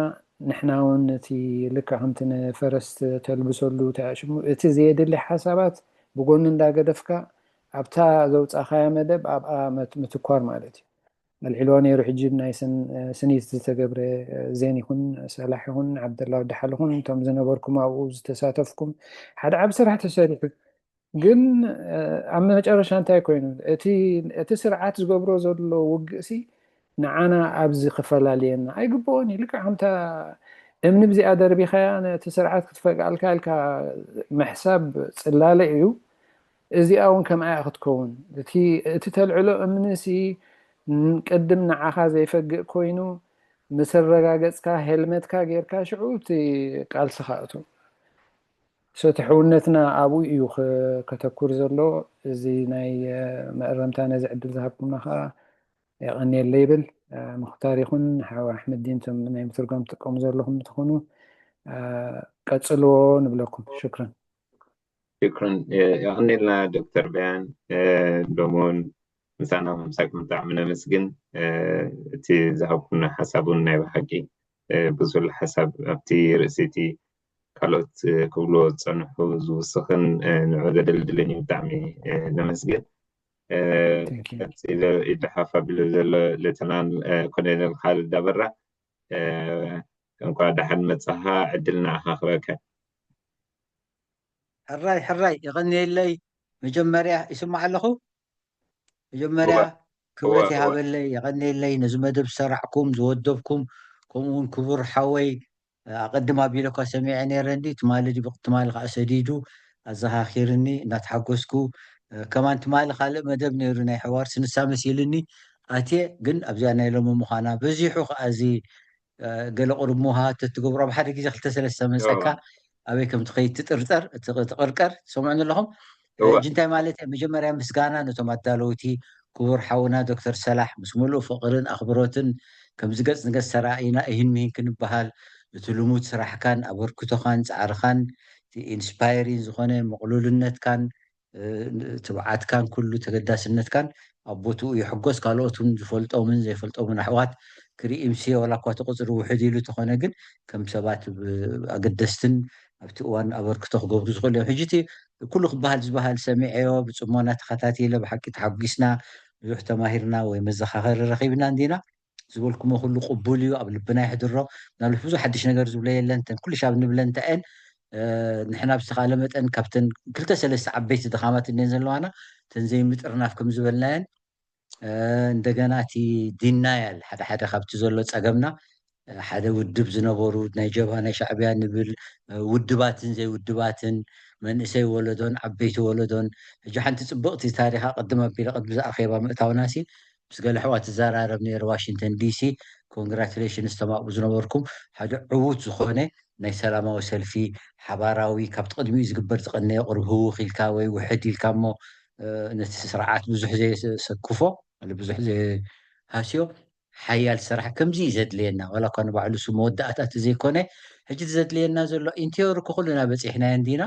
ንሕና እውን እቲ ልክዕ ከምቲ ንፈረስ ተልብሰሉ ተሽሙ እቲ ዘየድሊ ሓሳባት ብጎኒ እንዳገደፍካ ኣብታ ዘውፃኻያ መደብ ኣብኣ ምትኳር ማለት እዩ። ኣልዒልዋ ነይሩ። ሕጂ ናይ ስኒት ዝተገብረ ዜን ይኹን ሰላሕ ይኹን ዓብደላ ወዲ ሓል ይኹን እቶም ዝነበርኩም ኣብኡ ዝተሳተፍኩም ሓደ ዓብ ስራሕ ተሰሪሑ። ግን ኣብ መጨረሻ እንታይ ኮይኑ እቲ ስርዓት ዝገብሮ ዘሎ ውግእሲ ንዓና ኣብዚ ክፈላልየና ኣይግብኦን እዩ። ልክዕ ከምታ እምኒ ብዚኣ ደርቢኻያ ነቲ ስርዓት ክትፈግኣልካ ኢልካ ምሕሳብ ጽላለ እዩ። እዚኣ እውን ከምኣ ክትከውን እቲ ተልዕሎ እምንሲ ቅድም ንዓኻ ዘይፈግእ ኮይኑ ምስ ኣረጋገፅካ ሄልመትካ ጌርካ ሽዑ እቲ ቃልስኻ እቱ ሰቲ ሕውነትና ኣብኡ እዩ ከተኩር ዘሎ። እዚ ናይ መእረምታ ነዚ ዕድል ዝሃብኩምና ከዓ የቐንየለ ይብል። ምክታር ይኹን ሓው ኣሕመዲን ቶም ናይ ምትርጓም ትጥቀሙ ዘለኹም እንትኾኑ ቀፅልዎ ንብለኩም። ሽክረን። ሽክረን የቐንየልና ዶክተር በያን ሎሞን ምሳና ምምሳኩም ብጣዕሚ ነመስግን። እቲ ዝሃብኩና ሓሳብ እውን ናይ ብሓቂ ብዙል ሓሳብ ኣብቲ ርእሲ እቲ ካልኦት ክብልዎ ዝፀንሑ ዝውስኽን ንዑ ዘደልድልን እዩ። ብጣዕሚ ነመስግን። ኢድሓፍ ኣቢሉ ዘሎ ሌተናል ኮሎኔል ካልድ ኣበራ እንኳ ደሓን መጻኻ። ዕድል ንዓኻ ክበከ። ሕራይ ሕራይ የቐንየለይ። መጀመርያ ይስማዕ ኣለኹ። መጀመርያ ክብረት ይሃበለይ፣ የቐንየለይ ነዚ መደብ ዝሰራዕኩም ዝወደብኩም፣ ከምኡ እውን ክቡር ሓወይ ኣቐድም ኣቢለኳ ሰሚዐ ነይረ እንዲ ትማሊ ድብቕ ትማሊ ከዓ ሰዲዱ ኣዘኻኺርኒ እናተሓጎስኩ ከማን ትማሊ ካልእ መደብ ነይሩ ናይ ሕዋር ስንሳ መሲልኒ ኣትየ ግን ኣብዚኣ ናይ ሎሚ ምዃና በዚሑ ከዓ እዚ ገለ ቁሩብ ምውሃሃት ተትገብሩ ኣብ ሓደ ግዜ ክልተ ሰለስተ መፀካ ኣበይ ከም ትኸይድ ትጥርጠር ትቕርቀር ትሰምዑኒ ኣለኹም። ሕጂ እንታይ ማለት እየ? መጀመርያ ምስጋና ነቶም ኣዳለውቲ ክቡር ሓውና ዶክተር ሰላሕ ምስ ሙሉእ ፍቕርን ኣኽብሮትን ከምዚ ገጽ ንገጽ ተራእይና እሂን ምሂን ክንበሃል እቲ ልሙድ ስራሕካን ኣበርክቶኻን ጻዕርኻን እቲ ኢንስፓይሪን ዝኾነ ምቕሉልነትካን ትብዓትካን ኩሉ ተገዳስነትካን ኣብ ቦትኡ ይሕጎስ። ካልኦት እውን ዝፈልጦምን ዘይፈልጦምን ኣሕዋት ክርኢ ምሲ ወላ እኳ እቲ ቁፅሪ ውሕድ ኢሉ ተኾነ ግን ከም ሰባት ኣገደስትን ኣብቲ እዋን ኣበርክቶ ክገብሩ ዝኽእሉ እዮም። ሕጂ እቲ ኩሉ ክበሃል ዝበሃል ሰሚዐዮ ብፅሞና ተኸታቲለ ብሓቂ ተሓጒስና ብዙሕ ተማሂርና ወይ መዘኻኸሪ ረኺብና እንዲና ዝበልኩሞ ኩሉ ቅቡል እዩ ኣብ ልብና ይሕድሮ። ምናልባት ብዙሕ ሓድሽ ነገር ዝብሎ የለን እተን ኩሉ ሻብ ንብለን እንታይ እየን ንሕና ብዝተኻለ መጠን ካብተን ክልተ ሰለስተ ዓበይቲ ድኻማት እነን ዘለዋና እተን ዘይምጥርናፍ ከም ዝበልናየን እንደገና እቲ ዲናያል ሓደ ሓደ ካብቲ ዘሎ ፀገምና ሓደ ውድብ ዝነበሩ ናይ ጀብሃ ናይ ሻዕቢያ ንብል ውድባትን ዘይውድባትን መንእሰይ ወለዶን ዓበይቲ ወለዶን ሕጂ ሓንቲ ፅብቕቲ ታሪኻ ቅድም ኣቢለ ቅድሚ ዝኣኼባ ምእታውና ሲ ምስ ገለ ኣሕዋት ትዘራረብ ነይረ ዋሽንግተን ዲሲ ኮንግራቹሌሽን ዝተማቕቡ ዝነበርኩም ሓደ ዕዉት ዝኾነ ናይ ሰላማዊ ሰልፊ ሓባራዊ ካብቲ ቅድሚኡ ዝግበር ዝቐነየ ቁሩብ ህውኽ ኢልካ ወይ ውሕድ ኢልካ እሞ ነቲ ስርዓት ብዙሕ ዘየሰክፎ ብዙሕ ዘየሃስዮ ሓያል ስራሕ ከምዚ እዩ ዘድልየና ዋላ እኳ ንባዕሉ ሱ መወዳእታ እቲ ዘይኮነ ሕጂ ዘድልየና ዘሎ ኢንቴዮሪ ኩኩልና በፂሕናዮ እንዲና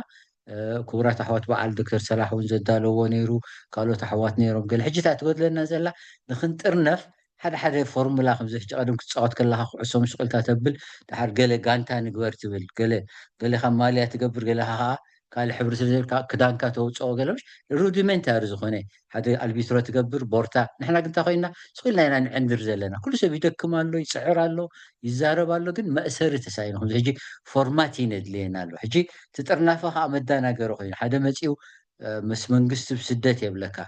ክቡራት ኣሕዋት በዓል ዶክተር ሰላሕ እውን ዘዳለዎ ነይሩ ካልኦት ኣሕዋት ነይሮም ገለ ሕጂ እታ ትጎድለና ዘላ ንክንጥርነፍ ሓደ ሓደ ፎርሙላ ከምዚ ሕጂ ቀደም ክትፃወት ከለካ ኩዕሶ ምሽቅልታ ተብል ድሓር ገለ ጋንታ ንግበር ትብል ገለ ገለ ካብ ማልያ ትገብር ገለ ከዓ ካልእ ሕብሪ ስለ ዘብልካ ክዳንካ ተውፅኦ ገለ ምሽ ሩዲመንታሪ ዝኾነ ሓደ ኣልቢትሮ ትገብር ቦርታ ንሕና ግንታ ኮይና ስኩልና ኢና ንዕንድር ዘለና ኩሉ ሰብ ይደክም ኣሎ ይፅዕር ኣሎ ይዛረብ ኣሎ ግን መእሰሪ ተሳኢኑ ከምዚ ሕጂ ፎርማት ይነድልየና ኣሎ ሕጂ ትጥርናፈ ከዓ መዳናገሪ ኮይኑ ሓደ መፂኡ ምስ መንግስቲ ብስደት የብለካ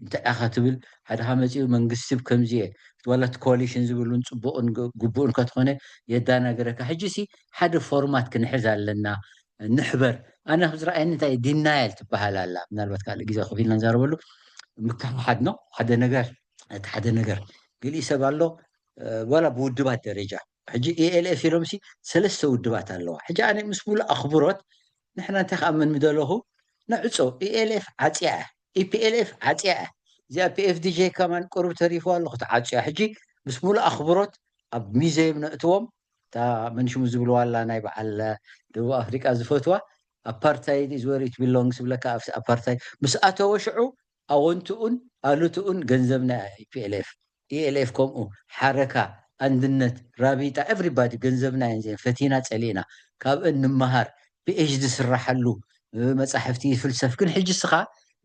እንታይ ኢኻ ትብል ሓደ ከዓ መፂኡ መንግስቲ ከምዚ እየ ዋላ ኮሊሽን ዝብሉን ፅቡቅን ግቡእን ከትኾነ የዳናገረካ ሕጂ ሲ ሓደ ፎርማት ክንሕዝ ኣለና ንሕበር ኣነ ዝረኣየኒ እንታይ ዲናየል ትበሃል ኣላ ምናልባት ካልእ ግዜ ኮፍ ኢልና ንዛረበሉ ምክሕሓድ ነው ሓደ ነገር እቲ ሓደ ነገር ገሊእ ሰብ ኣሎ ዋላ ብውድባት ደረጃ ሕጂ ኢኤልኤፍ ኢሎም ሲ ሰለስተ ውድባት ኣለዋ ሕጂ ኣነ ምስ ሙሉእ ኣኽብሮት ንሕና እንታይ ክኣምን ምደለኹ ንዕፆ ኢኤልኤፍ ዓፅያ ኢፒኤልኤፍ ዓፅያ እዚኣ ፒኤፍዲጄ ከማን ቁሩብ ተሪፉ ኣሎ ክትዓፅያ ሕጂ ምስ ሙሉእ ኣኽብሮት ኣብ ሚዘየም ነእትዎም እታ መንሽሙ ዝብልዋ ኣላ ናይ በዓል ደቡብ ኣፍሪቃ ዝፈትዋ ኣፓርታይድ is where it belongs ዝብለካ ኣብቲ ኣፓርታይድ ምስ ኣተወ ሽዑ ኣወንትኡን ኣሉትኡን ገንዘብና ኢፒኤልኤፍ ኢኤልኤፍ ከምኡ ሓረካ ኣንድነት ራቢጣ everybody ገንዘብና እየን እዚአን ፈቲና ፀሊእና ካብአን ንመሃር ፒኤችዲ ዝስራሓሉ መፃሕፍቲ ይፍልሰፍ ግን ሕጂ ስኻ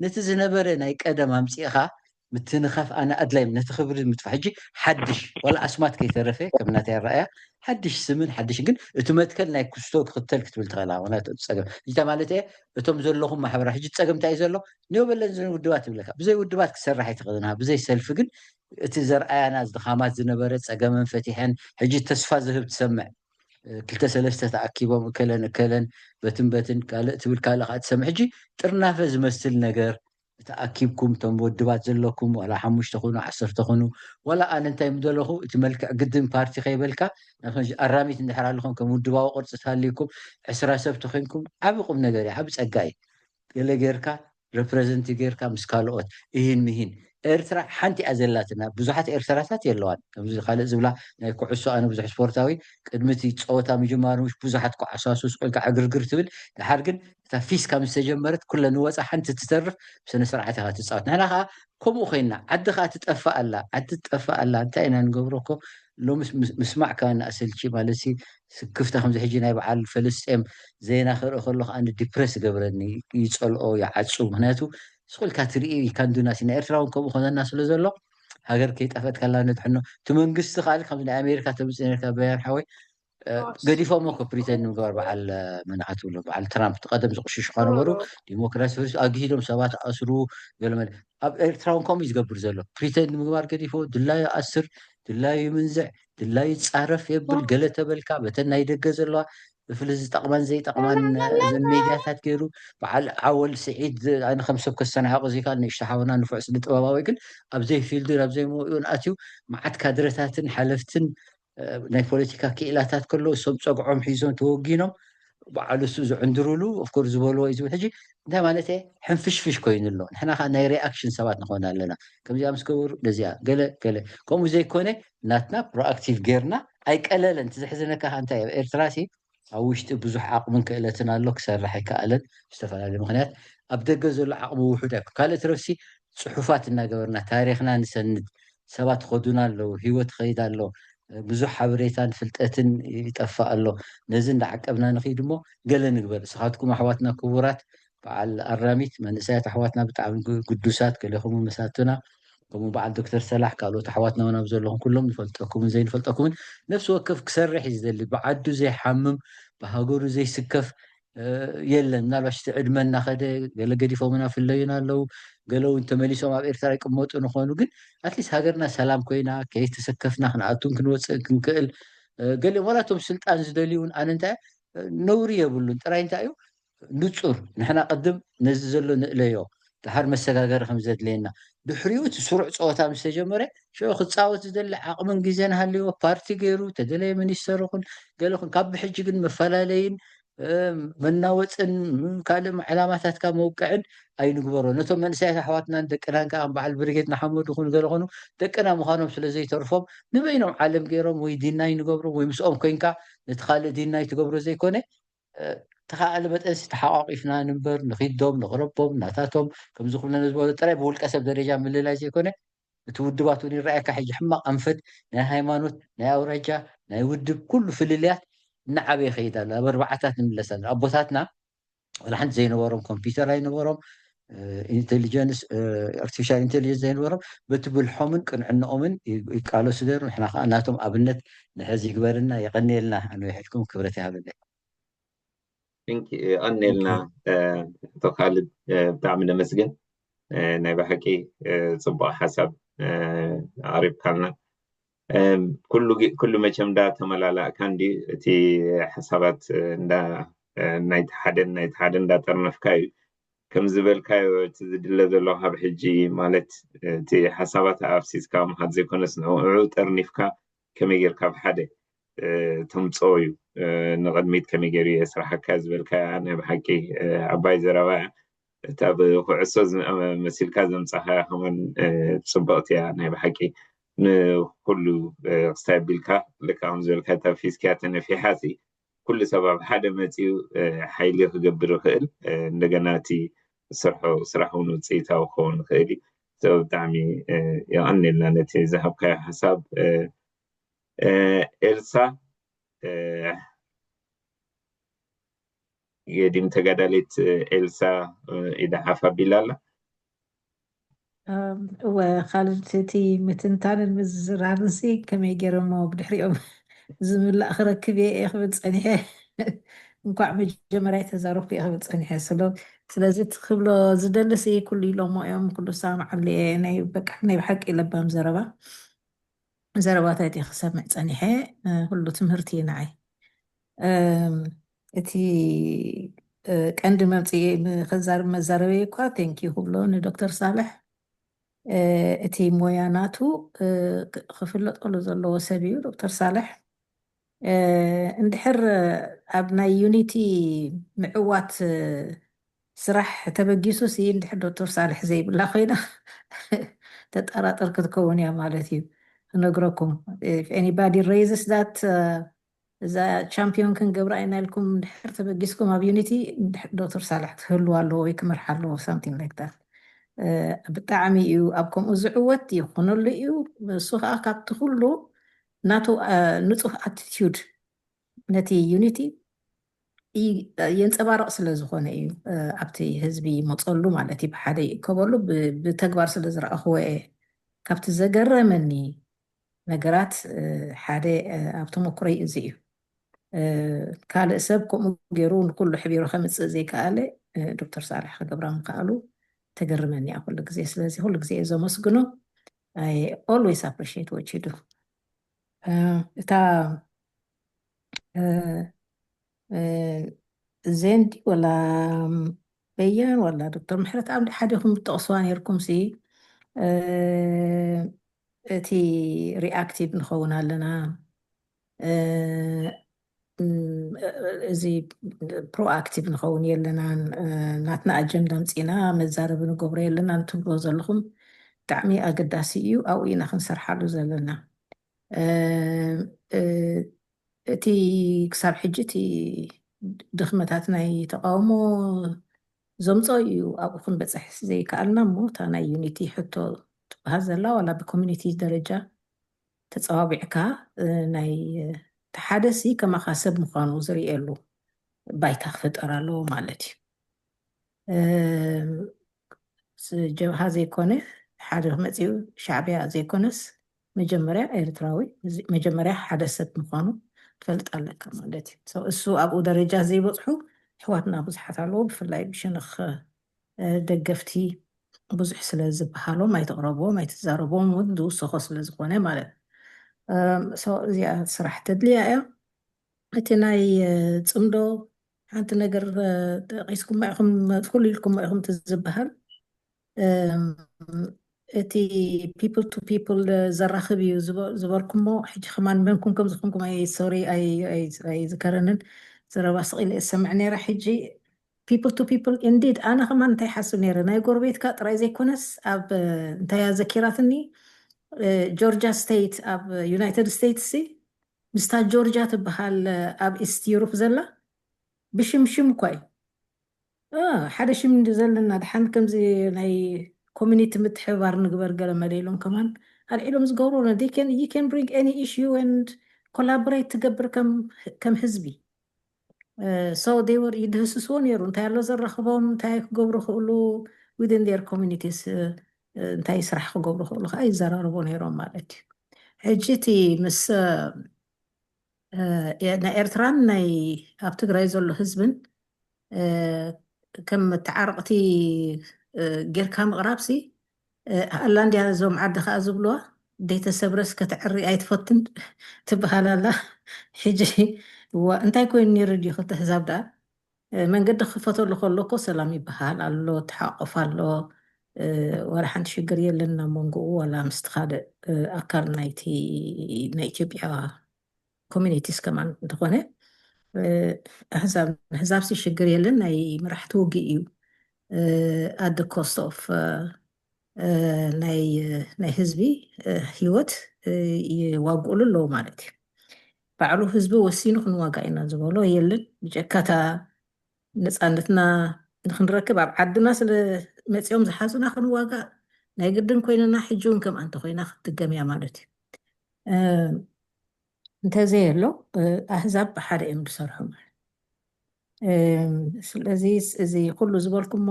ነቲ ዝነበረ ናይ ቀደም ኣምፂእኻ ምትንኻፍ ኣነ ኣድላይ ነቲ ክብሪ ምጥፋ ሕጂ ሓድሽ ዋላ ኣስማት ከይተረፈ ከም ናተይ ኣረኣያ ሓድሽ ስምን ሓድሽ ግን እቲ መትከል ናይ ክስቶ ክኽተል ክትብል ትኽእል ምክንያቱ እቲ ፀገም ሕጂ ማለት እየ እቶም ዘለኹም ማሕበራ ሕጂ ፀገም እንታይ እዩ ዘሎ ኒዮ በለን ዝን ውድባት ይብለካ ብዘይ ውድባት ክሰርሕ ኣይትኽእልን ብዘይ ሰልፊ ግን እቲ ዘርኣያና ዝድኻማት ዝነበረ ፀገመን ፈቲሐን ሕጂ ተስፋ ዝህብ ትሰምዕ ክልተ ሰለስተ ተኣኪቦም እከለን እከለን በትን በትን ካልእ ትብል ካልእ ከዓ ትሰምዕ ሕጂ ጥርናፈ ዝመስል ነገር ተኣኪብኩም እቶም ውድባት ዘለኩም ዋላ ሓሙሽተ ኩኑ ዓሰርተ ኩኑ ዋላ ኣነ እንታይ ምደለኹ እቲ መልክዕ ግድን ፓርቲ ከይበልካ ኣራሚት እንድሕር ኣለኹም ከም ውድባዊ ቅርፂ ተሃልዩኩም ዕስራ ሰብ ተኮይንኩም ዓብ ቁም ነገር እዩ ዓብ ፀጋ እዩ። ገለ ጌርካ ረፕረዘንት ጌርካ ምስ ካልኦት እሂን ምሂን ኤርትራ ሓንቲ እያ ዘላትና ብዙሓት ኤርትራታት የለዋን ከምዚ ካልእ ዝብላ ናይ ኩዕሶ ኣነ ብዙሕ ስፖርታዊ ቅድሚ እቲ ፀወታ ምጅማሩ ብዙሓት ኩዓሳሱ ስቆልካ ዕግርግር ትብል ድሓር ግን እታ ፊስ ካብ ዝተጀመረት ኩለ ንወፃ ሓንቲ ትተርፍ ብስነ ስርዓት ኢኻ ትፃወት ንሕና ከዓ ከምኡ ኮይና ዓዲ ከዓ ትጠፍእ ኣላ ዓዲ ትጠፍእ ኣላ እንታይ ኢና ንገብሮ እኮ ሎምስ ምስማዕ ከዋና ኣሰልቺ ማለት ስክፍታ ከምዚ ሕጂ ናይ በዓል ፈለስጤም ዜና ክርኢ ከሎ ከዓ ዲፕረስ ይገብረኒ ይፀልኦ ይዓፁ ምክንያቱ ስቁልካ ትርኢ ይካንዱና ሲ ናይ ኤርትራ እውን ከምኡ ኮነና ስለ ዘሎ ሃገር ከይጠፈት ከላ ነድሕኖ እቲ መንግስቲ ካል ከምዚ ናይ ኣሜሪካ ተምፅእ ነርካ በያር ሓወይ ገዲፎም እኮ ፕሪተንድ ምግባር በዓል መናኻ ትብሎ በዓል ትራምፕ ቀደም ዝቁሽሹ ከነበሩ ዲሞክራሲ ፈሪሱ ኣግሂዶም ሰባት ኣስሩ ገለመለ ኣብ ኤርትራ እውን ከምኡ እዩ ዝገብር ዘሎ ፕሪተንድ ምግባር ገዲፎ ድላዩ ኣስር ድላዩ ይምንዝዕ ድላዩ ይፃረፍ የብል ገለ ተበልካ በተን ናይ ደገ ዘለዋ ብፍሊ ዝጠቕማን ዘይጠቕማን እዘን ሜድያታት ገይሩ በዓል ዓወል ስዒድ ኣነ ከም ሰብ ከስተናሕቕ ዘይካል ንእሽቶ ሓውና ንፉዕ ስነ ጥበባዊ ግን ኣብ ዘይፊልዱ ናብ ዘይመውኡን ኣትዩ መዓት ካድረታትን ሓለፍትን ናይ ፖለቲካ ክኢላታት ከለዉ እሶም ፀግዖም ሒዞም ተወጊኖም በዓሉ እሱ ዝዕንድሩሉ ኦፍኮርስ ዝበልዎ እዩ ዝብል ሕጂ እንታይ ማለት ሕንፍሽፍሽ ኮይኑ ኣሎ ንሕና ከዓ ናይ ሪኣክሽን ሰባት ንኾን ኣለና ከምዚኣ ምስ ገበሩ ነዚኣ ገለ ገለ ከምኡ ዘይኮነ ናትና ፕሮኣክቲቭ ጌርና ኣይቀለለን እቲ ዘሕዝነካ ከዓ እንታይ ኣብ ኤርትራ ሲ ኣብ ውሽጢ ብዙሕ ዓቕምን ክእለትን ኣሎ ክሰርሕ ኣይከኣለን ብዝተፈላለዩ ምክንያት ኣብ ደገ ዘሎ ዓቕሚ ውሑድ ኣይኮ ካልእ ትረፍሲ ፅሑፋት እናገበርና ታሪክና ንሰንድ ሰባት ኸዱና ኣለዉ ህይወት ኸይድ ኣሎ ብዙሕ ሓበሬታን ፍልጠትን ይጠፍእ ኣሎ ነዚ እንዳዓቀብና ንኽይድ እሞ ገለ ንግበር ስኻትኩም ኣሕዋትና ክቡራት በዓል ኣራሚት መንእሰያት ኣሕዋትና ብጣዕሚ ግዱሳት ገሌኹም መሳቱና ከምኡ በዓል ዶክተር ሰላሕ ካልኦት ኣሕዋትና እውን ኣብ ዘለኹም ኩሎም ንፈልጠኩምን ዘይንፈልጠኩምን ነፍሲ ወከፍ ክሰርሕ እዩ ዝደሊ ብዓዱ ዘይሓምም ብሃገሩ ዘይስከፍ የለን ምናልባሽ እቲ ዕድመ እናኸደ ገለ ገዲፎምና ፍለዩና ኣለዉ ገለ እውን ተመሊሶም ኣብ ኤርትራ ይቅመጡ ንኾኑ ግን ኣትሊስት ሃገርና ሰላም ኮይና ከይተሰከፍና ክንኣቱን ክንወፅእ ክንክእል ገሊኦም ዋላቶም ስልጣን ዝደልዩ እውን ኣነ እንታይ ነውሪ የብሉን ጥራይ እንታይ እዩ ንፁር ንሕና ቅድም ነዚ ዘሎ ንእለዮ ድሓር መሰጋገሪ ከም ዘድልየና ድሕሪኡ እቲ ስሩዕ ፀወታ ምስ ተጀመረ ሽዑ ክፃወት ዝደሊ ዓቕምን ግዜን ሃልዎ ፓርቲ ገይሩ ተደለየ ሚኒስተር ይኹን ገለ ይኹን ካብ ብሕጂ ግን መፈላለይን መናወፅን ካልእ ዕላማታትካ መውቅዕን ኣይንግበሮ ነቶም መንእሰያት ኣሕዋትናን ደቅናን ከዓ በዓል ብርጌድ ንሓመዱ ይኹን ገለ ኾኑ ደቅና ምዃኖም ስለ ዘይተርፎም ንበይኖም ዓለም ገይሮም ወይ ዲናይ ንገብሮም ወይ ምስኦም ኮይንካ ነቲ ካልእ ዲናይ ትገብሮ ዘይኮነ ተኻኣለ መጠንሲ ተሓቋቂፍና ንንበር ንኺዶም ንቕረቦም ናታቶም ከምዚ ኩብለነ ዝበሎ ጥራይ ብውልቀ ሰብ ደረጃ ምልላይ ዘይኮነ እቲ ውድባት እውን ይረኣየካ ሕጂ ሕማቕ ኣንፈት ናይ ሃይማኖት ናይ ኣውራጃ ናይ ውድብ ኩሉ ፍልልያት እናዓበየ ይኸይድ ኣሎ ኣብ ኣርባዓታት ንምለስ ኣሎ ኣቦታትና ወላ ሓንቲ ዘይነበሮም ኮምፒውተር ኣይነበሮም ኢንቴሊጀንስ ኣርቲፊሻል ኢንቴሊጀንስ ዘይነበሮም በቲ ብልሖምን ቅንዕንኦምን ይቃለሱ ነይሩ ንሕና ከዓ ናቶም ኣብነት ንሕዚ ይግበርና የቐንየልና ኣንዊሕልኩም ክብረት ይሃበለይ ቴንክ የቐንየልና ኣቶ ካልድ ብጣዕሚ ነመስግን ናይ ብሓቂ ፅቡቅ ሓሳብ ኣቅሪብካልና ኩሉ መቸም እንዳ ተመላላእካ እንዲ እቲ ሓሳባት እንዳ ናይቲ ሓደን ናይቲ ሓደ እንዳጠርነፍካ እዩ ከም ዝበልካዮ እቲ ዝድለ ዘሎ ካብ ሕጂ ማለት እቲ ሓሳባት ኣፍሲስካ ምሃት ዘይኮነስ ንዕኡ ጠርኒፍካ ከመይ ጌርካ ኣብ ሓደ ተምፅኦ እዩ ንቕድሚት ከመይ ገይሩ የስራሓካ ዝበልካ ናይ ብሓቂ ዓባይ ዘረባ እያ እታ ብኩዕሶ መሲልካ ዘምፃኻያ ከማን ፅብቕቲ እያ ናይ ብሓቂ ንኩሉ ክስታይ ኣቢልካ ልካ ከም ዝበልካ እታ ፊስክያ ተነፊሓ ሲ ኩሉ ሰብ ኣብ ሓደ መፂኡ ሓይሊ ክገብር ይኽእል እንደገና እቲ ዝሰርሖ ስራሕ እውን ውፅኢታዊ ክኸውን ይኽእል እዩ ብጣዕሚ የቐንየልና ነቲ ዝሃብካዮ ሓሳብ ኤልሳ ገዲም ተጋዳሊት ኤልሳ ኢዳ ሓፍ ኣቢላ ኣላ እወ ካልድ እቲ ምትንታንን ምዝራብንሲ ከመይ ገይረሞ ብድሕሪኦም ዝምላእ ክረክብ እየ እየ ክብል ፀኒሐ እንኳዕ መጀመርያ ተዛረብኩ እየ ክብል ፀኒሐ ስለ ስለዚ እቲ ክብሎ ዝደልሲ ኩሉ ኢሎሞ እዮም ኩሉ ሰማዓሉ እየ ናይ በቃ ናይ ብሓቂ ለባም ዘረባ ዘረባታት እየ ክሰምዕ ፀኒሐ ኩሉ ትምህርቲ እዩ ንዓይ እቲ ቀንዲ መምፅኢ ከዛርብ መዛረበይ እኳ ቴንኪዩ ክብሎ ንዶክተር ሳልሕ። እቲ ሞያ ናቱ ክፍለጠሉ ዘለዎ ሰብ እዩ ዶክተር ሳልሕ። እንድሕር ኣብ ናይ ዩኒቲ ምዕዋት ስራሕ ተበጊሱ ሲ እንድሕር ዶክተር ሳልሕ ዘይብላ ኮይና ተጠራጠር ክትከውን እያ ማለት እዩ። ክነግረኩም anybody raises that እዛ ቻምፒዮን ክንገብራ ኢና ኢልኩም ድሕር ተበጊስኩም ኣብ ዩኒቲ ዶክተር ሳልሕ ክህልዋ ኣለዎ ወይ ክመርሓ ኣለዎ something like that። ብጣዕሚ እዩ ኣብ ከምኡ ዝዕወት ይኾነሉ እዩ። እሱ ከዓ ካብቲ ኩሉ ናቱ ንፁህ ኣቲቲዩድ ነቲ ዩኒቲ የንፀባረቕ ስለ ዝኾነ እዩ ኣብቲ ህዝቢ ይመፀሉ ማለት እዩ። ብሓደ ይእከበሉ ብተግባር ስለ ዝረኣኽዎ እየ። ካብቲ ዘገረመኒ ነገራት ሓደ ኣብ ተመክሮይ እዚ እዩ። ካልእ ሰብ ከምኡ ገይሩ ንኩሉ ሕቢሩ ከምፅእ ዘይከኣለ ዶክተር ሳልሕ ክገብራ ምክኣሉ ተገርመኒ እያ ኩሉ ግዜ። ስለዚ ኩሉ ግዜ እየ ዘመስግኖ። I always appreciate what you do። እታ ዜንዲ ወላ በያን ወላ ዶክተር ምሕረት ኣብ ሓዲኹም ትጠቕስዋ ነርኩም ሲ እቲ ሪኣክቲቭ ንኸውን ኣለና እዚ ፕሮኣክቲቭ ንኸውን የለናን ናትና ኣጀንዳ ምፅና መዛረቢ ንገብሮ የለናን ትብሎ ዘለኹም ብጣዕሚ ኣገዳሲ እዩ። ኣብኡ ኢና ክንሰርሓሉ ዘለና። እቲ ክሳብ ሕጂ እቲ ድኽመታት ናይ ተቃውሞ ዘምፀኦ እዩ ኣብኡ ክንበፅሕ ዘይከኣልና እሞ እታ ናይ ዩኒቲ ሕቶ ትበሃል ዘላ ዋላ ብኮሚኒቲ ደረጃ ተፀዋዊዕካ ናይ ተሓደሲ ከማኻ ሰብ ምዃኑ ዝርእየሉ ባይታ ክፍጠር ኣለዎ ማለት እዩ። ጀብሃ ዘይኮነ ሓደ መፂኡ ሻዕቢያ ዘይኮነስ መጀመርያ ኤርትራዊ መጀመርያ ሓደ ሰብ ምዃኑ ትፈልጥ ኣለካ ማለት እዩ። እሱ ኣብኡ ደረጃ ዘይበፅሑ ኣሕዋትና ብዙሓት ኣለዉ። ብፍላይ ብሸነኽ ደገፍቲ ብዙሕ ስለ ዝበሃሎም ኣይተቕረብዎም ኣይትዛረብዎም እውን ዝውሰኾ ስለ ዝኾነ ማለት እዚኣ ስራሕ ተድልያ እያ። እቲ ናይ ፅምዶ ሓንቲ ነገር ጠቂስኩማ ኢኹም ኩሉ ኢልኩማ ኢኹም ዝበሃል እቲ people to people ዘራኽብ እዩ ዝበልኩሞ ሕጂ ከማን መንኩም ከም ዝኾንኩም ሶሪ ኣይዝከረንን ዘረባ ስቕ ኢለ እሰምዕ ነይረ ሕጂ people to people indeed ኣነ ከማን እንታይ ሓስብ ነይረ ናይ ጎረቤትካ ጥራይ ዘይኮነስ ኣብ እንታይ ኣዘኪራትኒ ጆርጃ ስቴት ኣብ ዩናይትድ ስቴትስ ምስታ ጆርጃ ትበሃል ኣብ ኢስት ዩሮፕ ዘላ ብሽምሽም እኳ እዩ ሓደ ሽም እንዲ ዘለና ድሓን ከምዚ ናይ ኮሚኒቲ ምትሕብባር ንግበር ገለ መለ ኢሎም ከማን ኣልዒሎም ዝገብሩ you can bring any issue and collaborate ትገብር ከም ህዝቢ so they were ይድህስስዎ ነይሩ እንታይ ኣሎ ዘራኽቦም እንታይ ክገብሩ ክእሉ within their communities እንታይ ስራሕ ክገብሩ ክእሉ ከዓ ይዘራረቡ ነይሮም ማለት እዩ። ሕጂ እቲ ምስ ናይ ኤርትራን ናይ ኣብ ትግራይ ዘሎ ህዝብን ከም መተዓረቕቲ ጌርካ ምቕራብሲ ኣላ እንድያ እዞም ዓዲ ከዓ ዝብልዋ ደይተሰብረስ ከተዕሪ ኣይትፈትን ትበሃል ኣላ። ሕጂ እዋ እንታይ ኮይኑ ነይሩ ድዩ ክልተ ህዛብ ደኣ መንገዲ ክፈተሉ ከሎ እኮ ሰላም ይበሃል ኣሎ ተሓቆፍ ኣሎ ወላ ሓንቲ ሽግር የለን ናብ መንጎኡ ዋላ ምስቲ ካልእ ኣካል ናይቲ ናይ ኢትዮጵያ ኮሚኒቲስ ከማን እንተኾነ ኣህዛብ ንህዛብሲ ሽግር የለን ናይ መራሕቲ ውግእ እዩ at the cost of ናይ ህዝቢ ህይወት ይዋግኡሉ ኣለዉ ማለት እዩ። ባዕሉ ህዝቢ ወሲኑ ክንዋጋእ ኢና ዝበሎ የለን ብጀካታ ነፃነትና ንክንረክብ ኣብ ዓድና ስለ መፂኦም ዝሓዙና ክንዋጋእ ናይ ግድን ኮይንና ሕጂ እውን ከምኣ እንተኮይና ክትድገም እያ ማለት እዩ። እንተዘየሎ ኣህዛብ ብሓደ እዮም ዝሰርሑ ማለት ስለዚ እዚ ኩሉ ዝበልኩሞ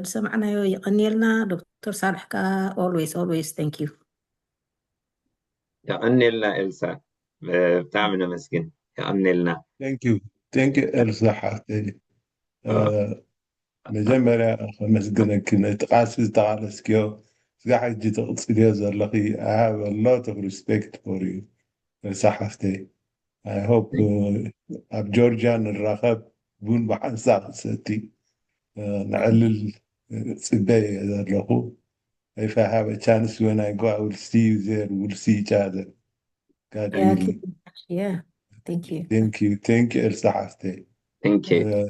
ዝሰማዕናዮ ይቀንየልና። ዶክተር ሳልሕ ከዓ always always thank you። የቐንየልና ኤልሳ ብጣዕሚ ነመስግን። የቐንየልና። Thank you thank you ኤልሳ ሓፍተይ። መጀመርያ ከመስግነኪ ነቲ ቃልሲ ዝተቃለስክዮ ስጋ ሕጂ ትቕፅልዮ ዘለኺ I have a lot of respect for you ኤልሳ ሓፍተይ። I hope ኣብ ጆርጂያ ንራኸብ ቡን ብሓንሳብ ክሰቲ፣ እ፣ ንዕልል፣ እ፣ ጽበ እየ ዘለኹ። If I have a chance when I go, I will see you there, we'll see each other. God Yeah, willing. keep in touch. Yeah, thank you. Thank you, thank you ኤልሳ ሓፍተይ። Thank you. እ፣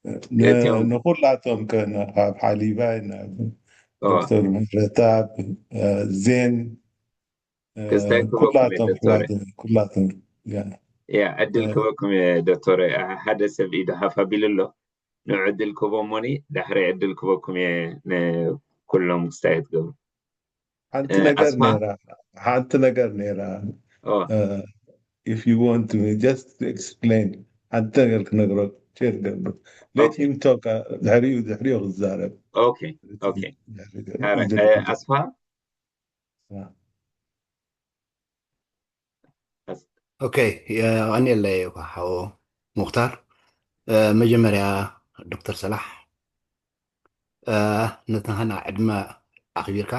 ን- ገቲኦም ንኹላቶም ከ ካብ ሓሊባይ ናብ ኦ፣ ዶክተር ምህረተኣብ፣ እ፣ ዜን፣ እ፣ ክስታይ ክበኩም እየ ኩላቶም ዶክተር። ኣሕዋት፣ ኩላቶም፣ ያ። ያ ዕድል እ፣ ክበኩም እየ ዶክተር። ሓደ ሰብ ኢዱ ሓፍ ኣቢሉ ኣሎ። ንዕድል ክበሞኒ ዳሕሪ ዕድል ክበኩም እየ ንኩሎም ክስታይ ትገብሩ። ሓንቲ እ፣ ነገር ኣስፋ ነይራ፣ ሓንቲ ነገር ነይራ። ኦ፣ Uh, if you want to just to explain ሓንቲ ነገር ክነግሮ ሼር ገብር። Let ኦኬ him talk. ድሕሪኡ ድሕሪኡ ክዛረብ። ኦኬ ኦኬ። ድሕሪኡ ታረ- እ፣ ኣስፋ ኣስ- ኦኬ፣ የቐንየለይ ሓው ሙኽታር። እ፣ መጀመርያ ዶክተር ሰላሕ፣ እ፣ ነቲ ናህና ዕድመ ኣኽቢርካ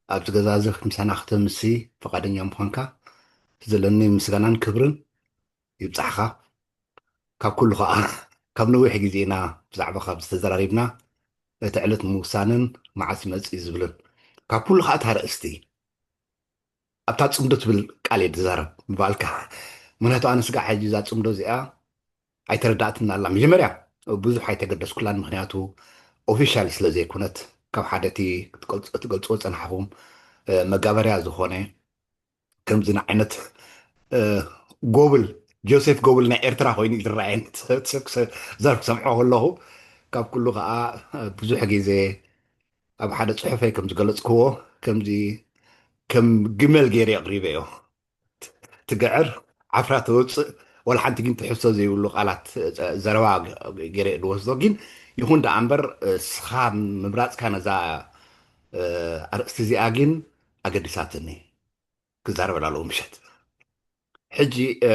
ኣብዚ ገዛ እዚ ምሳና ክተምሲ ፈቓደኛ ምዃንካ ዘለኒ ምስጋናን ክብርን ይብጻሕኻ። ካብ ኩሉ ኸዓ ካብ ነዊሕ ግዜ ኢና ብዛዕባ ካብ ዝተዘራሪብና እቲ ዕለት ምውሳንን መዓስ ይመጽእ ዝብልን ካብ ኩሉ ኸዓ እታ ኣርእስቲ ኣብታ ጽምዶ ትብል ቃል እየ ዝዛረብ ምባልካ። ምክንያቱ ኣነ ስጋዕ ሕጂ እዛ ጽምዶ እዚኣ ኣይተረዳእትን ኣላ። መጀመርያ ብዙሕ ኣይተገደስኩላን፣ ምክንያቱ ኦፊሻል ስለ ዘይኮነት ካብ ሓደ እቲ ክትገልጾ- ትገልጽዎ ዝጸናሕኹም እ፣ መጋበርያ ዝኾነ ከምዚ ዓይነት እ፣ ጎብል ጆሴፍ ጎብል ናይ ኤርትራ ኮይኑ እዩ ዝረኣየኒ። ዘርፍ ክሰምዖ ከለኹ ካብ ኩሉ ከዓ እ፣ ብዙሕ ግዜ ኣብ ሓደ ጽሑፈይ ከም ዝገለጽክዎ ከምዚ ከም ግመል ገይረ ኣቕሪበዮ። ትግዕር ዓፍራ ተውፅእ፣ ወላ ሓንቲ ግን ትሕዝቶ ዘይብሉ ቃላት እ፣ ዘረባ ገይረ እየ ዝወስዶ። ግን ይኹን ደኣ እምበር እስኻ ምምራፅካ ነዛ እ፣ ኣርእስቲ እዚኣ ግን ኣገዲሳትኒ። ክዛረበላ ኣለዎ ምሸት። ሕጂ እ፣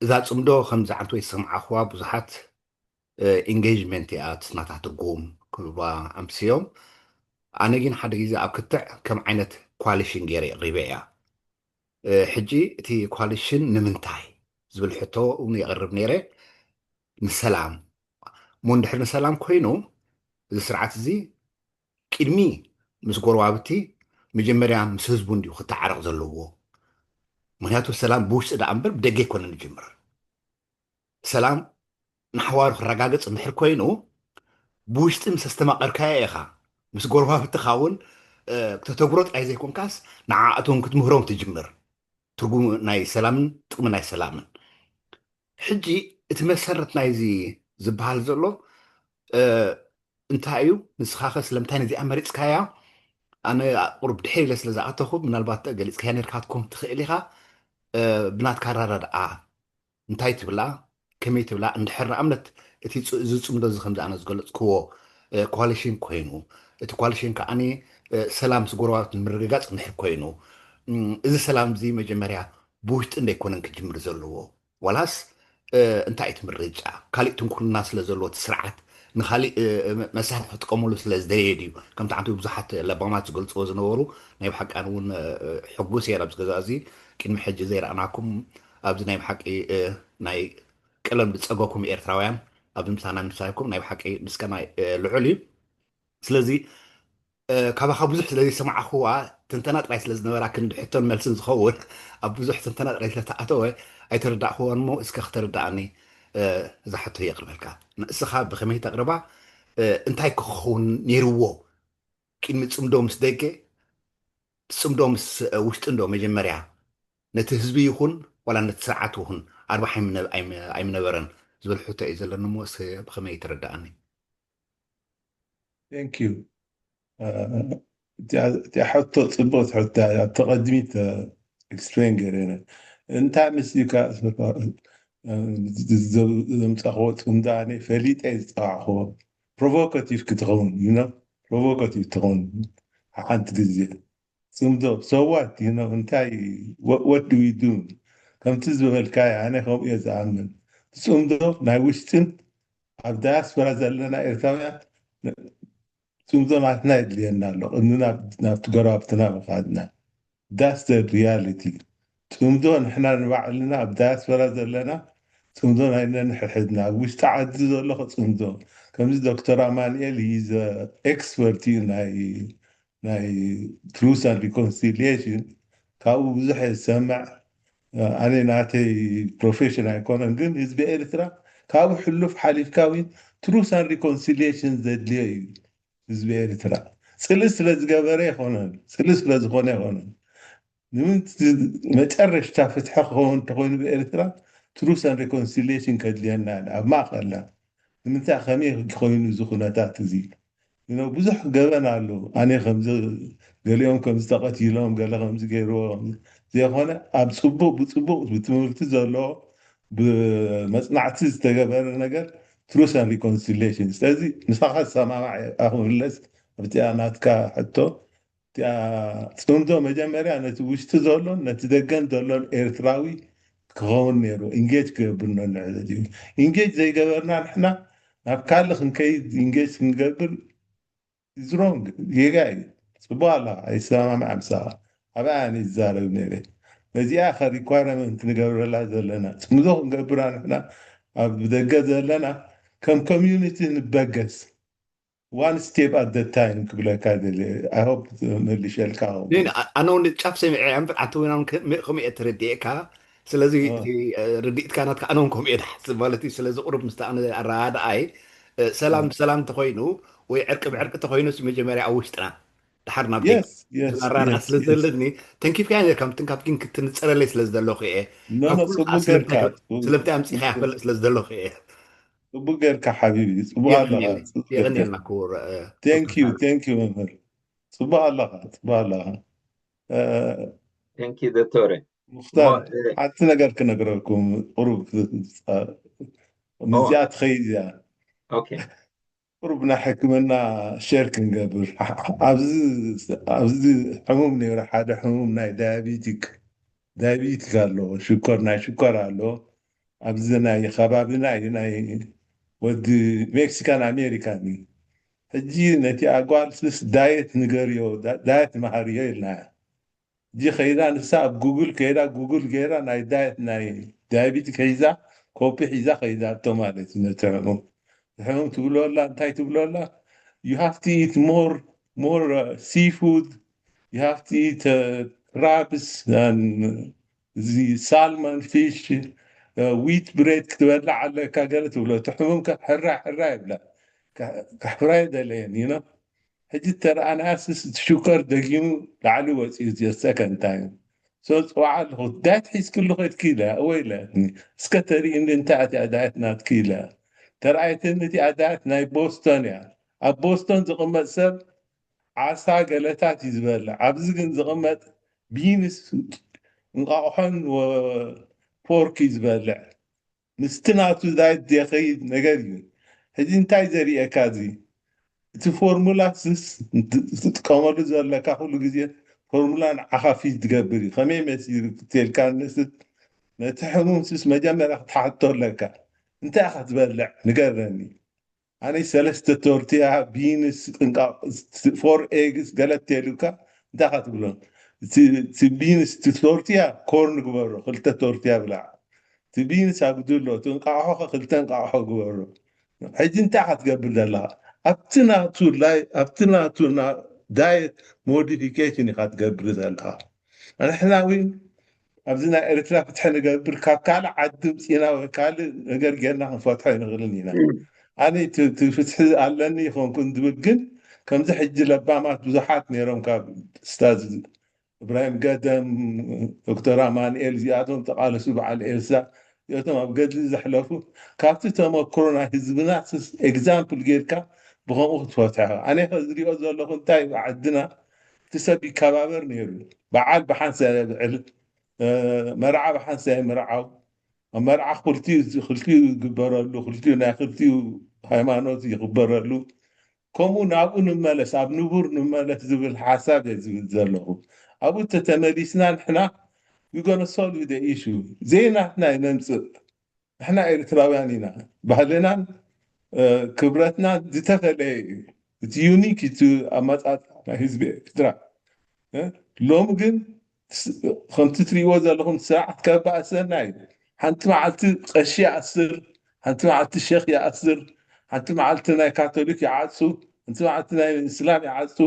እዛ ጽምዶ ከም ዝዓንቱ ወይ ዝሰምዓኽዋ ብዙሓት እ፣ ኢንጌጅመንት እያ እቲ ናታ ትርጉም ክብልዋ ኣምስዮም። ኣነ ግን ሓደ ግዜ ኣብ ክትዕ ከም ዓይነት ኳሊሽን ገይረ የቕሪበ እያ። እ፣ ሕጂ እቲ ኳሊሽን ንምንታይ ዝብል ሕቶ እውን የቕርብ ነይረ። ንሰላም እሞ እንድሕር ንሰላም ኮይኑ እዚ ስርዓት እዚ ቅድሚ ምስ ጎረባብቲ መጀመርያ ምስ ህዝቡ እንዲዩ ክተዓረቕ ዘለዎ። ምክንያቱ ሰላም ብውሽጢ ደኣ እምበር ብደገ ኣይኮነን ዝጅምር። ሰላም ንሓዋሩ ክረጋገጽ እንድሕር ኮይኑ ብውሽጢ ምስ ኣስተማቐርካዮ ኢኻ ምስ ጎረባብትኻ እውን እ፣ ክተተግብሮ ጥራይ ዘይኮንካስ ንዓኣቶም ክትምህሮም ትጅምር ትርጉም ናይ ሰላምን ጥቕሚ ናይ ሰላምን። ሕጂ እቲ መሰረት ናይዚ ዝበሃል ዘሎ እ፣ እንታይ እዩ? ንስኻ ኸ ስለምንታይ ነዚኣ መሪፅካያ? ኣነ ቁሩብ ድሕር ኢለ ስለ ዝኣተኹ ምናልባት ገሊፅካያ ነርካ ክትኮን ትኽእል ኢኻ። እ፣ ብናትካ ኣረዳድኣ እንታይ ትብላ? ከመይ ትብላ? እንድሕር ንኣብነት እቲ ፅ- እዚ ፅምዶ እዚ ከምዚ ኣነ ዝገለፅክዎ እ፣ ኮሊሽን ኮይኑ እቲ ኮሊሽን ከዓኒ እ፣ ሰላም ምስ ጎረባብቲ ንምርግጋፅ እንድሕር ኮይኑ እም፣ እዚ ሰላም እዚ መጀመርያ ብውሽጢ እንደይኮነን ክጅምር ዘለዎ ዋላስ እ፣ እንታይ እቲ ምርጫ? ካሊእ ትንኩልና ስለ ዘለዎ እቲ ስርዓት ንካሊእ እ፣ እ፣ መሳርሒ ክጥቀመሉ ስለ ዝደለየ ድዩ? ከምቲ ዓንቱ ብዙሓት ለባማት ዝገልፅዎ ዝነበሩ ናይ ብሓቂ ኣነ እውን እ፣ እ፣ ሕጉስ እየ ኣብዚ ገዛ እዚ ቅድሚ ሕጂ ዘይረኣናኩም ኣብዚ ናይ ብሓቂ እ፣ ናይ ቀለም ዝፀገኩም ኤርትራውያን ኣብዚ ምሳና ምሳይኩም ናይ ብሓቂ ምስጋና እ፣ ልዑል እዩ። ስለዚ እ፣ ካባኻ ብዙሕ ስለ ዘይሰማዕኽዋ ትንተና ጥራይ ስለ ዝነበራ ክንዲ ሕቶን መልስን ዝኸውን ኣብ ብዙሕ ትንተና ጥራይ ስለ ተኣተወ ኣይተረዳእኽዎን እሞ እስከ ክተረዳእኒ እ፣ እዛ ሕቶ የቕርበልካ። ንእስኻ ብኸመይ ተቕርባ እ፣ እንታይ ክኸውን ነይርዎ ቅድሚ ጽምዶ ምስ ደገ ጽምዶ ምስ እ፣ ውሽጢ እንዶ መጀመርያ ነቲ ህዝቢ ይኹን ዋላ ነቲ ስርዓት ይኹን ኣርባሕ ኣይምነ- ኣይም- ኣይምነበረን ዝብል ሕቶ እዩ ዘለኒ እሞ እስከ ብኸመይ ተረዳእኒ? Thank you. እቲኣ ሕቶ ፅቡቅ ሕቶ እያ። ተቐድሚት ኤክስፕሌን ገይረ ነይረ። እንታይ መሲልካ ዘምፃኽዎ ፅምዶ ኣነ ፈሊጠ ዝፀዋዕኽዎ ፕሮቮካቲቭ ክትኸውን ፕሮቮካቲቭ ትኸውን ሓንቲ ግዜ ፅምዶ ሰዋት እንታይ what do we do ከምቲ ዝበልካዮ ኣነ ከምኡ እየ ዝኣምን። ፅምዶ ናይ ውሽጥን ኣብ ዳያስፖራ ዘለና ኤርትራውያን ፅምዶ ናትና የድልየና ኣሎ ቅድሚ ናብቲ ጎረባብትና ምኻድና። That's the reality. ፅምዶ ንሕና ንባዕልና ኣብ ዳያስፖራ ዘለና ጽምዶ ናይ ነንሕድሕድና፣ ኣብ ውሽጢ ዓዲ ዘሎ ጽምዶ። ከምዚ ዶክተር ኣማኑኤል is expert እዩ ናይ ናይ truth and reconciliation። ካብኡ ብዙሕ እየ ዝሰምዕ። ኣነ ናተይ ፕሮፌሽን ኣይኮነን፣ ግን ህዝቢ ኤርትራ ካብኡ ሕሉፍ ሓሊፍካ እውን truth and reconciliation ዘድልዮ እዩ። ህዝቢ ኤርትራ ጽልኢ ስለ ዝገበረ ይኮነን፣ ጽልኢ ስለ ዝኾነ ይኮነን። ንምንቲ መጨረሽታ ፍትሒ ክኸውን እንተኮይኑ ብኤርትራ truth and reconciliation ከድልየና ኣሎ ኣብ ማእኸልና። ንምንታይ ከመይ ኮይኑ እዚ ኩነታት እዚ? You know፣ ብዙሕ ገበን ኣሎ። ኣነ ከምዚ፣ ገሊኦም ከምዚ ተቐቲሎም፣ ገለ ከምዚ ገይርዎ፣ ከምዚ ዘይኮነ ኣብ ጽቡቕ፣ ብጽቡቕ ብትምህርቲ ዘለዎ ብመጽናዕቲ ዝተገበረ ነገር truth and reconciliation። ስለዚ ምሳኻ ዝሰማማዕ እየ። ኣኹ ምለስ ኣብቲኣ ናትካ ሕቶ። እቲኣ ጽምዶ መጀመርያ ነቲ ውሽጢ ዘሎን ነቲ ደገን ዘሎን ኤርትራዊ ክኸውን ነይሩ፣ ኢንጌጅ ክገብር ነንሕድሕድ እዩ። ኢንጌጅ ዘይገበርና ንሕና ናብ ካልእ ክንከይድ ኢንጌጅ ክንገብር is wrong፣ ጌጋ እዩ። ጽቡቕ ኣለኻ፣ ኣይሰማማዕ ምሳኻ። ኣብኣ ኣነ ይዛረብ ነይረ። ነዚኣ ከ ሪኳርመንት ንገብረላ ዘለና፣ ጽምዶ ክንገብራ ንሕና ኣብ ደገ ዘለና ከም ኮሚዩኒቲ ንበገስ። One step at the time ክብለካ ደልየ። I hope መሊሸልካ። ኣነ እውን ጫፍ ሰሚዐ እምበር ኣንተ ወይናን ከምኡ እየ ተረዲኤካ። ስለዚ ርድኢትካ ናትካ ኣነ እውን ከምኡ እየ ዝሓስብ ማለት እዩ። ስለዚ ቁሩብ ምስቲ ኣነ ኣረዳድኣይ ሰላም ብሰላም እንተኮይኑ ወይ ዕርቂ ብዕርቂ እንተኮይኑ መጀመርያ ኣብ ውሽጥና ድሓር ናብ ኣረዳድኣ ስለ ዘለኒ ተንኪፍካ ነርካ ምትን ካብ ግን ክትንፀረለይ ስለ ዝደለኹ እየ። ስለምታይ ኣምፂኻ ይፈልጥ ስለ ዝደለኹ እየ። ጽቡቅ ጌርካ ሓቢቢ፣ ጽቡቅ ኣለኻ። የቐንየልና ክቡር። Thank you፣ thank you መምህር። ጽቡቅ ኣለኻ፣ ጽቡቅ ኣለኻ። Thank you ዶክተር። ሙክታር፣ ሓንቲ ነገር ክነግረኩም ቁሩብ። ምስዚኣ ትኸይድ እያ። ቁሩብ ናይ ሕክምና ሼር ክንገብር። ኣብዚ ሕሙም ነይሩ፣ ሓደ ሕሙም ናይ ዳያቤቲክ፣ ዳያቤቲክ ኣለዎ፣ ሽኮር፣ ናይ ሽኮር ኣለዎ። ኣብዚ ናይ ከባቢና እዩ፣ ናይ ወዲ ሜክሲካን ኣሜሪካን እዩ። ሕጂ ነቲ ኣጓል ስስ ዳየት ንገርዮ፣ ዳየት መሃርዮ ኢልናያ። ሕጂ ከይዳ ንሳ ኣብ ጉግል ከይዳ፣ ጉግል ገይራ ናይ ዳየት ናይ ዳያቤቲክ ሒዛ፣ ኮፒ ሒዛ ከይዳቶ ማለት እዩ። ነቲ ሕሙም ሕሙም ትብሎ ኣላ፣ እንታይ ትብሎ ኣላ? You have to eat more more seafood, you have to eat crabs and እዚ salmon, fish, wheat bread ክትበልዕ ኣለካ ገለ ትብሎ። እቲ ሕሙም ከ ሕራይ ሕራይ ይብላ። ከሕፍራ ይደለየን፣ you know። ሕጂ ተረኣናያስ ሽኮር ደጊሙ ላዕሊ ወፂኡ፣ the second time። So ጽዋዕ ኣለኹ፣ ዳየት ሒዝክሉ ከድኪ ኢለ፣ እወ ኢለ። እስከ ተርኢ እንዲ እንታይ እቲኣ ዳየት ናትኪ ኢለ። ተረኣየትኒ እቲኣ ዳየት ናይ ቦስቶን እያ። ኣብ ቦስቶን ዝቕመጥ ሰብ ዓሳ ገለታት እዩ ዝበልዕ። ኣብዚ ግን ዝቕመጥ ቢንስ፣ እንቋቑሖን ፖርክ እዩ ዝበልዕ። ምስቲ ናቱ ዳየት ዘኸይድ ነገር እዩ። ሕጂ እንታይ ዘርእየካ እዚ? እቲ ፎርሙላ ስስ ትጥቀመሉ ዘለካ ኩሉ ግዜ ፎርሙላ ንዓኻ ፊት ዝገብር እዩ። ከመይ መሲሉ ክትልካ ንስት ነቲ ሕሙም ስስ መጀመርያ ክትሓቶ ኣለካ። እንታይ ኢኻ ትበልዕ ንገረኒ። ኣነ ሰለስተ ቶርትያ፣ ቢንስ፣ ጥንቃ፣ ፎር ኤግስ ገለ ተልካ እንታይ ኢኻ ትብሎ? እቲ ቢንስ፣ እቲ ቶርትያ ኮርን ግበሮ፣ ክልተ ቶርትያ ብላዕ። እቲ ቢንስ ኣጉድሎ፣ እቲ እንቃቑሖ ክልተ እንቃቑሖ ግበሮ። ሕጂ እንታይ ኢኻ ትገብር ዘለኻ? ኣብቲ ናቱ ላይ ኣብቲ ናቱ ዳየት ሞዲፊኬሽን ኢኻ ትገብር ዘለኻ። ንሕና እውን ኣብዚ ናይ ኤርትራ ፍትሒ ንገብር፣ ካብ ካልእ ዓዲ ምፂና ወይ ካልእ ነገር ጌርና ክንፈትሖ ኣይንኽእልን ኢና። ኣነ እቲ ፍትሒ ኣለኒ ይኾንኩን ዝብል ግን ከምዚ ሕጂ ለባማት ብዙሓት ነይሮም፣ ካብ ስታዝ እብራሂም ገደም፣ ዶክተር ኣማንኤል፣ እዚኣቶም ተቓለሱ፣ በዓል ኤልሳ፣ እዚኣቶም ኣብ ገድሊ ዘሕለፉ፣ ካብቲ ተመክሮ ናይ ህዝብና ኤግዛምፕል ጌርካ ብኸምኡ ክትፈትሖ። ኣነ ዝሪኦ ዘለኹ እንታይ ዓድና እቲ ሰብ ይከባበር ነይሩ። በዓል ብሓንሳእ የብዕል፣ መርዓ ብሓንሳእ ይምርዓው። ኣብ መርዓ ክልቲኡ ክልቲኡ ይግበረሉ፣ ክልቲኡ ናይ ክልቲኡ ሃይማኖት ይኽበረሉ። ከምኡ ናብኡ ንመለስ፣ ኣብ ንቡር ንመለስ ዝብል ሓሳብ እየ ዝብል ዘለኹ። ኣብኡ ተተመሊስና ንሕና we gonna solve the issue። ዘይናትና ይነምፅእ። ንሕና ኤርትራውያን ኢና። ባህልናን ክብረትናን ዝተፈለየ እዩ። እቲ ዩኒክ እቲ ኣመፃፅኣ ናይ ህዝቢ ኤርትራ። ሎሚ ግን ከምቲ ትሪእዎ ዘለኹም ስርዓት ከባእሰና እዩ። ሓንቲ መዓልቲ ቀሺ ይኣስር፣ ሓንቲ መዓልቲ ሸኽ ይኣስር፣ ሓንቲ መዓልቲ ናይ ካቶሊክ ይዓጹ፣ ሓንቲ መዓልቲ ናይ እስላም ይዓጹ።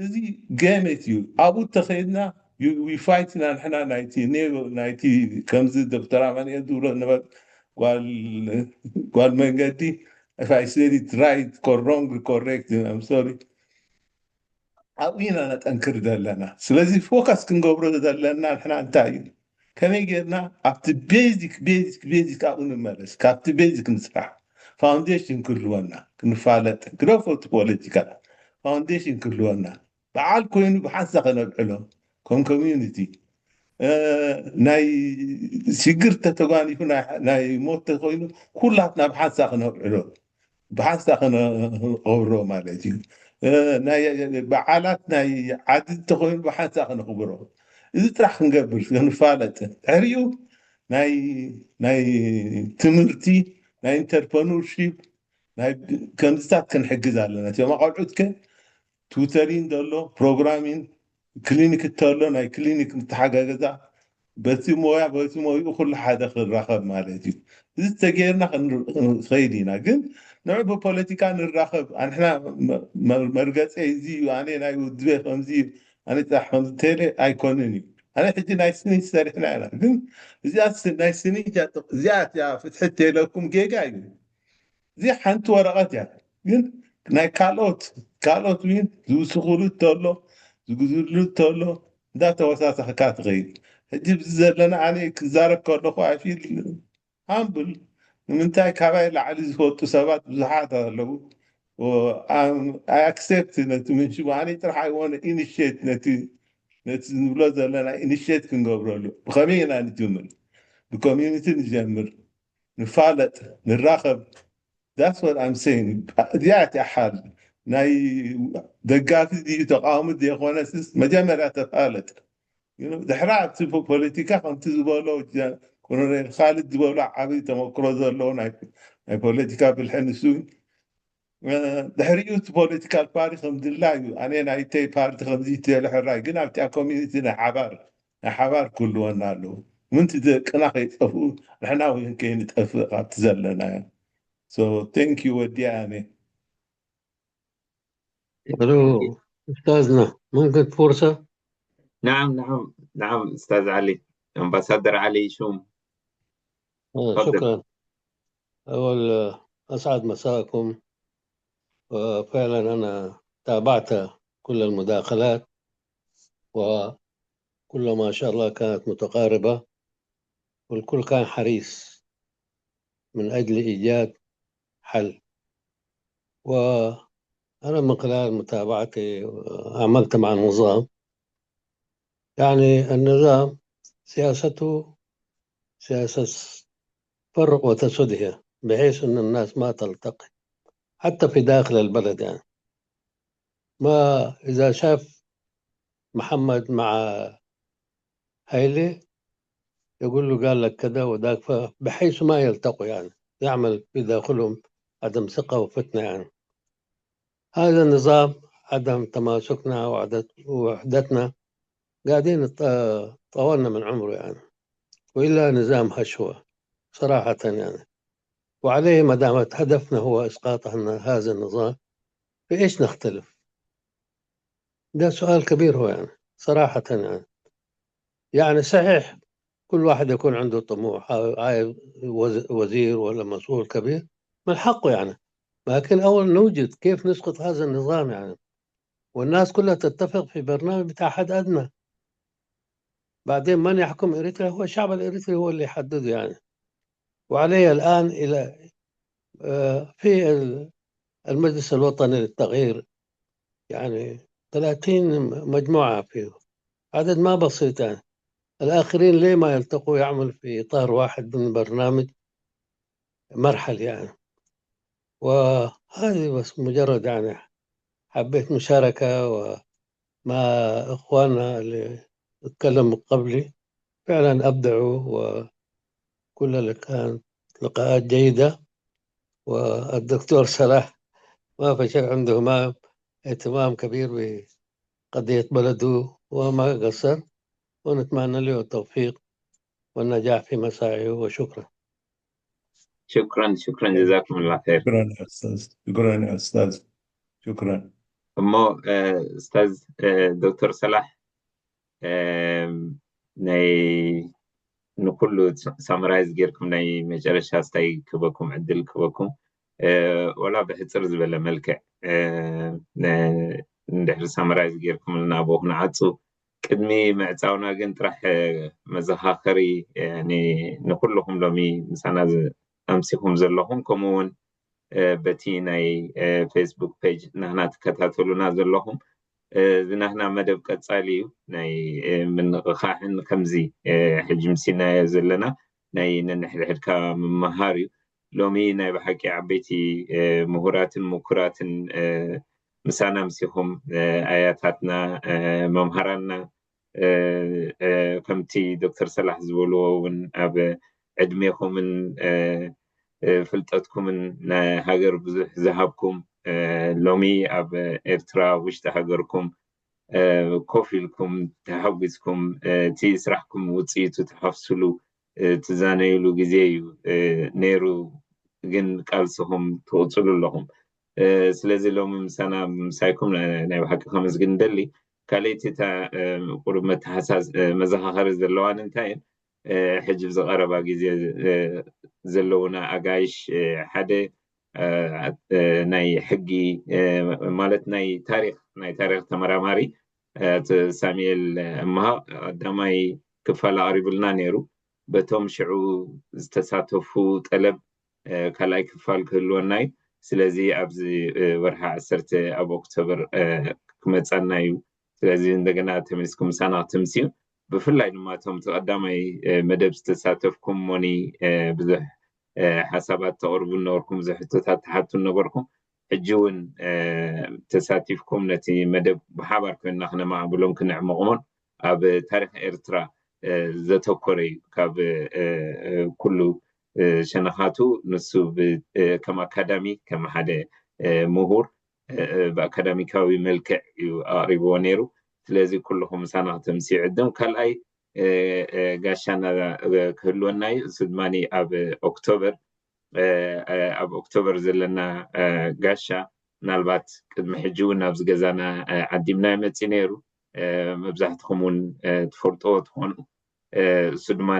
እዚ ገመት እዩ። ኣብኡ ተኸይድና ፋይትና ንሕና ናይቲ ኔሮ ናይቲ ከምዚ ዶክተር ኣማንኤል ዝብሎ ነበረ ጓል መንገዲ ፋይሰሪት ራይት ኮሮንግ ኮሬክት ሶሪ ኣብኡ ኢና ነጠንክር ዘለና። ስለዚ ፎከስ ክንገብሮ ዘለና ንሕና እንታይ እዩ ከመይ ጌርና ኣብቲ ቤዚክ ቤዚክ ቤዚክ ኣብኡ ንመለስ፣ ካብቲ ቤዚክ ንስራሕ፣ ፋውንዴሽን ክህልወና፣ ክንፋለጥ፣ ግደፎ እቲ ፖለቲካ፣ ፋውንዴሽን ክህልወና፣ በዓል ኮይኑ ብሓንሳ ከነብዕሎ ከም ኮሚዩኒቲ፣ ናይ ሽግር ተተጓኒፉ ናይ ሞት ተኮይኑ ኩላትና ብሓንሳ ክነብዕሎ ብሓንሳ ክነቕብሮ ማለት እዩ። ናይ በዓላት ናይ ዓዲ እንተኮይኑ ብሓንሳ ክነኽብሮ፣ እዚ ጥራሕ ክንገብር ክንፋለጥ፣ ድሕሪኡ ናይ ናይ ትምህርቲ ናይ ኢንተርፕረነርሺፕ ናይ ከምዚታት ክንሕግዝ ኣለና። እቲኦም ኣቆልዑት ከ ቱተሪን ዘሎ ፕሮግራሚን ክሊኒክ እተሎ ናይ ክሊኒክ ምተሓጋገዛ በቲ ሞያ በቲ ሞይኡ ኩሉ ሓደ ክራኸብ ማለት እዩ። እዚ ተገይርና ክንኸይድ ኢና። ግን ንዑ ብፖለቲካ ንራኸብ ኣንሕና መርገፀ እዚ እዩ ኣነ ናይ ውድበ ከምዚ እዩ ኣነ ፃሕ ከምዚ ተለ ኣይኮንን እዩ። ኣነ ሕጂ ናይ ስኒ ሰሪሕና ኢና። ግን እዚኣ ናይ ስኒ እዚኣ ፍትሒ ተለኩም ጌጋ እዩ። እዚ ሓንቲ ወረቐት እያ። ግን ናይ ካልኦት ካልኦት ግን ዝውስኽሉ ተሎ ዝግዝሉ ተሎ እንዳተወሳሰኽካ ትኸይድ። ሕጂ ብዚ ዘለና ኣነ ክዛረብ ከለኹ ኣፊል ሃምብል ንምንታይ ካባይ ላዕሊ ዝፈልጡ ሰባት ብዙሓት ኣለዉ። ኣይ ኣክሴፕት ነቲ ምንሽቡ ኣነ ጥራሕ ኣይኮነ ኢኒሽት ነቲ ነቲ ንብሎ ዘለና ኢኒሽት ክንገብረሉ ብኸመይ ኢና ንጅምር? ብኮሚዩኒቲ ንጀምር፣ ንፋለጥ፣ ንራኸብ። That's what I'm saying። እዚኣ እቲኣ ሓል ናይ ደጋፊ ድዩ ተቃዋሚ ዘይኮነ መጀመርያ ተፋለጥ። ድሕራ ኣብቲ ፖለቲካ ከምቲ ዝበሎ ኮሎኔል ካልድ ዝበሎ ዓብይ ተመክሮ ዘለዎ ናይ ፖለቲካ ብልሒ ንሱ ድሕሪኡ እቲ ፖለቲካል ፓርቲ ከም ድላ እዩ ኣነ ናይተይ ፓርቲ ከምዚ ተለ ሕራይ ግን ኣብቲኣ ኮሚኒቲ ናይ ሓባር ናይ ሓባር ክህልወና ኣለዎ ምንቲ ደቅና ከይጠፍኡ ንሕና እውን ከይንጠፍእ ካብቲ ዘለናዮ so thank you ወዲያ ኣነ ألو أستاذنا ممكن فرصة؟ نعم نعم نعم أستاذ علي أمباسادر علي شوم آه، تفضل. شكرا. أول آه، أسعد مساءكم. وفعلا أنا تابعت كل المداخلات وكل ما شاء الله كانت متقاربة والكل كان حريص من أجل إيجاد حل. وأنا من خلال متابعتي عملت مع النظام، يعني النظام سياسته سياسة فرق وتسد هي، بحيث أن الناس ما تلتقي حتى في داخل البلد يعني. ما إذا شاف محمد مع هايلي يقول له قال لك كذا وذاك، فبحيث ما يلتقوا يعني، يعمل في داخلهم عدم ثقة وفتنة يعني. هذا النظام عدم تماسكنا وعدت- ووحدتنا قاعدين ط- طولنا من عمره يعني، وإلا نظام هشوة صراحة يعني. وعليه ما دامت هدفنا هو إسقاط هن- هذا النظام، في إيش نختلف؟ ده سؤال كبير هو يعني صراحة يعني. يعني صحيح كل واحد يكون عنده طموح، عايز وز- وزير ولا مسؤول كبير، من حقه يعني. لكن أول نوجد كيف نسقط هذا النظام يعني، والناس كلها تتفق في برنامج بتاع حد أدنى. بعدين من يحكم إريتريا؟ هو الشعب الإريتري هو اللي يحدده يعني. وعليه الآن إلى آه، في ال- المجلس الوطني للتغيير يعني ثلاثين مجموعة فيه، عدد ما بسيط يعني. الآخرين ليه ما يلتقوا يعمل في إطار واحد من برنامج مرحلي يعني. وهذه بس مجرد يعني حبيت مشاركة ومع إخواننا اللي اتكلموا قبلي، فعلا أبدعوا وكل اللي كانت لقاءات جيدة. والدكتور صلاح ما في شك عنده ما اهتمام كبير بقضية بلده وما قصر، ونتمنى له التوفيق والنجاح في مساعيه، وشكرا. شكرا، شكرا، جزاكم الله خير. شكرا يا أستاذ. شكرا يا أستاذ. شكرا. እሞ ኡስታዝ ዶክተር ሰላሕ፣ ናይ ንኩሉ ሳምራይዝ ጌርኩም ናይ መጨረሻ ስታይ ክበኩም ዕድል ክበኩም፣ ወላ ብሕፅር ዝበለ መልክዕ እንድሕር ሳምራይዝ ጌርኩምልና ብኡ ክንዓፁ። ቅድሚ ምዕፃውና ግን ጥራሕ መዘኻኸሪ ንኩልኹም ሎሚ ምሳና ኣምሲኹም ዘለኹም፣ ከምኡ እውን በቲ ናይ ፌስቡክ ፔጅ ናህና ትከታተሉና ዘለኹም፣ እዚ ናህና መደብ ቀፃሊ እዩ። ናይ ምንቕኻሕን ከምዚ ሕጂ ምሲናዮ ዘለና ናይ ነንሕድሕድካ ምምሃር እዩ። ሎሚ ናይ ብሓቂ ዓበይቲ ምሁራትን ምኩራትን ምሳና ምሲኹም፣ ኣያታትና፣ መምሃራንና፣ ከምቲ ዶክተር ሰላሕ ዝበልዎ እውን ኣብ ዕድሜኹምን ፍልጠትኩምን ንሃገር ብዙሕ ዝሃብኩም፣ ሎሚ ኣብ ኤርትራ ውሽጢ ሃገርኩም ኮፍ ኢልኩም ተሓጒስኩም እቲ ስራሕኩም ውፅኢቱ ትሓፍስሉ ትዛነይሉ ግዜ እዩ ነይሩ። ግን ቃልስኹም ትቕፅሉ ኣለኹም። ስለዚ ሎሚ ምሳና ምሳይኩም ናይ ብሓቂ ከመስግን ደሊ። ካልኣይቲ እታ ቁሩብ መተሓሳዝ መዘኻኸሪ ዘለዋን እንታይ ሕጂ ብዝቐረባ ግዜ ዘለውና ኣጋይሽ ሓደ ናይ ሕጊ ማለት ናይ ታሪክ ናይ ታሪክ ተመራማሪ ሳሙኤል እምሃ ቀዳማይ ክፋል ኣቕሪቡልና ነይሩ። በቶም ሽዑ ዝተሳተፉ ጠለብ ካልኣይ ክፋል ክህልወና እዩ። ስለዚ ኣብዚ ወርሒ ዓሰርተ ኣብ ኦክቶበር ክመፀና እዩ። ስለዚ እንደገና ተመሊስኩም ምሳና ክትምስዩ፣ ብፍላይ ድማ እቶም እቲ ቀዳማይ መደብ ዝተሳተፍኩም ሞኒ ብዙሕ ሓሳባት ተቕርቡ ነበርኩም፣ ብዙሕ ሕቶታት ትሓቱ ነበርኩም። ሕጂ እውን ተሳቲፍኩም ነቲ መደብ ብሓባር ኮይንና ክነማዕብሎን ክነዕምቕሞን ኣብ ታሪክ ኤርትራ ዘተኮረ እዩ። ካብ ኩሉ ሸነኻቱ ንሱ ከም ኣካዳሚ ከም ሓደ ምሁር ብኣካዳሚካዊ መልክዕ እዩ ኣቕሪብዎ ነይሩ። ስለዚ ኩልኹም ምሳና ክትምስዩ ዕድም። ካልኣይ ጋሻና ክህልወና እዩ። እሱ ድማ ኣብ ኦክቶበር ኣብ ኦክቶበር ዘለና ጋሻ ምናልባት ቅድሚ ሕጂ እውን ኣብዚ ገዛና ዓዲምና ይመፅእ ነይሩ። መብዛሕትኹም እውን ትፈልጥዎ ትኾኑ። እሱ ድማ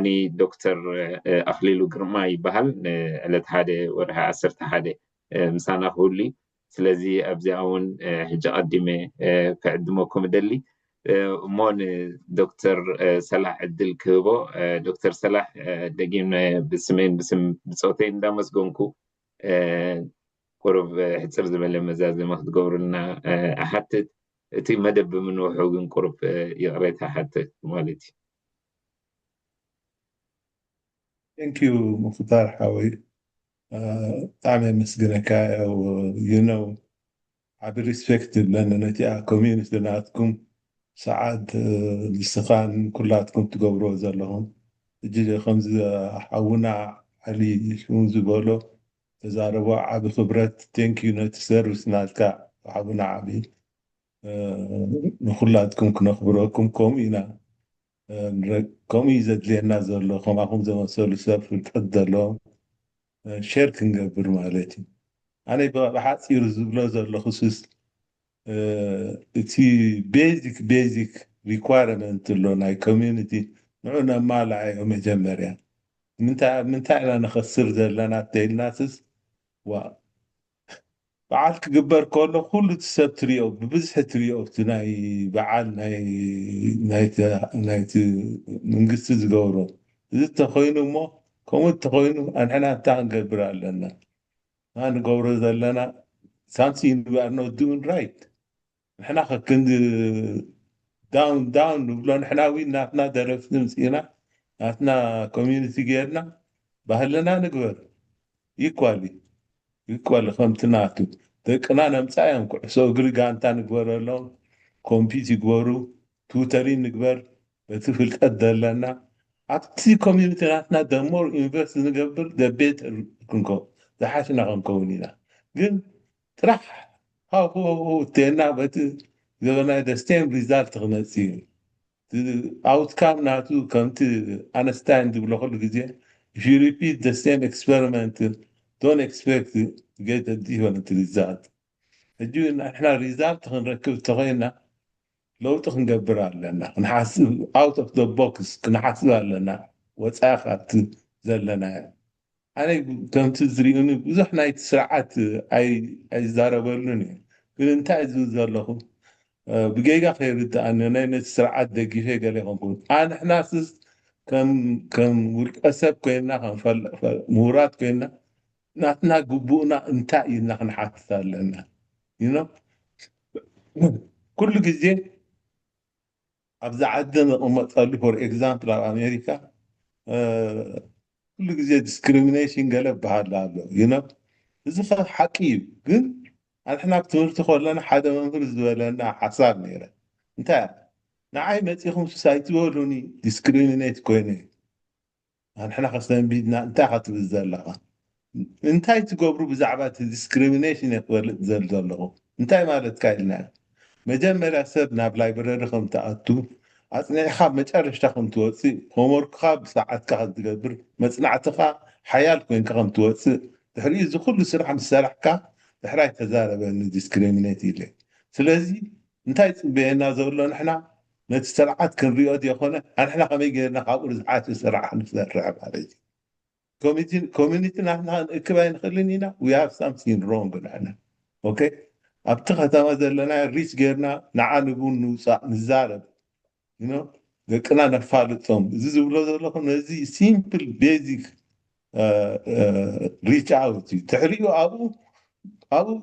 ዶክተር ኣኽሊሉ ግርማ ይበሃል። ንዕለት ሓደ ወርሒ ዓሰርተ ሓደ ምሳና ክህሉ እዩ። ስለዚ ኣብዚኣ እውን ሕጂ ቀዲመ ክዕድመኩም እደሊ። እሞ ንዶክተር ሰላሕ ዕድል ክህቦ። ዶክተር ሰላሕ፣ ደጊም ብስመይን ብስም ብፆተይ እንዳመስገንኩ ቁሩብ ሕፅር ዝበለ መዛዘመ ክትገብሩልና እሓትት። እቲ መደብ ብምንውሑ ግን ቁሩብ ይቕሬታ እሓትት ማለት እዩ። Thank you ሙክታር ሓወይ፣ ብጣዕሚ የመስግነካ። ያው you know ዓቢ ሪስፔክት ይብለኒ ነቲኣ ኮሚዩኒቲ ናትኩም ሰዓት ንስኻን ኩላትኩም ትገብርዎ ዘለኹም። እጅ ከምዚ ሓውና ዓሊ ሽሙ ዝበሎ ተዛረቦ ዓቢ ክብረት። Thank you ነቲ ሰርቪስ ናትካ ሓውና ዓቢ። ንኩላትኩም ክነኽብረኩም ከምኡ ኢና። ከምኡ እዩ ዘድልየና ዘሎ። ከማኹም ዘመሰሉ ሰብ ፍልጠት ዘለዎም ሸር ክንገብር ማለት እዩ። ኣነ ብሓፂሩ ዝብሎ ዘለኹ ሱስ እቲ ቤዚክ ቤዚክ ሪኳርመንት ኣሎ ናይ ኮሚዩኒቲ ንዑ ነማልኣዮ መጀመርያ። ምንታይ ኢና ነኸስር ዘለና ተይልናስስ ዋ በዓል ክግበር ከሎ ኩሉ እቲ ሰብ ትሪኦ ብብዝሒ ትሪኦ እቲ ናይ በዓል ናይቲ መንግስቲ ዝገብሮ እዚ ተኮይኑ እሞ ከምኡ ተኮይኑ ኣንሕና እንታይ ክንገብር ኣለና? ንገብሮ ዘለና ሳምሲ ንባር ኖ ዱን ራይት ንሕና ከክንዲ ዳውን ዳውን ንብሎ ንሕና ዊ ናትና ደረፍቲ ምፅኢና ናትና ኮሚዩኒቲ ጌርና ባህልና ንግበር። ኢኳሊ ኢኳሊ ከምቲ ናቱ ደቅና ነምፃ እዮም። ኩዕሶ እግሪ ጋንታ ንግበረሎም፣ ኮምፒት ይግበሩ፣ ቱተሪን ንግበር በቲ ፍልጠት ዘለና ኣብቲ ኮሚዩኒቲ ናትና ደሞር ኢንቨስት ንገብር ደቤተር ክንከው ዝሓሽና ክንከውን ኢና። ግን ጥራሕ ሃውሃው እተና በቲ ገበናይ ደስቴም ሪዛልት ክመፅእ እዩ። outcome ናቱ ከምቲ ኣነስታይን ዝብሎ ኩሉ ግዜ if you repeat the same experiment don't expect to get a different result። ሕጂ ንሕና result ክንረክብ ተኾይና ለውጢ ክንገብር ኣለና። ክንሓስብ out of the box ክንሓስብ ኣለና። ወፃኢ ካብቲ ዘለናዮ ኣነ ከምቲ ዝሪኡኒ ብዙሕ ናይቲ ስርዓት ኣይዛረበሉን እዩ። ግን እንታይ ዝብል ዘለኹ ብጌጋ ከይርድኣኒ ናይ ነቲ ስርዓት ደጊፈ ገለ ይኾንኩን ኣንሕና ስስ ከም ውልቀ ሰብ ኮይና ምሁራት ኮይና ናትና ግቡእና እንታይ ኢልና ክንሓትት ኣለና። ኩሉ ግዜ ኣብዚ ዓዲ ንቕመጠሉ for example ኣብ ኣሜሪካ ኩሉ ግዜ discrimination ገለ በሃል ኣሎ። እዚ ሓቂ እዩ። ግን ኣንሕና ኣብ ትምህርቲ ከለና ሓደ መምህር ዝበለና ሓሳብ ነይረ እንታይ ንዓይ መፂኹም ስስ ኣይትበሉኒ discriminate ኮይነ እዩ። ኣንሕና ከስተንቢድና እንታይ ኢኻ ትብል ዘለኻ? እንታይ ትገብሩ ብዛዕባ እቲ discrimination እየ ክበልፅ ዘል ዘለኹ። እንታይ ማለትካ ኢልና መጀመርያ ሰብ ናብ library ከም ትኣቱ ኣፅኒዕኻ መጨረሽታ ከም ትወፅእ homework ኻ ብሰዓትካ ከም ትገብር መፅናዕትኻ ሓያል ኮይንካ ከም ትወፅእ ድሕሪኡ እዚ ኩሉ ስራሕ ምስ ሰራሕካ ድሕራይ ተዛረበኒ discriminate ኢለ። ስለዚ እንታይ ፅበየና ዘሎ ንሕና ነቲ ስርዓት ክንሪኦ ዘይኮነ ኣንሕና ከመይ ገይርና ካብኡ ርዝሓት ስርዓት ንሰርሕ ማለት እዩ። ኮሚኒቲ ናትና ክንእክብ ኣይንኽእልን ኢና። We have something wrong ንሕና okay ኣብቲ ከተማ ዘለና reach ገይርና ንዓ ንቡን ንውፃእ ንዛረብ ደቅና ነፋልጦም። እዚ ዝብሎ ዘለኹ ነዚ simple basic reach out እዩ። ድሕሪኡ ኣብኡ ኣብኡ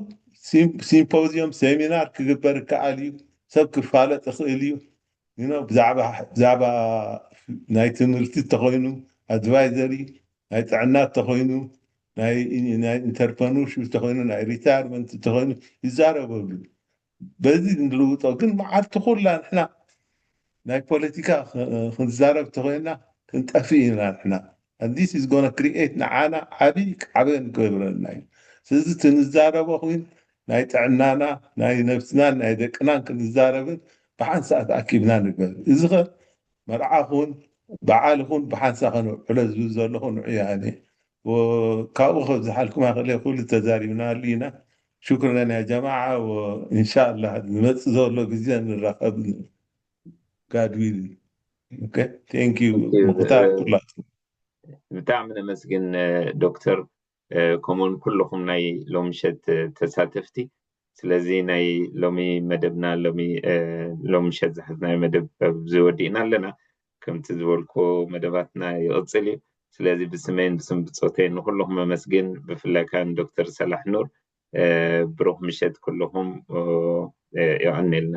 symposium seminar ክግበር ይከኣል እዩ። ሰብ ክፋለጥ ይኽእል እዩ። ብዛዕባ ናይ ትምህርቲ ተኾይኑ advisory ናይ ጥዕና ተኾይኑ ናይ entrepreneurship ተኾይኑ ናይ retirement ተኾይኑ ይዛረበሉ። በዚ ንልውጦ ግን መዓልቲ ኩላ ንሕና ናይ ፖለቲካ ክንዛረብ ተኾይና ክንጠፍእ ኢና ንሕና። This is going to create ንዓና ዓብይ ዓበን ክገብረልና እዩ። ስለዚ እቲ ንዛረቦ ኮይኑ ናይ ጥዕናና ናይ ነብስናን ናይ ደቅናን ክንዛረብን ብሓንሳእ ተኣኪብና ንግበር። እዚ ኸ መርዓ ኹን በዓል ኹን ብሓንሳእ ከነውዕሎ ዝብል ዘለኹ ንዑ ያኔ ካብኡ ከብዝሓልኩም ኣኽእለ ኩሉ ተዛሪብናሉ ኢና። ሽክረን ያ ጀማዓ። እንሻላ ዝመፅእ ዘሎ ግዜ ንራኸብ። God will። Thank you ሙክታር ኩላትኩም። ብጣዕሚ ነመስግን ዶክተር ከምኡውን ኩልኹም ናይ ሎምሸት ተሳተፍቲ። ስለዚ ናይ ሎሚ መደብና ሎሚ ሎምሸት ዝሓዝናዮ መደብ ኣብዚ ወዲእና ኣለና። ከምቲ ዝበልኩ መደባትና ይቕፅል እዩ። ስለዚ ብስመይን ብስም ብፆተይን ንኩልኹም ኣመስግን። ብፍላይ ከዓ ንዶክተር ሰላሕ ኑር ብሩኽ ምሸት ኩልኹም። የቐንየልና።